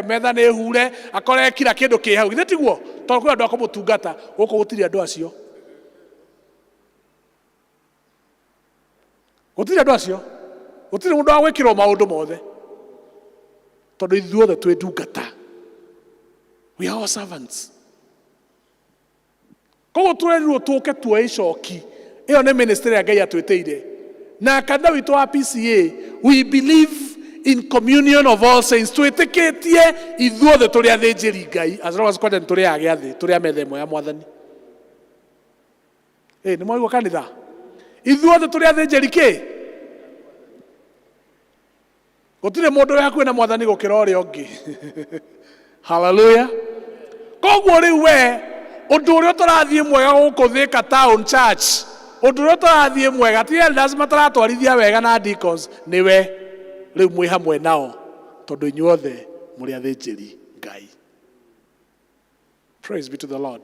metha nĩ hure, akore kila kĩndũ kĩ hau. Githĩ tiguo? Tondũ kwĩ andũ a kũmũtungata. Gũkũ gũtirĩ andũ acio. Gũtirĩ andũ acio. Gũtirĩ mũndũ wa gwĩkĩrwo maũndũ mothe, tondũ ithuothe twĩ ndungata. We are all servants. Koguo twerirwo tũke tuoe icoki. Ĩyo nĩ ministry ĩrĩa Ngai atwĩtĩire. Na kanitha witũ wa PCA, we believe in communion of all saints. Twĩtĩkĩtie ithuothe tũrĩ athĩnjĩri Ngai, as long as kwanja nĩ tũrĩ a gĩathĩ, tũrĩ a metha ĩmwe ya Mwathani. Nĩ mwaigua kanitha? Ithuothe tũrĩ athĩnjĩri kĩ? Gũtirĩ mũndũ wĩ hakuhĩ na Mwathani gũkĩra ũrĩa ũngĩ. Hallelujah. Koguo rĩu we, ũndũ ũrĩa ũtarathiĩ mwega gũkũ Thika Town Church, ũndũ ũrĩa ũtarathiĩ mwega, ti elders mataratwarithia wega na deacons, nĩ we rĩu mwĩ hamwe nao, tondũ inyuothe mũrĩ athĩnjĩri Ngai. Praise be to the Lord.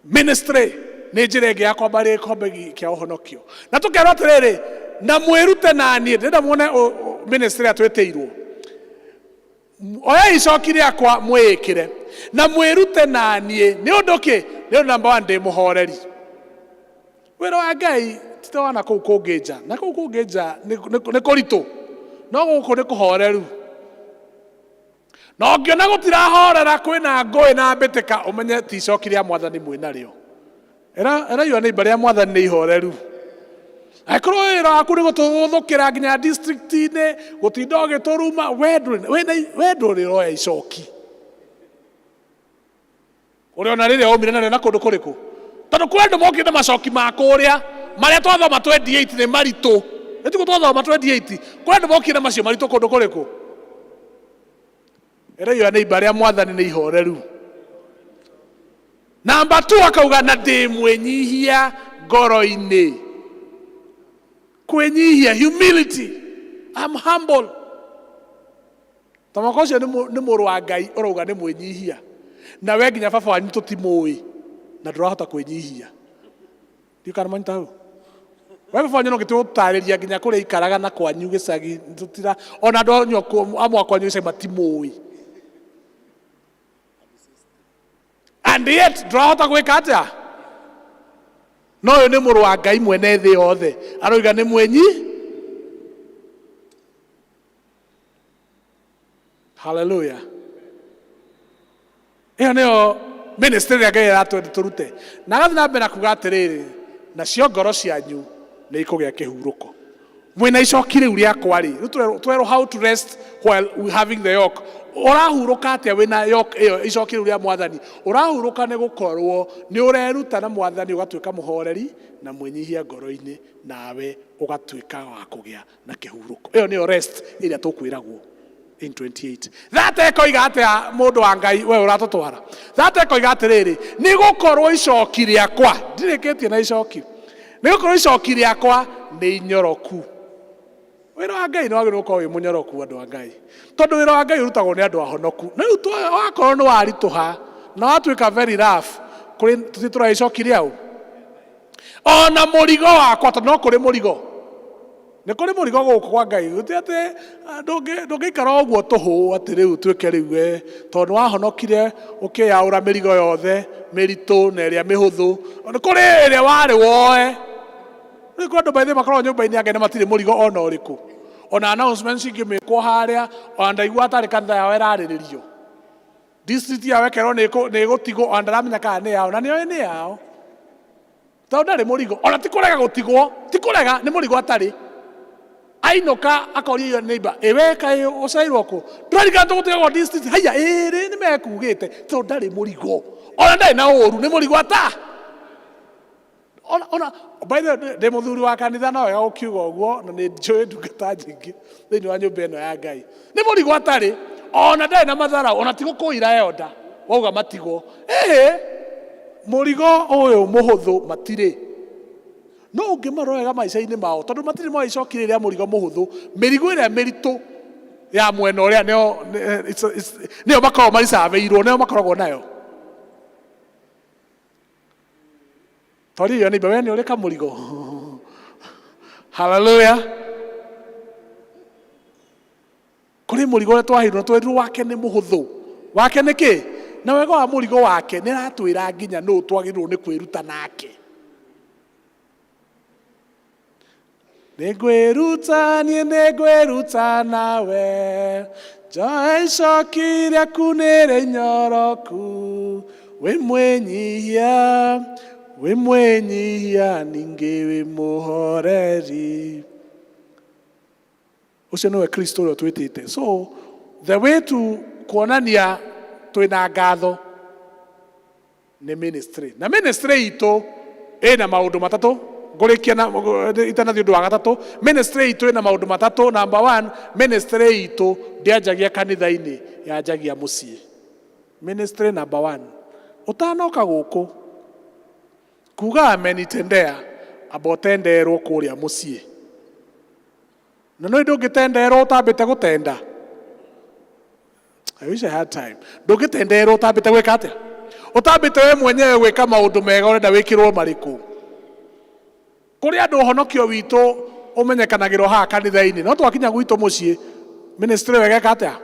Ministry nĩ njĩra ĩngĩ ya kwambaria gĩkombe kĩa ũhonokio. Na tũkerwo atĩrĩrĩ, na mwĩrute na niĩ, ndĩrenda muone ministry atwĩtĩirwo. Oyai icoki rĩakwa mwĩĩkĩre, na mwĩrute na niĩ. Nĩ ũndũ kĩ? Nĩ ũndũ number one, ndĩ mũhoreri. Wĩra wa Ngai ti ta wa na kũu kũngĩ nja. Na kũu kũngĩ nja nĩ kũritũ, no gũkũ nĩ kũhoreru. Na ũngĩona gũtirahorera, kwĩna ngũĩ na mbĩtĩka, ũmenye ti icoki rĩa Mwathani mwĩ narĩo. Ĩra neighbor rĩa Mwathani nĩ ihoreru. Angĩkorwo wĩra waku nĩ gũtũgũthũkĩra nginya district-inĩ, gũtinda ũgĩtũruma, we ndũrĩ ũroya icoki. Ũrĩona rĩrĩa waumire narĩo na kũndũ kũrĩkũ? Tondũ kwĩ andũ mokire na macoki ma kũrĩa, marĩa twathoma 28 nĩ maritũ. Nĩ tiguo twathoma 28? Kwĩ andũ mokire na macio maritũ kũndũ kũrĩkũ? Ĩra iyo neighbor rĩa Mwathani nĩ ihoreru. Namba 2 akauga na ndĩ mwĩnyihia ngoro-inĩ. Kwĩnyihia, humility. I'm humble. Ta mwaka ũcio nĩ mũrũ wa Ngai ũrauga nĩ mwĩnyihia. Na we nginya baba wanyu tũtimũĩ na ndũrahota kwĩnyihia. Ndiũĩ kana mwanyita hau. We baba wanyu no gĩtũtarĩria nginya kũrĩa ikaraga na kwanyu gĩcagi, tũtira, ona andũ anyu amwe a kwanyu gĩcagi matimũĩ. And yet ndũrahota gwĩka atĩa? No ũyũ nĩ mũrũ wa Ngai mwene thĩ yothe. Aroiga nĩ mwenyi. Hallelujah. Ĩyo nĩyo ministry ĩrĩa Ngai aratwenda tũrute. Na agathiĩ na mbere kuga atĩrĩrĩ, nacio ngoro cianyu nĩ ikũgĩa kĩhurũko. Mwĩna icoki rĩu rĩakwa rĩ, rĩu twerwo how to rest while we having the yoke. Ũrahurũka atĩa wĩna yoke ĩyo, icoki rĩu rĩa Mwathani? Ũrahurũka nĩ gũkorwo nĩ ũreruta na Mwathani, ũgatuĩka mũhoreri na mwĩnyihia ngoro-inĩ, nawe ũgatuĩka wa kũgĩa na kĩhurũko. Ĩyo nĩyo rest ĩrĩa tũkwĩragwo in 28. Thate ĩkoiga atĩa mũndũ wa Ngai we ũratũtwara? Thate ĩkoiga atĩrĩrĩ, nĩ gũkorwo icoki rĩakwa, ndirĩkĩtie na icoki, nĩ gũkorwo icoki rĩakwa nĩ inyoroku. Wĩra wa Ngai nĩ wagĩrĩirwo gũkorwo wĩ mũnyoroku, andũ a Ngai, tondũ wĩra wa Ngai ũrutagwo nĩ andũ ahonoku. Na rĩu wakorwo nĩ waritũha na watuĩka very rough, kũrĩ tũthiĩ tũroya icoki rĩaũ? Ona mũrigo wakwa, tondũ no kũrĩ mũrigo. Nĩ kũrĩ mũrigo gũkũ kwa Ngai. Gũtirĩ atĩ, ndũngĩikara o ũguo tũhũ atĩ rĩu ũtuĩke rĩu we, tondũ nĩ wahonokire ũkĩyaũra mĩrigo yothe mĩritũ na ĩrĩa mĩhũthũ. Nĩ kũrĩ ĩrĩa warĩ woe. Rĩu kwĩ andũ by the way makoragwo nyũmba-inĩ ya Ngai na matirĩ mũrigo ona ũrĩkũ. Ona announcements cingĩmĩkwo harĩa, ona ndaiguaga tarĩ kanitha yao ĩrarĩrĩrio. District yao ĩkerwo nĩ ĩgũtigwo, ona ndaramenya kana nĩ yao, na nĩoĩ nĩ yao. Tondũ ndarĩ mũrigo, ona ti kũrega gũtigwo, ti kũrega, nĩ mũrigo atarĩ. Ainũka akoria iyo neighbor, ĩ we kaĩ ũciarirwo kũ? Ndũrarikana tũgũtigagwo district? Haiya, ĩrĩ nĩ mekugĩte, tondũ ndarĩ mũrigo. Ona ndarĩ na ũru, nĩ mũrigo ata. Ona, ona, by the way, ndĩ mũthuri wa kanitha no wega gũkiuga ũguo, na nĩ njũĩ ndungata nyingĩ thĩinĩ wa nyũmba ĩno ya Ngai. Nĩ mũrigo atarĩ, ona ndarĩ na matharau, ona ti gũkũira elder, wauga matigwo. Ĩhĩ, mũrigo ũyũ mũhũthũ matirĩ. No ũngĩmarora wega maica-inĩ mao, tondũ matirĩ moya icoki rĩrĩa mũrigo mũhũthũ, mĩrigo ĩrĩa mĩritũ Ya mwena ũrĩa nĩo nĩo makoragwo maricabĩirwo, nĩo makoragwo nayo. Tori iyo nĩmba we nĩ ũrĩ kamũrigo. Hallelujah. Kũrĩ mũrigo ũrĩa twaheirwo na twerirwo wake nĩ mũhũthũ. Wake nĩ kĩ? Na wega wa mũrigo wake nĩ aratwĩra nginya nũ twagĩrĩirwo nĩ kwĩruta nake. Nĩngwĩruta niĩ nĩngwĩruta nawe, njoe icoki rĩaku nĩrĩ inyoroku, wĩ mwĩnyihia, wĩ mwĩnyihia ningĩ wĩ mũhoreri. Ũcio nĩwe Kristo ũrĩa ũtwĩtĩte. So the way to kuonania twĩna ngatho nĩ ministry. Na ministry itũ ĩna maũndũ matatũ ngũrĩkia na itanathiĩ ũndũ wa gatatũ. Ministry itũ ĩna maũndũ matatũ. Number one, ministry itũ ndĩanjagia kanitha-inĩ, yanjagia mũciĩ. Ministry number one, ũtanoka gũkũ kuga amenitendea, amba ũtenderwo kũrĩa mũciĩ. Na no ndũngĩtenderwo ũtambĩte gũtenda. I wish I had time. Ndũngĩtenderwo ũtambĩte gwĩka atĩa? Ũtambĩte we mwenyewe gwĩka maũndũ mega ũrenda wĩkĩrwo marĩkũ? Kũrĩ andũ ũhonokio witũ ũmenyekanagĩrwo haha kanitha-inĩ, no twakinya gwitũ mũciĩ ministry ĩyo ĩgeka atĩa?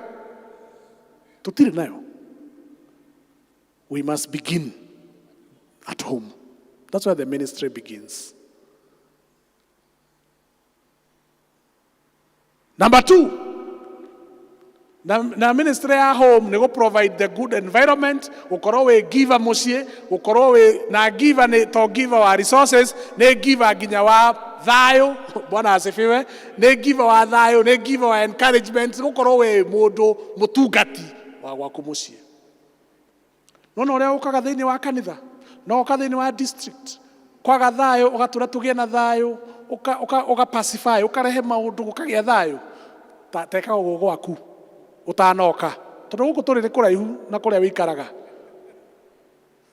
Tũtirĩ nayo. We must begin at home. That's where the ministry begins. Number two, na ministry ya home nĩ gũ provide the good environment, gũkorwo wĩ giver mũciĩ, gũkorwo wĩ na giver nĩ to giver wa resources, nĩ giver nginya wa thayũ. Bwana asifiwe. Nĩ giver wa thayũ, nĩ giver wa encouragement, gũkorwo wĩ mũndũ mũtungati wa gwaku mũciĩ. Nona ũrĩa ũkaga thĩinĩ wa kanitha, no ũka thĩinĩ wa district, kwaga thayũ, ũgatũra tũgĩe na thayũ, ũka pacify, ũkarehe maũndũ gũkagĩa thayũ. Tekaga ũguo gwaku ũtanoka, tondũ gũkũ tũrĩ nĩ kũraihu na kũrĩa wĩikaraga.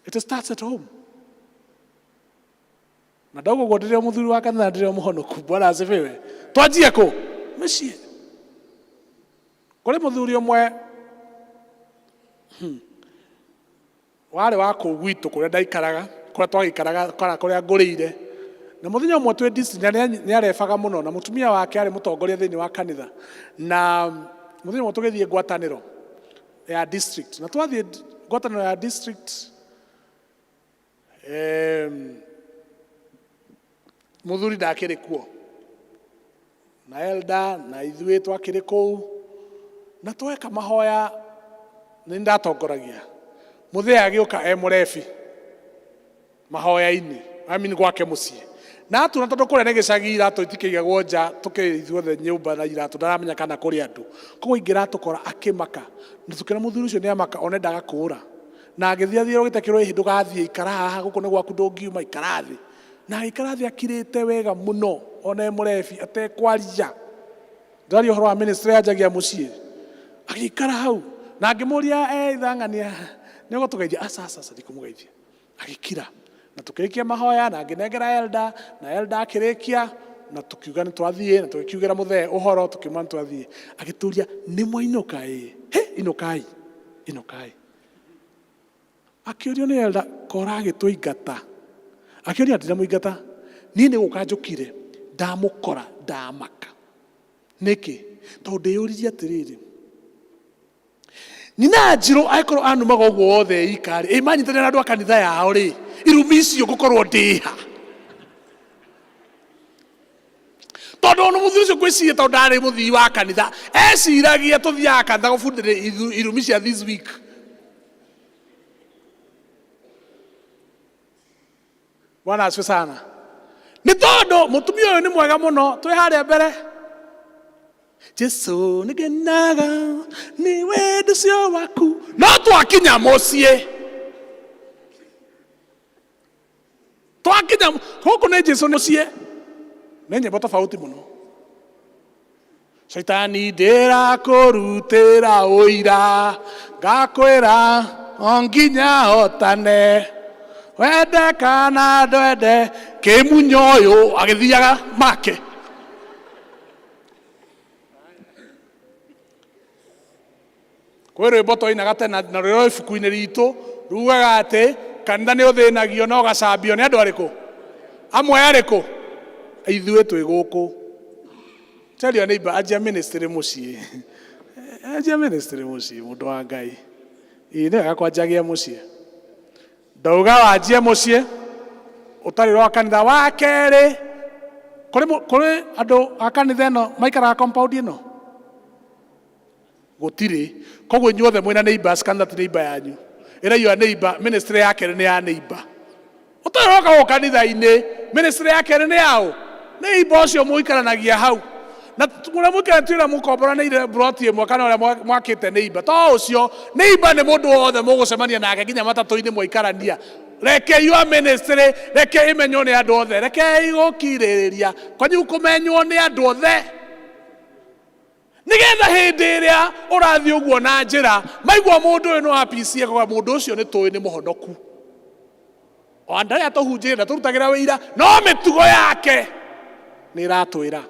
It starts at home. Na ndauga ũguo ndĩrĩ o mũthuri wa kanitha, ndĩrĩ o mũhonoku. Bwana asifiwe. Twanjie kũ? Mũciĩ. Kũrĩ mũthuri ũmwe warĩ wa kũu gwitũ kũrĩa ndaikaraga, kũrĩa twagĩikaraga, kana kũrĩa ngũrĩire. Na mũthenya ũmwe twĩ district, na nĩ arebaga mũno, na mũtumia wake arĩ mũtongoria thĩinĩ wa kanitha. Na mũthenya ũmwe tũgĩthiĩ ngwatanĩro ya district. Na twathiĩ ngwatanĩro ya district, mũthuri ndakĩrĩ kuo, na elder na ithuĩ twakĩrĩ kũu, na tweka mahoya nĩ ndatongoragia. Mũthee agĩũka e mũrebi mahoya-inĩ, I mean gwake mũciĩ. Na atuna tondũ kũrĩa nĩ gĩcagi, iratũ itikĩigagwo nja, tũkĩrĩ ithuothe nyũmba na iratũ, ndaramenya kana kũrĩ andũ. Koguo aingĩra atũkora akĩmaka, na tũkĩona mũthuri ũcio nĩ amaka, one ndaga kũũra. Na agĩthiĩ athiĩ rũgĩte kĩrwo, ĩhĩ ndũgathiĩ, ikara haha, gũkũ nĩ gwaku ndũngiuma, ikara thĩ. Na agĩikara thĩ akirĩte wega mũno, ona e mũrebi, atekwaria. Ndĩraria ũhoro wa ministry yanjagia mũciĩ. Agĩikara hau, na ngĩmũria, ithang'ania, nĩ ũgũtũgeithia? Aca, aca, aca, ndikũmũgeithia. Agĩkira. Na tũkĩrĩkia mahoya, na ngĩnengera elder, na elder akĩrĩkia, na tũkiuga nĩ twathiĩ, na tũgĩkiugĩra mũthee ũhoro, tũkiuma nĩ twathiĩ. Agĩtũria, nĩ mwainũka ĩ? Hĩ, inũkai, inũkai. Akĩũrio nĩ elder, kora agĩtũingata. Akĩũria, ndinamũingata. Niĩ nĩ gũka njũkire, ndamũkora, ndamaka. Nĩkĩ? Tondũ ndĩyũririe atĩrĩrĩ, nyina Njirũ angĩkorwo anumaga ũguo wothe ika rĩ, ĩ manyitanĩra na andũ a kanitha yao rĩ, irumi icio ngũkorwo ndĩha. Tondũ ona mũthuri ũcio ngwĩciria tondũ ndarĩ mũthii wa kanitha, eciragia tũthiaga kanitha gũbundithia irumi cia this week. Bwana asifiwe sana. Nĩ tondũ mũtumia ũyũ nĩ mwega mũno, twĩ harĩa mbere. Jesu nĩngenaga nĩ wendo ũcio waku. No twakinya mũciĩ, twakinya gũkũ nĩ Jesu mũciĩ, nĩ nyĩmbo tofauti mũno. Shaitani ndĩrakũrutĩra ũira, ngakwĩra o nginya hotane, wende kana ndwende, kĩmunya ũyũ agĩthiaga make. Kwĩ rwĩmbo twainaga tene na rwĩro ibuku-inĩ ritũ rugaga atĩ kanitha nĩ ũthĩnagio na ũgacambio nĩ andũ arĩkũ? Amwe arĩkũ? Ithuĩ twĩ gũkũ. Tell your neighbor, anjia ministry mũciĩ. Anjia ministry mũciĩ, mũndũ wa Ngai. Ĩĩ nĩ wega kwanjagia mũciĩ. Ndauga wanjie mũciĩ ũtarĩ wa kanitha. Wa kerĩ, kũrĩ kũrĩ andũ a kanitha ĩno maikaraga compound ĩno? Gũtirĩ. Koguo inyuothe mwĩna neighbors, kanitha ti neighbor yanyu. Ĩra your neighbor, ministry ya kerĩ nĩ ya neighbor. Ũtarĩ ũroka gũkũ kanitha-inĩ, ministry ya kerĩ nĩ yaũ? Neighbor ũcio mũikaranagia hau. Na ũrĩa mũikaranagia ti ũrĩa mũkomboranĩire plot ĩmwe kana ũrĩa mwakĩte neighbor. To ũcio, neighbor nĩ mũndũ wothe mũgũcemania nake nginya matatũ-inĩ mwaikarania. Reke your ministry, reke ĩmenywo nĩ andũ othe. Rekei gũkirĩrĩria kwanyu kũmenywo nĩ andũ othe. Nĩgetha hĩndĩ ĩrĩa ũrathiĩ ũguo na njĩra, maigua mũndũ ũyũ nĩ wa PCEA, koguo mũndũ ũcio nĩ tũĩ nĩ mũhonoku. O andũ arĩa tũhunjĩire ndatũrutagĩra wĩira, no mĩtugo yake nĩ ĩratwĩra.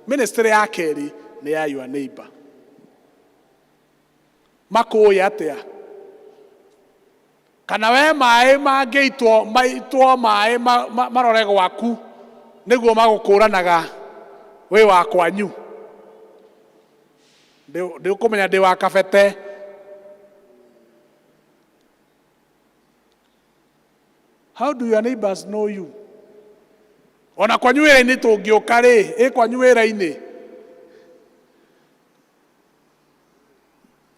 Ministry ya kerĩ nĩ ya your neighbor. Makũĩ atĩa? Kana we maĩ mangĩitwo maitwo maĩ marore gwaku nĩguo magũkũranaga wĩ wa kwanyu. Ndĩũkũmenya ndĩ wa Kabete. How do your neighbors know you? Ona kwanyu wĩra-inĩ tũngĩũka rĩ, ĩ kwanyu wĩra-inĩ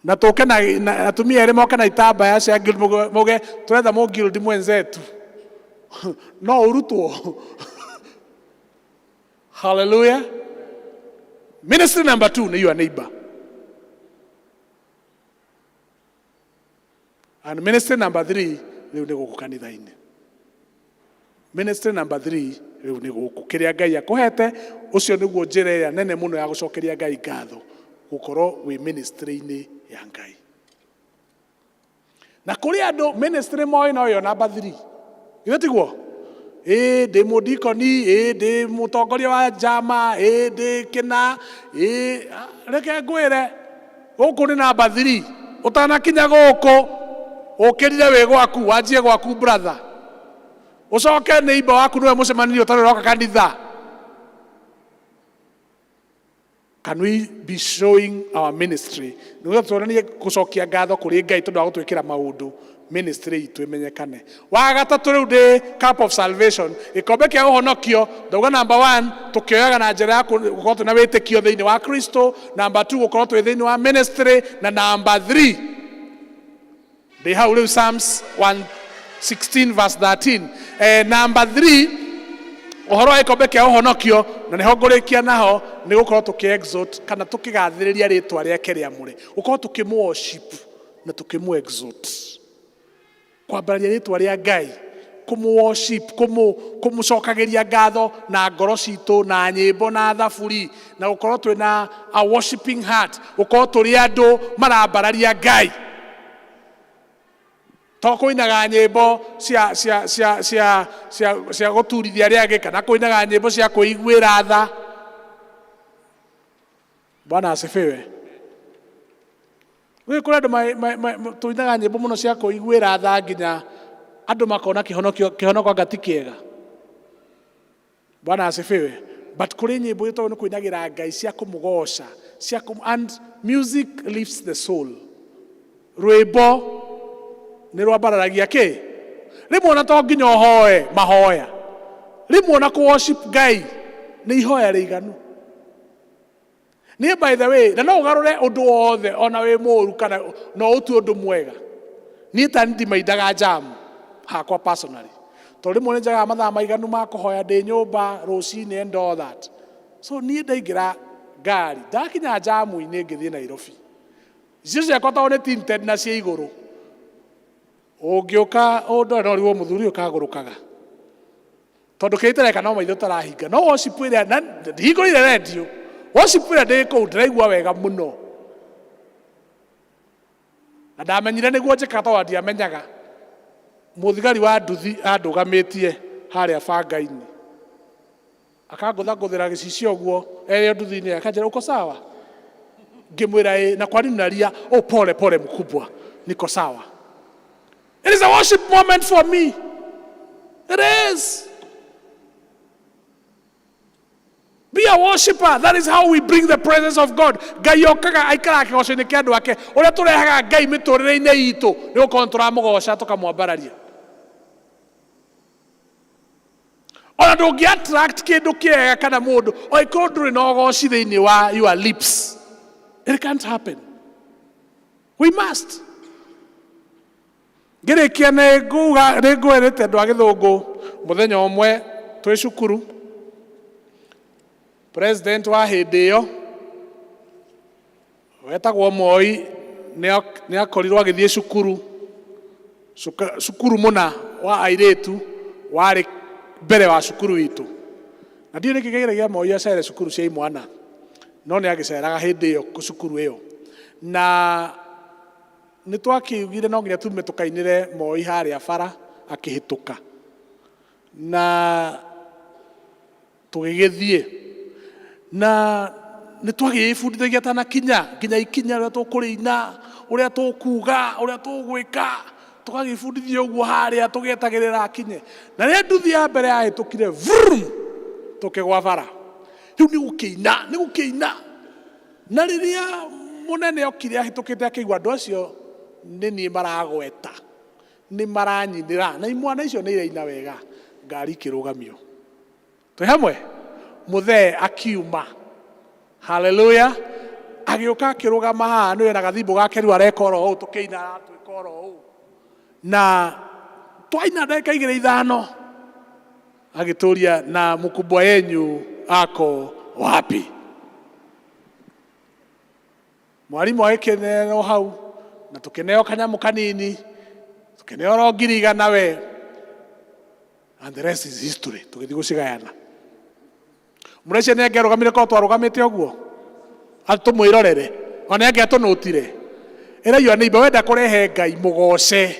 na tũke na atumia erĩ moke na itambaya cia guild mauge tũretha mũ guild mwenzetu no ũrutwo. Hallelujah. Ministry number 2 nĩ your neighbor. And ministry number 3 rĩu nĩ gũkũ kanitha-inĩ. Ministry number 3 rĩu nĩ gũkũ. Kĩrĩa Ngai akũhete, ũcio nĩguo njĩra ĩrĩa nene mũno ya gũcokeria Ngai ngatho, gũkorwo wĩ ministry-inĩ ya Ngai. Na kũrĩ andũ ministry moĩ no ĩyo number 3. Githĩ tiguo? Ĩĩ ndĩ mũdikoni, ĩĩ ndĩ mũtongoria wa njama, ĩĩ ndĩ kĩna, ĩĩ reke ngwĩre gũkũ nĩ number 3. Ũtanakinya gũkũ ũkĩrire wĩ gwaku, wanjie gwaku brother. Ũcoke neighbor waku nĩwe mũcemanĩrio ũtarĩ ũroka kanitha. Can we be showing our ministry? Nĩguo tuonanie gũcokia ngatho kũrĩ Ngai tondũ wa gũtwĩkĩra maũndũ ministry itũ ĩmenyekane. Wa gatatũ rĩu ndĩ cup of salvation, gĩkombe kĩa ũhonokio, ndauga number 1 tũkĩoyaga na njĩra ya gũkorwo twĩna wĩtĩkio thĩinĩ wa Kristo, number 2 gũkorwo twĩ thĩinĩ wa ministry, na number 3 ndĩ hau rĩu Psalms 116 verse 13. Number 3 ũhoro wa gĩkombe kĩa ũhonokio, na nĩho ngũrĩkia naho, nĩ gũkorwo tũkĩ exalt kana tũkĩgathĩrĩria rĩtwa rĩake rĩamũre, gũkorwo tũkĩmũ worship na tũkĩmũ exalt, kwambararia rĩtwa rĩa Ngai, kũmũ worship, kũmũcokagĩria ngatho na ngoro citũ na nyĩmbo na thaburi, na gũkorwo twĩna a worshiping heart, gũkorwo tũrĩ andũ marambararia Ngai. To kũinaga nyĩmbo cia gũturithia arĩa angĩ, kana kũinaga nyĩmbo cia kwĩiguĩra tha. Bwana asifiwe. Wĩ kũrĩ andũ tũinaga nyĩmbo mũno cia kwĩiguĩra tha nginya andũ makona kĩhonoko anga ti kĩega. Bwana asifiwe. But kũrĩ nyĩmbo ĩtagwo nĩ kũinagĩra Ngai cia kũmũgoca, and music lifts the soul. Rwĩmbo nĩ rwambararagia kĩ? Rĩmwe ona to nginya ũhoe mahoya, rĩmwe ona kũ worship Ngai nĩ ihoya rĩiganu. Niĩ by the way, na no ũgarũre ũndũ wothe ona wĩ mũũru kana no ũtue ũndũ mwega. Niĩ ta ndimaindaga jam hakwa personally, tondũ rĩmwe nĩ njagaga mathaa maiganu ma kũhoya ndĩ nyũmba rũcinĩ and all that. So niĩ ndaingĩra ngari, ndakinya jamu-inĩ ngĩthiĩ Nairobi, icio ciakwa tondũ nĩ tinted na cia igũrũ, ũngĩũka ũndore no ũrigwo mũthuri ũyũ kagũrũkaga, tondũ kĩrĩa itareka no maitho tarahinga. No worship ĩrĩa na ndihingũrĩire radio, worship ĩrĩa ndĩ kũu ndĩraigua wega mũno, na ndamenyire nĩguo njĩkaga tondũ ndiamenyaga. Mũthigari wa nduthi andũgamĩtie harĩa banga-inĩ, akangũthangũthĩra gĩcicio ũguo erĩ nduthi-inĩ, akanjĩra uko sawa? Ngĩmwĩra ĩ na kwani mnalia? Oh, pole pole mkubwa, niko sawa. It is a worship moment for me. It is. Be a worshiper. That is how we bring the presence of God. Ngai okaga aikaraga kĩgoco-inĩ kĩa andũ ake. Ũrĩa tũrehaga Ngai mĩtũrĩre-inĩ itũ nĩ gũkorwo tũramũgoca tũkamwambararia. Ona ndũngĩ attract kĩndũ kĩega kana mũndũ oikorwo ndũrĩ na ũgoci thĩinĩ wa your lips. It can't happen. We must. Ngĩrĩkia nĩ nguga nĩ ngwĩrĩte andũ a gĩthũngũ mũthenya ũmwe twĩ cukuru president wa hĩndĩ ĩyo wetagwo Moi nĩ akorirwo agĩthiĩ cukuru cukuru mũna wa airĩtu warĩ mbere wa cukuru itũ na ndiũĩ nĩkĩ kĩgeragia Moi acere cukuru cia imwana no nĩ agĩceraga hĩndĩ ĩyo cukuru ĩyo na nĩ twakiugire no nginya tume tũkainĩre Moi harĩa bara akĩhĩtũka na tũgĩgĩthiĩ na nĩ twagĩbundithagia tanakinya nginya ikinya ũrĩa tũkũrĩina ũrĩa tũkuga ũrĩa tũgwĩka tũgagĩbundithia ũguo harĩa tũgĩetagĩrĩra akinye na rĩrĩa nduthi ya mbere yahĩtũkire vrum tũkĩgwa bara rĩu nĩ gũkĩina nĩ gũkĩina na rĩrĩa mũnene okire ahĩtũkĩte akĩigua andũ acio nĩ niĩ maragweta nĩ maranyinĩra na imwana icio nĩ iraina wega ngari ikĩrũgamio twĩ hamwe mũthee akiuma haleluya agĩũka akĩrũgama haha nĩwe na gathimbo gake rĩu areka oro ũũ tũkĩina aratwĩka oro ũũ na twaina ndagĩka igĩrĩ ithano agĩtũria na mkubwa yenyu ako wapi mwarimũ agĩkĩnerwo hau na tũkĩneo kanyamũ kanini tũkĩneo oro 100,000 we and the rest is history tũgĩthiĩ gũcigayana mũrecia nĩ angĩarũgamire korwo twarũgamĩte ũguo atũmwĩrorere ona nĩ angĩatũnũtire ĩra your neighbor wenda kũrehe Ngai mũgoce.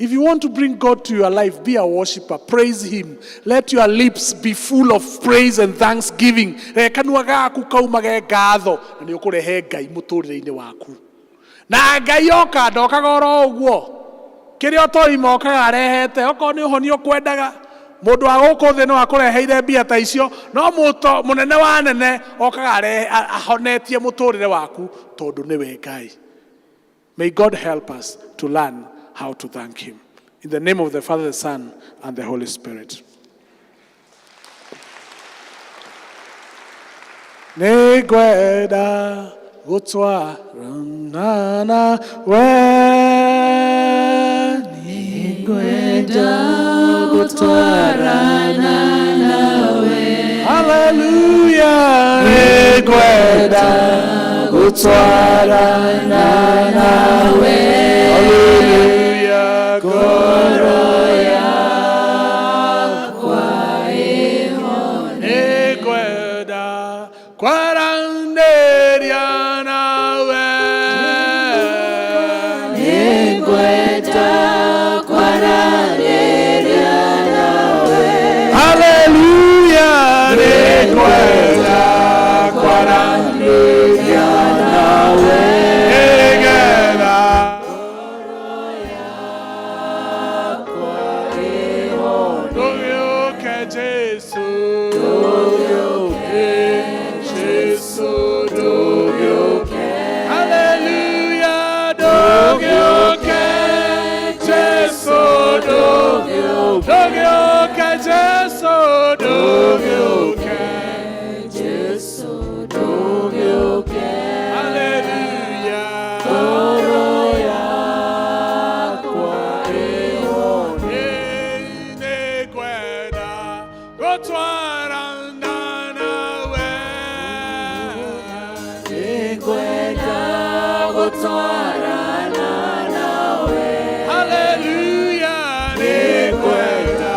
If you want to bring God to your life, be a worshiper. Praise Him. Let your lips be full of praise and thanksgiving. Reke kanua gaku kaumage ngatho na nĩ ũkũrehe Ngai mũtũrĩre-inĩ waku. Na Ngai oka ndokaga oro ũguo. Kĩrĩa ũtoĩ mokaga arehete okorwo nĩ ũhonio ũkwendaga mũndũ wa gũkũ thĩ no akũreheire mbia ta icio no mũto mũnene wa nene okaga ahonetie mũtũrĩre waku tondũ nĩwe Ngai. May God help us to learn how to thank Him. In the name of the Father, the Son, and the Holy Spirit. Nĩngwenda gũtwarana nawe Nĩngwenda gũtwarana nawe. Hallelujah. Nĩngwenda gũtwarana nawe. Hallelujah. Ngoro yakwa ĩhone. Nĩngwenda kwaranĩria nawe. Nĩngwenda kwaranĩria nawe. Hallelujah. Nĩngwenda kwaranĩria nawe. Nĩgetha ndũgĩũke Jesũ. Ndũgĩũke Jesũ, ndũgĩũke. Hallelujah. Ndũgĩũke Jesũ, ndũgĩũke. Ndũgĩũke Jesũ, ndũgĩũke. Jesũ ndũgĩũke. Hallelujah. Ngoro yakwa ĩhone. Nĩngwenda gũtwarana nawe. Nĩngwenda gũtwarana nawe. Hallelujah. Nĩngwenda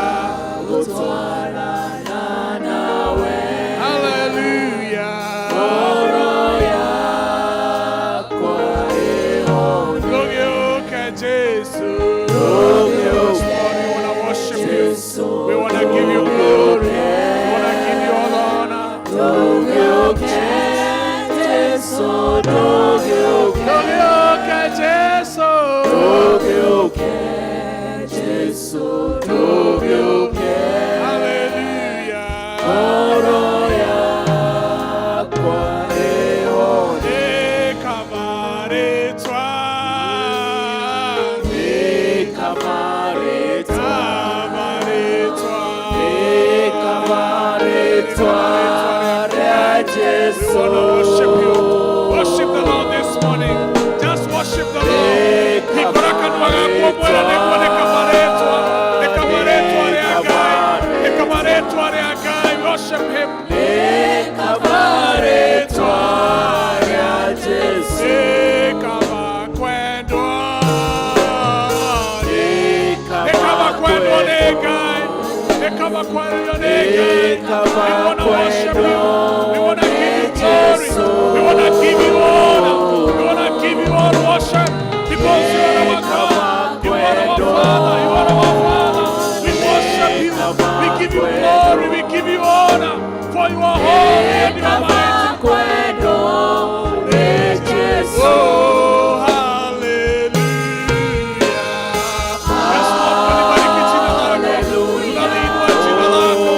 gũtwarana nawe. Hallelujah. Ngoro yakwa ĩhone. Ndũgĩũke Jesũ. Lord, we want to worship you. We want to give you glory. We want to give you all the honor. Ndũgĩũke Jesũ. Rĩtwa rĩa Jesu. We wanna worship you. Worship the Lord this morning. Just worship the Lord. Hingũra kanua gaku ũmwĩre nĩguo nĩ kaba rĩtwa. Nĩ kaba rĩtwa rĩa Ngai. Nĩ kaba rĩtwa rĩa Ngai. Worship him. Nĩ kaba rĩtwa rĩa Jesu. Nĩ kaba kwendwa. Nĩ kaba kwendwo nĩ Ngai. Nĩ kaba kwendwo nĩ Ngai. We wanna worship you. We wanna give you glory. We wanna give you honor. We wanna give you all worship because you are our God. You are our Father. You are our Father. We worship you. We give you glory. We give you honor. For you are holy and you are mighty. Kwendwo nĩ Jesu. Oh, hallelujah. Yes, Lord, tunalibariki jina lako. Tunaliinua jina lako.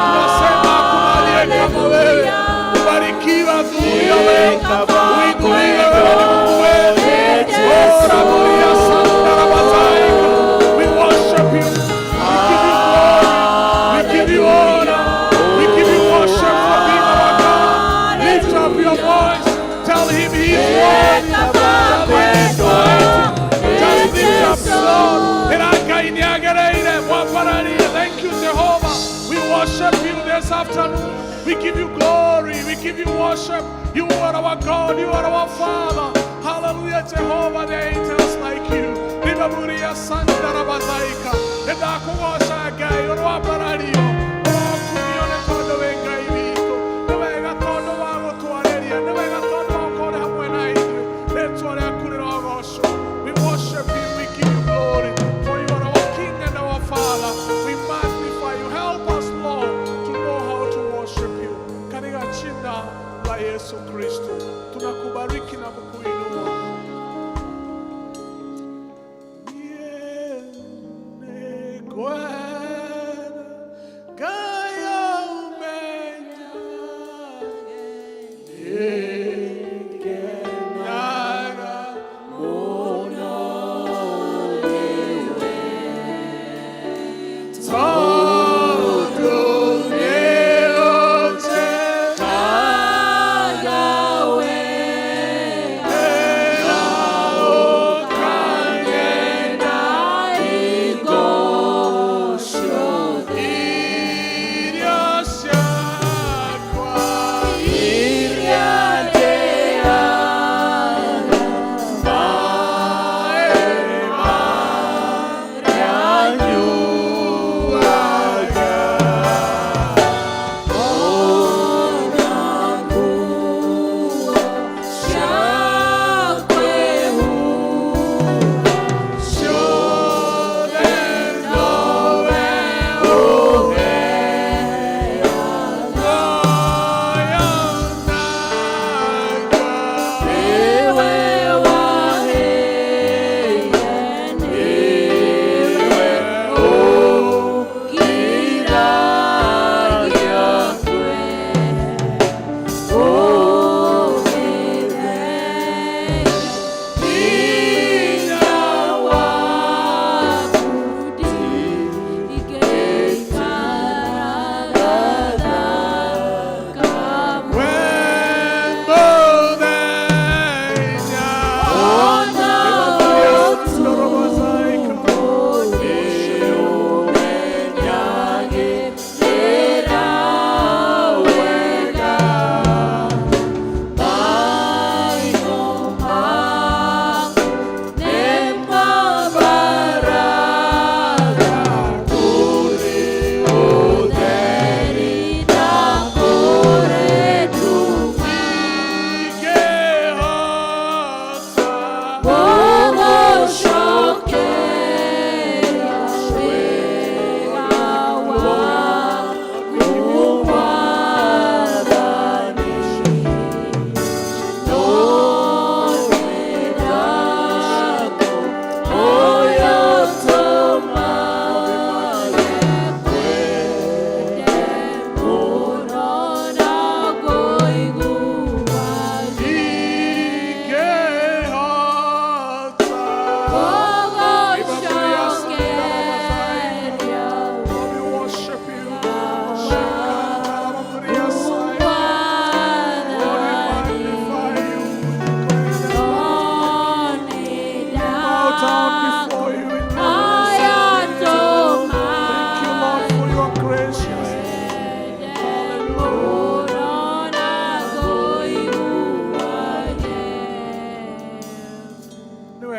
Tunasema hakuna aliye kama wewe. Ubarikiwe asubuhi ya leo. Uinuliwe wewe ni Mungu wetu. Oh, Raburia Santa Rabazaika. We worship you. We give you glory. We give you honor. We give you worship for being our God. Lift up your voice. Tell him he is worthy. Tell him he is mighty. Just lift up the Lord. Ĩraka inĩagĩrĩire, mwambararie. Thank you, Jehovah. We worship you this afternoon. We give you glory. We give you worship. You are our God. You are our Father. Hallelujah, Jehovah. There ain't else like you. Ribaburia Santa Rabazaika. Nĩndakũgooca Ngai ũrwambarario. Ũrokumio nĩ tondũ wĩ Ngai witũ. Nĩ wega tondũ wa gũtwarĩria. Nĩ wega tondũ wa gũkorwo hamwe na ithuĩ. Rĩtwa rĩaku rĩrogocwo. We worship you. We give you glory. For you are our King and our Father. We magnify you. Help us, Lord, to know how to worship you. Katika jina la Yesu Kristo tunakubariki na kukuinua. Nĩngwenda Ngai ũmenya, nĩngenaga mũno nĩwe. Tondũ nĩũnjĩkaga wega.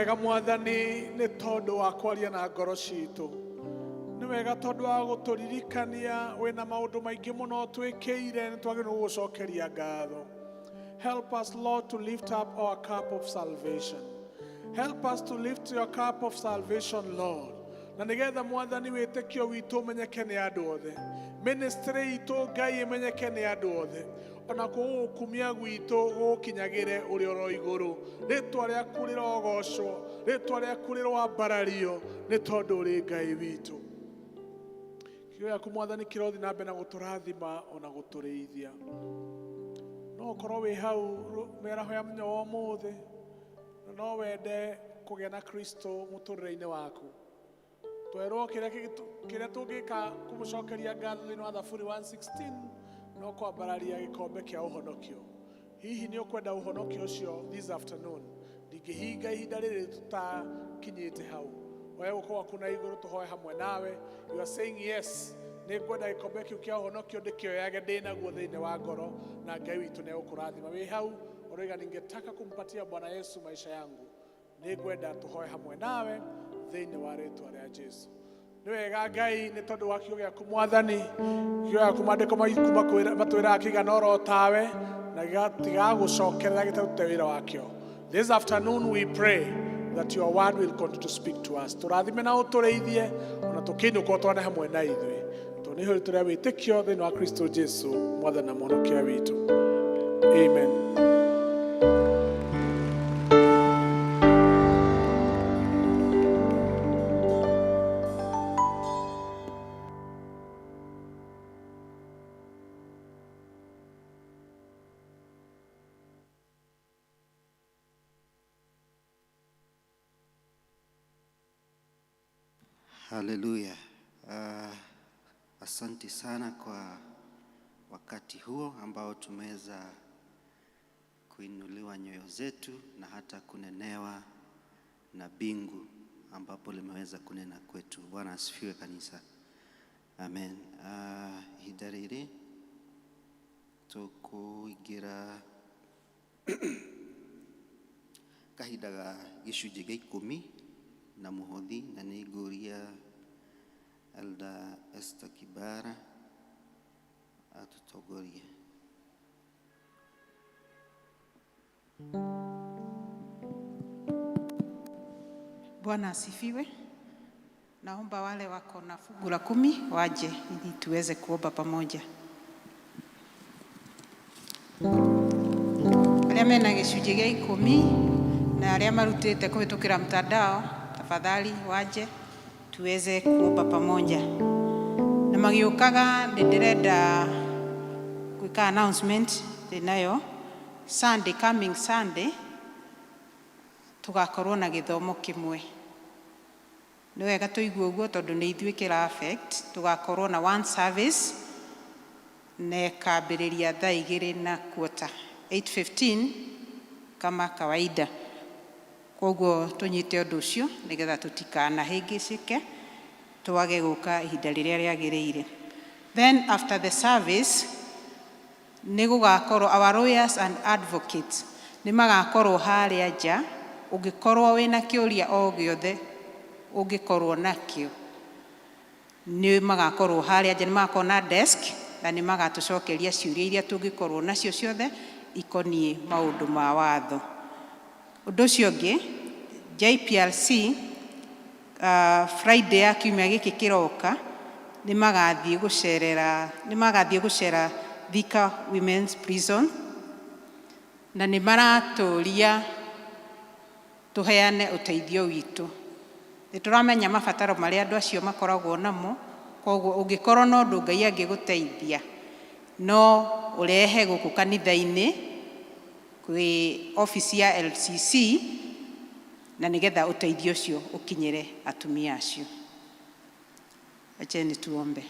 Wega mwathani nĩ tondũ wa kwaria na ngoro citũ. Nĩ wega tondũ wa gũtũririkania wĩna maũndũ maingĩ mũno twĩkĩire nĩ twagĩrĩirwo gũgũcokeria ngatho. Help us, Lord, to lift up our cup of salvation. Help us to lift your cup of salvation, Lord. Na nĩgetha mwathani wĩtĩkio witũ ũmenyeke nĩ andũ othe. Ministry itũ Ngai ĩmenyeke nĩ andũ othe. Ona kũgũkumia gwitũ gũkinyagĩre ũrĩ oro igũrũ. Rĩtwa rĩaku rĩrogocwo, rĩtwa rĩaku rĩroambarario nĩ tondũ ũrĩ Ngai witũ. Kiugo gĩaku mwathani kĩrothi na mbere na gũtũrathima ona gũtũrĩithia. No ũkorwo wĩ hau mĩaraho ya mũthenya wa ũmũthĩ na no wende kũgĩa na Kristo mũtũrĩre-inĩ waku. Twerwo kĩrĩa kĩrĩa tũngĩka kũmũcokeria ngatho thĩinĩ wa Thaburi 116 no kwambararia gĩkombe kĩa ũhonokio. Hihi nĩ ũkwenda ũhonokio ũcio this afternoon? Ndingĩhinga ihinda rĩrĩ tũtakinyĩte hau. Oya guoko gwaku na igũrũ tũhoe hamwe nawe. You are saying yes, nĩ ngwenda gĩkombe kĩu kĩa ũhonokio ndĩkĩoyage ndĩ naguo thĩinĩ wa ngoro na Ngai witũ nĩ egũkũrathima. Wĩ hau ũroiga ningetaka kumpatia Bwana Yesu maisha yangu. Nĩ ngwenda tũhoe hamwe nawe thĩinĩ wa rĩtwa rĩa Jesu. Nĩ wega Ngai nĩ tondũ wa kiugo gĩaku mwathani, kiugo gĩaku maandĩko matwĩraga kĩigana oro tawe na gĩtigagũcokerera gĩtarutĩte wĩra wakĩo. This afternoon we pray that your word will continue to speak to us. Tũrathime na ũtũrĩithie ona tũkĩinũka ũtwane hamwe na ithuĩ. Tondũ nĩ ihũrĩtwo rĩa wĩtĩkio thĩinĩ wa Kristo Jesu mwathani na mũhonokia witũ. Amen. Haleluya. Asante sana kwa wakati huo ambao tumeweza kuinuliwa nyoyo zetu na hata kunenewa na bingu ambapo limeweza kunena kwetu. Bwana asifiwe kanisa. Amen. Ihinda rĩrĩ tũkũingĩra kahinda ga gĩcunjĩ gĩa ikũmi na mũhothi na nĩ ngũria Elder Esther Kibara atutongorie. Bwana asifiwe. Naomba wale wako na fungu la 10 waje ili tuweze kuomba pamoja. Arĩa mena gĩcunjĩ gĩa 10 na arĩa marutĩte kũhĩtũkĩra mtandao, tafadhali waje tuweze kuomba pamoja. Na magĩũkaga nĩ ndĩrenda gwĩka announcement ndĩnayo. Sunday, coming Sunday, tũgakorwo na gĩthomo kĩmwe. Nĩ wega tũigue ũguo tondũ nĩ ithuĩ kĩra affect. Tũgakorwo na one service na ĩkambĩrĩria thaa igĩrĩ na quarter, 8:15 kama kawaida. Koguo tũnyite ũndũ ũcio nĩgetha tũtikanahĩngĩcĩke twage gũka ihinda rĩrĩa rĩagĩrĩire. Then after the service nĩ gũgakorwo our lawyers and advocates nĩ magakorwo harĩa nja. Ũngĩkorwo wĩna kĩũria o gĩothe ũngĩkorwo nakĩo nĩ magakorwo harĩa nja, nĩ magakorwo na desk na nĩ magatũcokeria ciũria iria tũngĩkorwo nacio ciothe ikoniĩ maũndũ ma watho. Ũndũ ũcio ũngĩ, JPRC Friday ya kiumia gĩkĩ kĩroka nĩ magathiĩ gũcerera, nĩ magathiĩ gũcera Thika Women's Prison na nĩ maratũria tũheane ũteithio witũ. Nĩ tũramenya mabataro marĩa andũ acio makoragwo namo, koguo ũngĩkorwo na ũndũ Ngai angĩgũteithia no ũrehe gũkũ kanitha-inĩ kwĩ ofici ya LCC na nĩgetha ũteithio ũcio ũkinyĩre atumia acio. Acheni tuombe.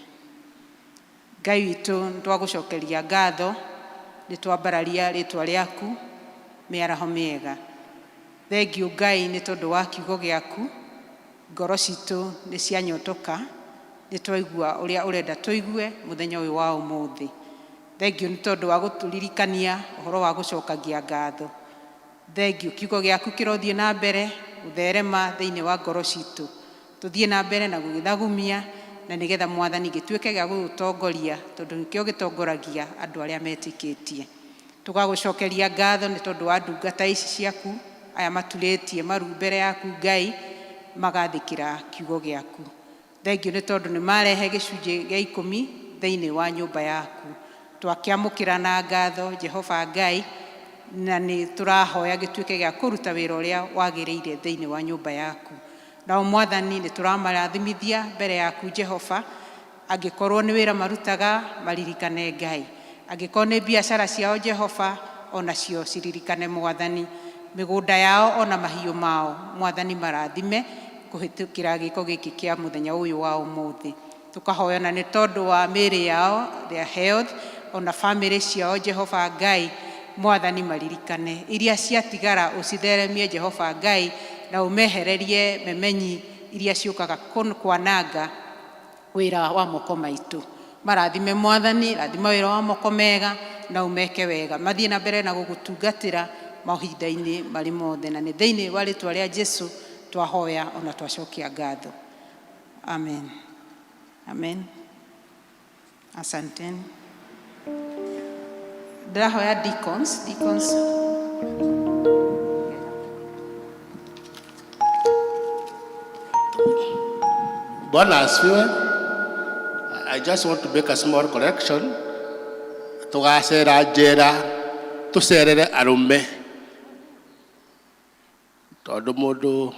Ngai witũ nĩ twagũcokeria ngatho, nĩ twambararia rĩtwa rĩaku mĩaraho mĩega. Thengiũ Ngai nĩ tondũ wa kiugo gĩaku, ngoro citũ nĩ cianyotoka, nĩ twaigua ũrĩa ũrenda tũigue mũthenya ũyũ wa ũmũthĩ. Thengiũ nĩ tondũ wa gũtũririkania ũhoro wa gũcokagia ngatho. Thengiũ kiugo gĩaku kĩrothiĩ na mbere gũtherema thĩinĩ wa ngoro citũ. Tũthiĩ na mbere na gũgĩthagumia na nĩgetha Mwathani gĩtuĩke gĩa gũgũtongoria tondũ nĩkĩo gĩtongoragia andũ arĩa metĩkĩtie. Tũgagũcokeria ngatho nĩ tondũ wa ndungata ici ciaku aya maturĩtie maru mbere yaku Ngai magathĩkĩra kiugo gĩaku. Thengiũ nĩ tondũ nĩ marehe gĩcunjĩ gĩa ikũmi thĩinĩ wa nyũmba yaku. Twakĩamũkĩra na ngatho Jehova Ngai na nĩ tũrahoya gĩtuĩke gĩa kũruta wĩra ũrĩa wagĩrĩire thĩinĩ wa nyũmba yaku. Nao Mwathani nĩ tũramarathimithia mbere yaku Jehova, angĩkorwo nĩ wĩra marutaga maririkane Ngai, angĩkorwo nĩ biacara ciao Jehova onacio ciririkane Mwathani, mĩgũnda yao ona mahiũ mao Mwathani marathime kũhĩtũkĩra gĩko gĩkĩ kĩa mũthenya ũyũ wa ũmũthĩ. Tũkahoyana nĩ tondũ wa mĩĩrĩ yao, their health, ona famĩlĩ ciao Jehova Ngai, Mwathani maririkane. Iria ciatigara ũcitheremie Jehova Ngai na ũmehererie memenyi iria ciũkaga kwananga wĩra wa moko maitũ. Marathime Mwathani, rathima wĩra wa moko mega na ũmeke wega. Mathiĩ na mbere na gũgũtungatĩra mahinda-inĩ marĩ mothe. Na nĩ thĩinĩ wa rĩtwa rĩa Jesu twahoya ona twacokia ngatho. Amen. Amen. Asanteni. Ndĩrahoya deacons, deacons. Bwana asifiwe. I just want to make a small correction. Tugacera njera tucerere arume tondu mundu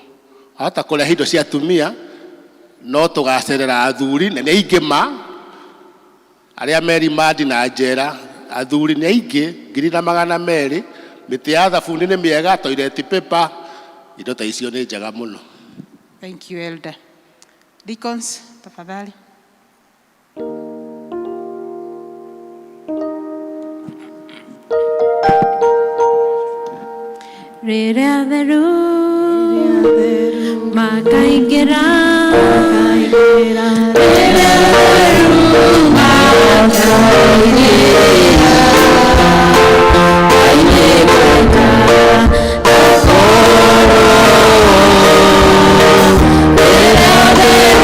ahota kurehe indo cia atumia no tugacerera athuri na nĩ aingĩ ma arĩa me rimandi na njera athuri nĩ aingĩ 1,200. Mĩtĩ ya thabuni nĩ mĩega, toilet paper, indo ta icio nĩ njega mũno. Thank you, Elder. Deacons, tafadhali. Rĩrĩa theru makaingĩra, rĩrĩa theru makaingĩra, Ngai nĩngwenda ngakorwo. Rĩrĩa theru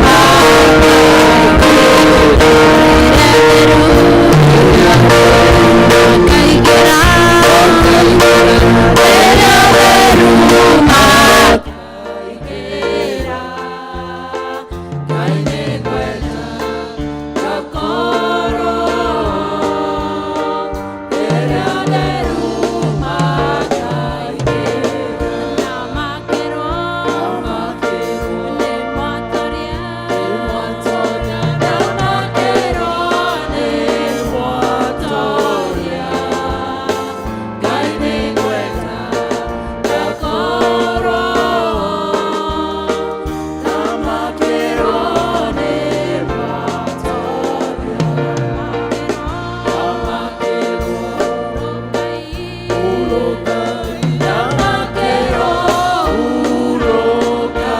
makaingĩra, rĩrĩa theru makaingĩra, rĩrĩa theru makaingĩra, Ngai nĩngwenda ngakorwo. Rĩrĩa theru makaingĩra, na makĩrwo nĩ mwatoria, na makĩrwo nĩ mwatoria, Ngai nĩngwenda ngakorwo. Na makĩrwo nĩ mwatoria, na makĩrwo na makĩrwo hurũkai,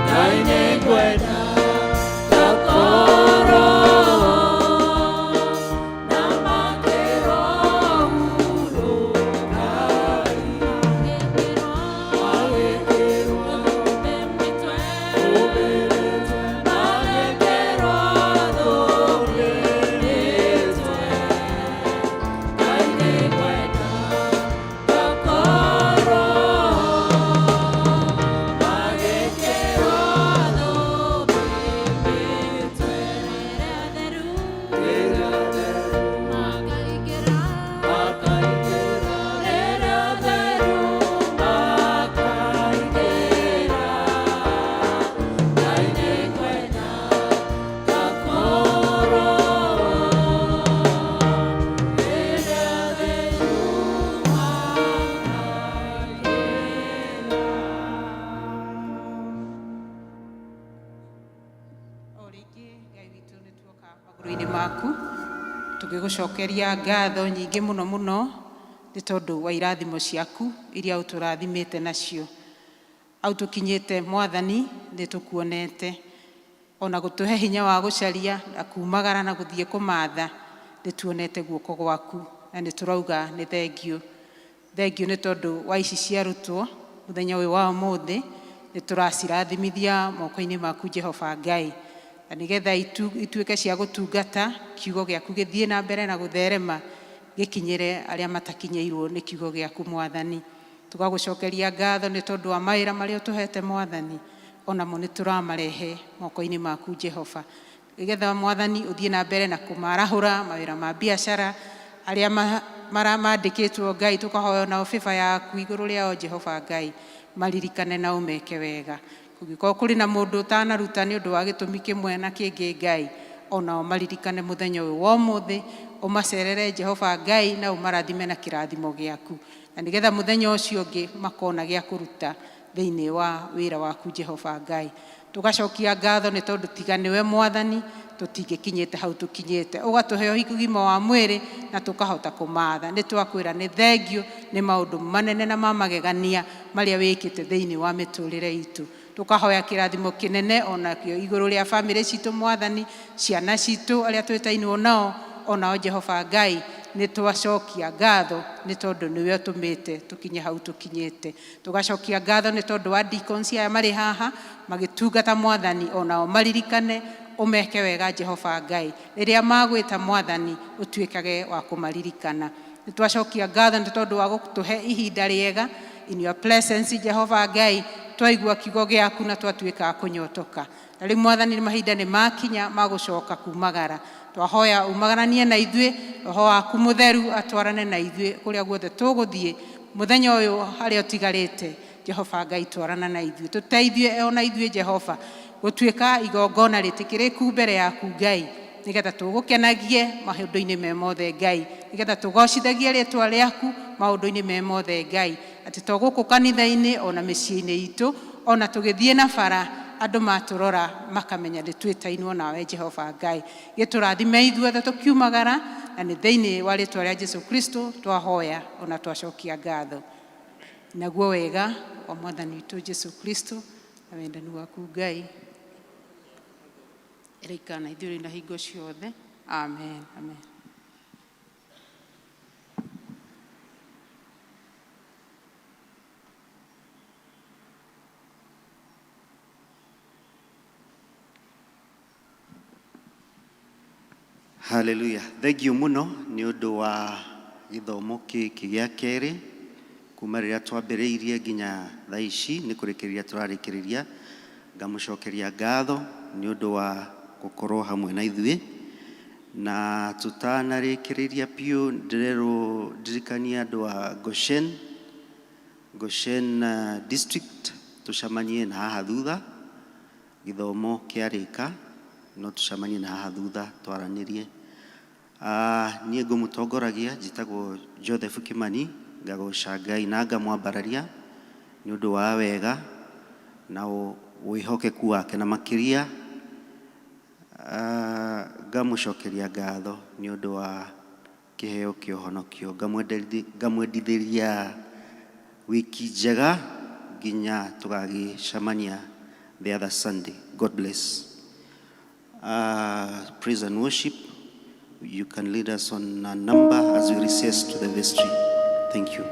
Ngai nĩngwenda ngakorwo. Na makĩrwo hurũkai, magĩkĩrwo magĩkĩrwo thũmbĩ mĩtwe, Ngai nĩngwenda ngakorwo. Magĩkĩrwo thũmbĩ mĩtwe, rĩrĩa theru makaingĩra, rĩrĩa theru makaingĩra, Ngai nĩngwenda ngakorwo. Rĩrĩa theru makaingĩra. O rĩngĩ Ngai witũ nĩ tuoka magũrũ-inĩ maku tũgĩgũcokeria ngatho nyingĩ mũno mũno nĩ tondũ wa irathimo ciaku iria ũtũrathimĩte nacio. Au tũkinyĩte Mwathani nĩ tũkuonete, ona gũtũhe hinya wa gũcaria na kumagara na gũthiĩ kũmatha, nĩ tuonete guoko gwaku na nĩ tũrauga nĩ thengiũ. Thengio nĩ tondũ wa ici ciarutwo mũthenya ũyũ wa ũmũthĩ, nĩ tũracirathimithia moko-inĩ maku Jehova Ngai, na nĩgetha ituĩke cia gũtungata kiugo gĩaku gĩthiĩ na mbere na gũtherema gĩkinyĩre arĩa matakinyĩirwo nĩ kiugo gĩaku Mwathani. Tũgagũcokeria ngatho nĩ tondũ wa mawĩra marĩa ũtũhete Mwathani, onamo nĩ tũramarehe moko-inĩ maku Jehova, nĩgetha Mwathani ũthiĩ na mbere na kũmarahũra mawĩra ma biacara arĩa mandĩkĩtwo Ngai, tũkahoya nao favor yaku igũrũ rĩao Jehova Ngai, maririkane na ũmeke wega. Kũngĩkorwo kũrĩ na mũndũ ũtanaruta nĩ ũndũ wa gĩtũmi kĩmwe na kĩngĩ Ngai, onao maririkane mũthenya ũyũ wa ũmũthĩ, ũmacerere Jehova Ngai na ũmarathime na kĩrathimo gĩaku, na nĩgetha mũthenya ũcio ũngĩ makona gĩa kũruta thĩinĩ wa wĩra waku Jehova Ngai. Tũgacokia ngatho nĩ tondũ tiga nĩwe Mwathani tũtingĩkinyĩte hau tũkinyĩte, ũgatũhe ũgima wa mwĩrĩ na tũkahota kũmatha. Nĩ twakwĩra nĩ thengio nĩ maũndũ manene na ma magegania marĩa wĩkĩte thĩinĩ wa mĩtũrĩre itũ. Tũkahoya kĩrathimo kĩnene onakĩo igũrũ rĩa bamĩrĩ citũ Mwathani, ciana citũ arĩa twĩtainwo nao, onao Jehova Ngai nĩ twacokia ngatho nĩ tondũ nĩwe ũtũmĩte tũkinye hau tũkinyĩte. Tũgacokia ngatho nĩ tondũ wa deacons aya marĩ haha magĩtungata Mwathani, onao maririkane ũmeke wega Jehova Ngai, rĩrĩa magwĩta Mwathani ũtuĩkage wa kũmaririkana. Nĩ twacokia ngatho nĩ tondũ wa gũtũhe ihinda rĩega in your presence Jehova Ngai, twaigua kiugo gĩaku na twatuĩka a kũnyotoka. Na rĩu Mwathani mahinda nĩ makinya ma gũcoka kumagara, twahoya umagaranie na ithuĩ, Roho waku mũtheru atwarane na ithuĩ kũrĩa guothe tũgũthiĩ mũthenya ũyũ harĩa ũtigarĩte. Jehova Ngai twarana na ithuĩ, tũteithie ona ithuĩ Jehova gũtuĩka igongona rĩtĩkĩrĩku mbere yaku Ngai, nĩgetha tũgũkenagie maũndũ-inĩ me mothe Ngai, nĩgetha tũgocithagie rĩtwa rĩaku maũndũ-inĩ me mothe Ngai, atĩ to gũkũ kanitha-inĩ ona mĩciĩ-inĩ itũ, ona tũgĩthiĩ na bara andũ matũrora makamenya nĩ twĩtainwo nawe Jehova Ngai. Gĩtũrathime ithuothe tũkiumagara, na nĩ thĩinĩ wa rĩtwa rĩa Jesu Kristo twahoya ona twacokia ngatho. Naguo wega wa Mwathani witũ Jesu Kristo na wendani waku Ngai ĩraikara na ithuĩ na hingo ciothe. Amen, amen. Haleluya. Thengiũ mũno nĩ ũndũ wa gĩthomo gĩkĩ gĩa kerĩ kuma rĩrĩa twambĩrĩirie nginya thaa ici nĩ kũrĩkĩrĩria tũrarĩkĩrĩria. Ngamũcokeria ngatho nĩ ũndũ wa gũkorwo hamwe na ithuĩ, na tũtanarĩkĩrĩria biũ ndĩrerwo ndirikanie andũ a Goshen, Goshen district tũcemanie na haha thutha gĩthomo kĩarĩka, no tũcemanie na haha thutha twaranĩrie. Niĩ ngũmũtongoragia njĩtagwo Joseph Kimani, ngagoca Ngai na ngamwambararia nĩ ũndũ wa wega na wĩhokeku wake, na makĩria ngamũcokeria ngatho nĩ ũndũ wa kĩheo kĩa ũhonokio. Ngamwendithĩria wiki njega nginya tũgagĩcemania the other Sunday. God bless. Praise and worship. You can lead us on a number as we recess to the vestry. Thank you.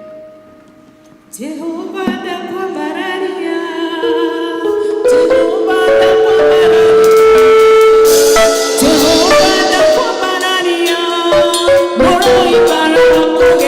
Jehova ndakwambararia, Jehova ndakwambararia, Jehova ndakwambararia, mũrũibara.